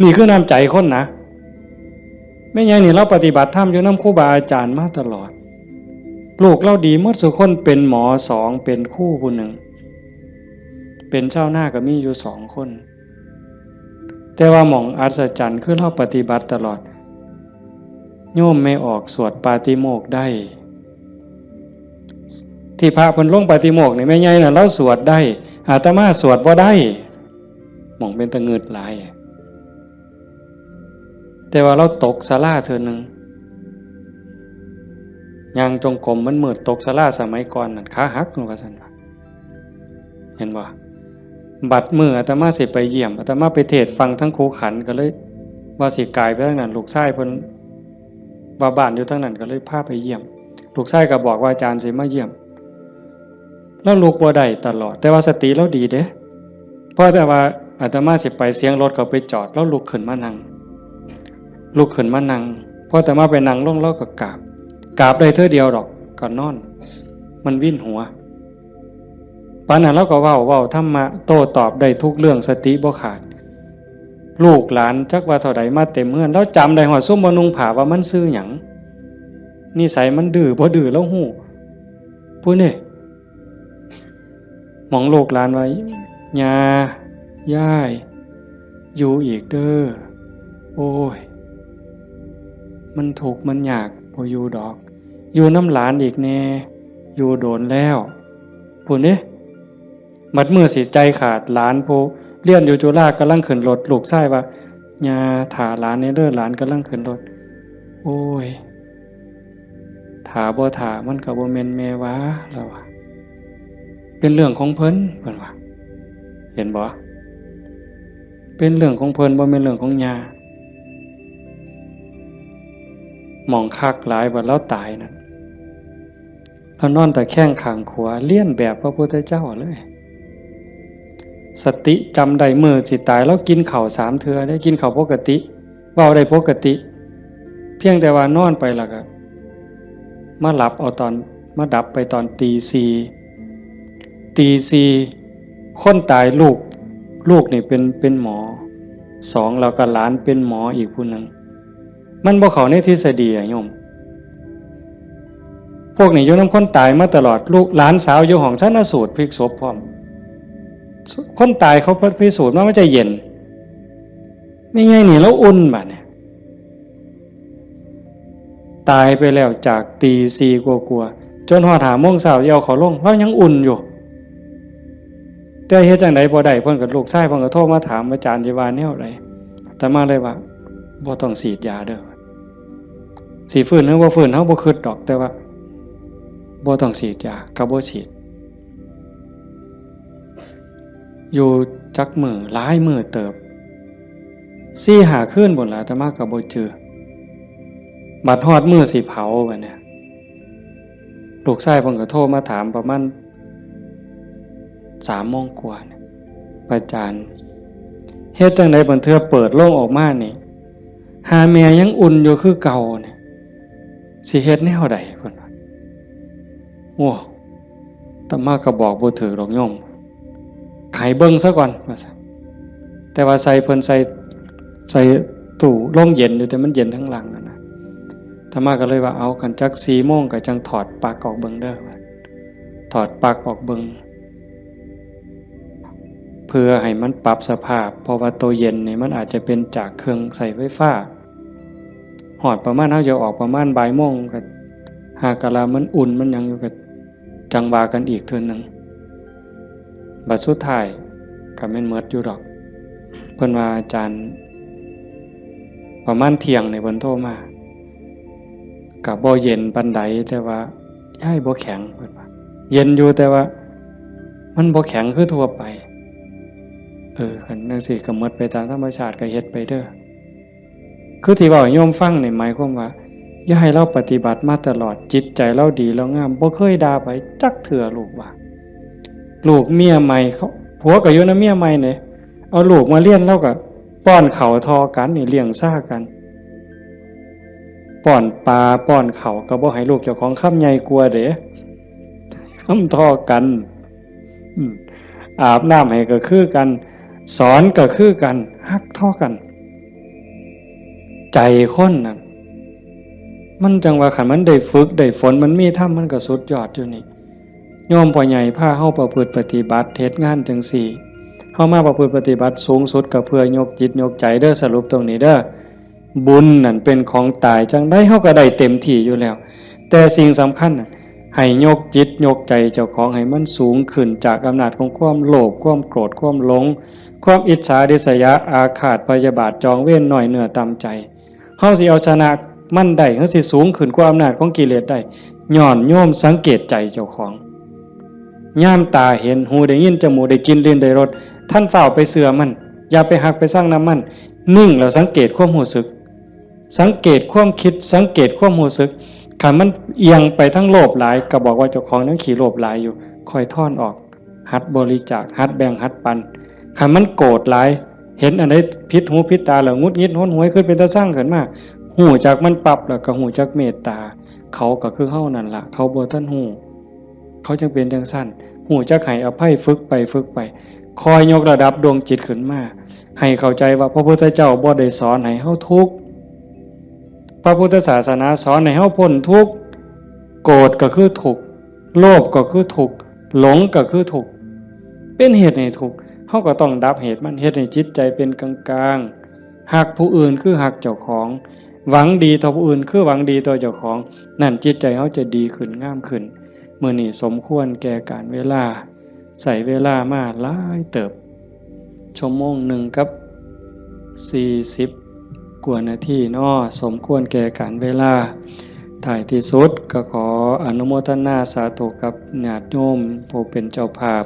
นี่คือน้ำใจคนนะ แม่ใหญ่นี่ลาวปฏิบัติธรรมอยู่นำครูบาอาจารย์มาตลอด ลูกลาวดีหมดซุคน เป็นหมอสอง เป็นครูผู้หนึ่ง เป็นชาวนาก็มีอยู่สองคน แต่ว่าหม่องอัศจรรย์คือลาวปฏิบัติตลอด โยมแม่ออกสวดปาฏิโมกข์ได้ ที่พระเพิ่นลงปาฏิโมกข์นี่ แม่ใหญ่น่ะลาวสวดได้ อาตมาสวดบ่ได้ หม่องเป็นตะงึดหลาย แต่ว่าลาวตกศาลาเทื่อหนึ่ง ย่างจงกรมมันมืด ตกศาลาสมัยก่อนนั่น ขาหัก ว่าซั่นว่า เห็นบ่ บัดมื้ออาตมาสิไปเยี่ยม อาตมาไปเทศน์ฟังทั้งครูขัน ก็เลยว่าสิกายไปทางนั้น ลูกชายเพิ่น ว่าบ้านอยู่ทางนั้น ก็เลยพาไปเยี่ยม ลูกชายก็บอกว่าอาจารย์สิมาเยี่ยม ลาวลุกบ่ได้ตลอด แต่ว่าสติลาวดีเด้ พอแต่ว่าอาตมาสิไป เสียงรถเขาไปจอด ลาวลุกขึ้นมานั่ง ลุกขึ้นมานั่ง พออาตมาไปนั่งลง ลาวก็กราบ กราบได้เทื่อเดียวดอก ก็นอน มันวินหัว ปานนั้นลาวก็เว้า เว้าธรรมะ โต้ตอบได้ทุกเรื่อง สติบ่ขาด ลูกหลานจักว่าเท่าใดมาเต็มเฮือน ลาวจำได้ฮอดซุมบ่นุ่งผ้าว่ามันชื่อหยัง นิสัยมันดื้อบ่ดื้อลาวฮู้ พู้นเด้ หม่องลูกหลานว่า ย่า ยาย อยู่อีกเด้อ โอ้ย มันทุกข์มันยาก บ่อยู่ดอก อยู่นำหลานอีกแน่ อยู่โดนแล้ว พู้นเด้ บัดมื้อสิใจขาด หลานผู้เรียนอยู่จุฬากำลังขึ้นรถ ลูกชายว่า ย่า ถ่าหลานแน่เด้อ หลานกำลังขึ้นรถ โอ้ย ถ่าบ่ถ่ามันก็บ่แม่นแม่ว่า ลาวว่า เป็นเรื่องของเพิ่น เพิ่นว่า เห็นบ่ เป็นเรื่องของเพิ่น บ่แม่นเรื่องของย่า หม่องคักหลาย บัดลาวตายนั่น ลาวนอนตะแคงข้างขวา เลียนแบบพระพุทธเจ้าเลย สติจำได้ มื้อสิตาย ลาวกินข้าวสามเทื่อเด้ กินข้าวปกติ เว้าได้ปกติ เพียงแต่ว่านอนไปแล้วก็ มาหลับเอาตอน มาดับไปตอนตีสี่ ตีสี่ คนตายลูก ลูกนี่เป็น เป็นหมอ สอง แล้วก็หลานเป็นหมออีกผู้หนึ่ง มันบ่เข้าในทฤษฎีอะโยม พวกนี้อยู่นำคนตายมาตลอด ลูกหลานสาวอยู่ห้องชันสูตรพลิกศพพร้อม คนตายเขาพิสูจน์มามันจะเย็น แม่ใหญ่นี่ลาวอุ่นบัดเนี่ย ตายไปแล้วจากตีสี่กว่าๆ จนฮอดห้าโมงเช้าสิเอาเขาลง ลาวยังอุ่นอยู่ แต่เฮ็ดจั่งใดบ่ได้ เพิ่นก็ ลูกชายเพิ่นก็โทรมาถาม อาจารย์สิว่าแนวใด อาตมาเลยว่า บ่ต้องฉีดยาเด้อ สิฟื้นหรือบ่ฟื้นเฮาบ่คิดดอก แต่ว่า บ่ต้องฉีดยา ก็บ่ฉีด อยู่จักมื้อ หลายมื้อเติบ สี่ห้าคืนพู้นล่ะ อาตมาก็บ่จื่อ บัดฮอดมื้อสิเผาบัดเนี่ย ลูกชายเพิ่นก็โทรมาถามประมาณสามโมงกว่าเนี่ย อาจารย์ เฮ็ดจั่งใดบางเทื่อเปิดโลงออกมานี่ หาแม่ยังอุ่นอยู่คือเก่าเนี่ย สิเฮ็ดแนวใด เพิ่นว่า โอ้ อาตมาก็บอกบ่ถืกดอกโยม ให้เบิ่งซะก่อน ว่าซั่น แต่ว่าใส่ เพิ่นใส่ ใส่ตู้โรงเย็นอยู่ แต่มันเย็นทั้งหลังนั่นนะ อาตมาก็เลยว่า เอา คันจักสี่โมงก็จั่งถอดปลั๊กออกเบิ่งเด้อ ถอดปลั๊กออกเบิ่ง เพื่อให้มันปรับสภาพ เพราะว่าตัวเย็นนี่มันอาจจะเป็นจากเครื่องใช้ไฟฟ้า ฮอดประมาณ เฮาจะออกประมาณบ่ายโมง ก็หากะลามันอุ่นมันหยังอยู่ ก็จั่งว่ากันอีกเทื่อหนึ่ง บัดสุดท้ายก็แม่นหมดอยู่ดอก เพิ่นว่า อาจารย์ ประมาณเที่ยงนี่เพิ่นโทรมา ก็บ่เย็นปานใด แต่ว่ายายบ่แข็ง เพิ่นว่า เย็นอยู่ แต่ว่ามันบ่แข็งคือทั่วไป เออ คันจั่งซี้ก็หมดไปตามธรรมชาติ ก็เฮ็ดไปเด้อ คือที่เว้าให้โยมฟังนี่หมายความว่า ยายลาวปฏิบัติมาตลอด จิตใจลาวดีลาวงาม บ่เคยด่าไผจักเทื่อ ลูกว่า ลูกเมียใหม่เขา ผัวก็อยู่นำเมียใหม่นี่ เอาลูกมาเรียน ลาวก็ป้อนข้าวเท่ากันนี่ เลี้ยงซ่ากัน ป้อนปลาป้อนข้าวก็บ่ให้ลูกเจ้าของคำใหญ่กว่าเด้ คำเท่ากัน อืม อาบน้ำให้ก็คือกัน สอนก็คือกัน ฮักเท่ากัน ใจคนน่ะ มันจั่งว่าคันมันได้ฝึกได้ฝน มันมีธรรม มันก็สุดยอดอยู่นี่ โยมพ่อใหญ่พาเฮาประพฤติปฏิบัติ เฮ็ดงานจั่งซี้ เฮามาประพฤติปฏิบัติสูงสุดก็เพื่อยกจิตยกใจเด้อ สรุปตรงนี้เด้อ บุญนั่นเป็นของตาย จั่งใดเฮาก็ได้เต็มที่อยู่แล้ว แต่สิ่งสำคัญน่ะ ให้ยกจิตยกใจเจ้าของให้มันสูงขึ้นจากอำนาจของความโลภ ความโกรธ ความหลง ความอิจฉาริษยา อาฆาตพยาบาท จองเวร น้อยเนื้อต่ำใจ เฮาสิเอาชนะมันได้ เฮาสิสูงขึ้นกว่าอำนาจของกิเลสได้ ย้อนโยมสังเกตใจเจ้าของ ยามตาเห็น หูได้ยิน จมูกได้กลิ่น ลิ้นได้รส ท่านฟ้าวไปเชื่อมัน อย่าไปฮักไปซังนำมัน นิ่งแล้วสังเกตความรู้สึก สังเกตความคิด สังเกตความรู้สึก คันมันเอียงไปทางโลภหลาย ก็บอกว่าเจ้าของยังขี้โลภหลายอยู่ ค่อยถอนออก หัดบริจาค หัดแบ่ง หัดปัน คันมันโกรธหลาย เห็นอันใดผิดหูผิดตาแล้วหงุดหงิดหนหวย คือเป็นตาซังขึ้นมา ฮู้จักมันปั๊บ แล้วก็ฮู้จักเมตตา เขาก็คือเฮานั่นล่ะ เขาบ่ทันฮู้ เขาจั่งเป็นจั่งซั้น ฮู้จักให้อภัย ฝึกไป ฝึกไป ค่อยยกระดับดวงจิตขึ้นมา ให้เข้าใจว่าพระพุทธเจ้าบ่ได้สอนให้เฮาทุกข์ พระพุทธศาสนาสอนให้เฮาพ้นทุกข์ โกรธก็คือทุกข์ โลภก็คือทุกข์ หลงก็คือทุกข์ เป็นเหตุให้ทุกข์ เฮาก็ต้องดับเหตุมัน เฮ็ดให้จิตใจเป็นกลางๆ ฮักผู้อื่นคือฮักเจ้าของ หวังดีต่อผู้อื่นคือหวังดีต่อเจ้าของ นั่นจิตใจเฮาจะดีขึ้น งามขึ้น มื้อนี้สมควรแก่กาลเวลา ใช้เวลามาหลายเติบ ชั่วโมงหนึ่งกับสี่สิบกว่านาทีเนาะ สมควรแก่กาลเวลา ท้ายที่สุดก็ขออนุโมทนาสาธุกับญาติโยม ผู้เป็นเจ้าภาพ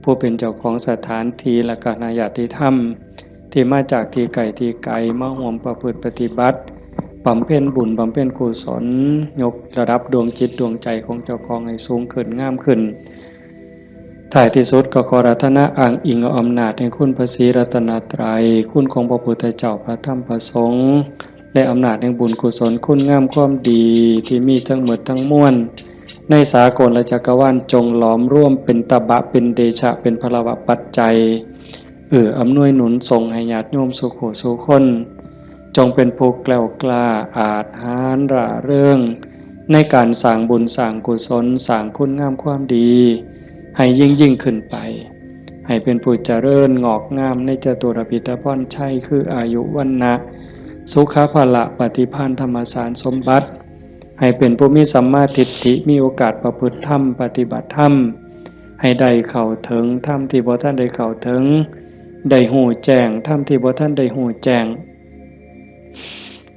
ผู้เป็นเจ้าของสถานที่ และคณะญาติธรรม ที่มาจากที่ไกลที่ไกล มาร่วมประพฤติปฏิบัติ บำเพ็ญบุญ บำเพ็ญกุศล ยกระดับดวงจิตดวงใจของเจ้าของให้สูงขึ้น งามขึ้น ท้ายที่สุดก็ขออาราธนาอ้างอิงเอาอำนาจแห่งคุณพระศรีรัตนตรัย คุณของพระพุทธเจ้า พระธรรม พระสงฆ์ และอำนาจแห่งบุญกุศลคุณงามความดีที่มีทั้งหมดทั้งมวล ในสากลและจักรวาล จงหลอมรวมเป็นตบะ เป็นเดชะ เป็นพลวะปัจจัย เอื้ออำนวยหนุนส่งให้ญาติโยมสู่ผู้สู่คน จงเป็นผู้แกล้วกล้าอาจหาญร่าเริง ในการสร้างบุญสร้างกุศล สร้างคุณงามความดี ให้ยิ่งยิ่งขึ้นไป ให้เป็นผู้เจริญงอกงามในจตุรพิธพรชัย คืออายุ วรรณะ สุขะ พละ ปฏิภาณ ธรรมสารสมบัติ ให้เป็นผู้มีสัมมาทิฏฐิ มีโอกาสประพฤติธรรม ปฏิบัติธรรม ให้ได้เข้าถึงธรรมที่บ่ทันได้เข้าถึง ได้ฮู้แจ้งธรรมที่บ่ทันได้ฮู้แจ้ง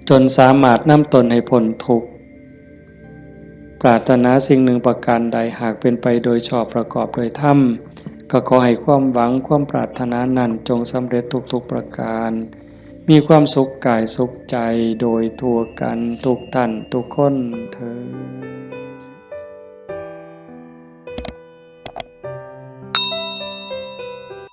จนสามารถนำตนให้พ้นทุกข์ ปรารถนาสิ่งหนึ่งประการใด หากเป็นไปโดยชอบประกอบโดยธรรม ก็ขอให้ความหวังความปรารถนานั้นจงสำเร็จทุกๆประการ มีความสุขกายสุขใจโดยทั่วกันทุกท่านทุกคนเทอญ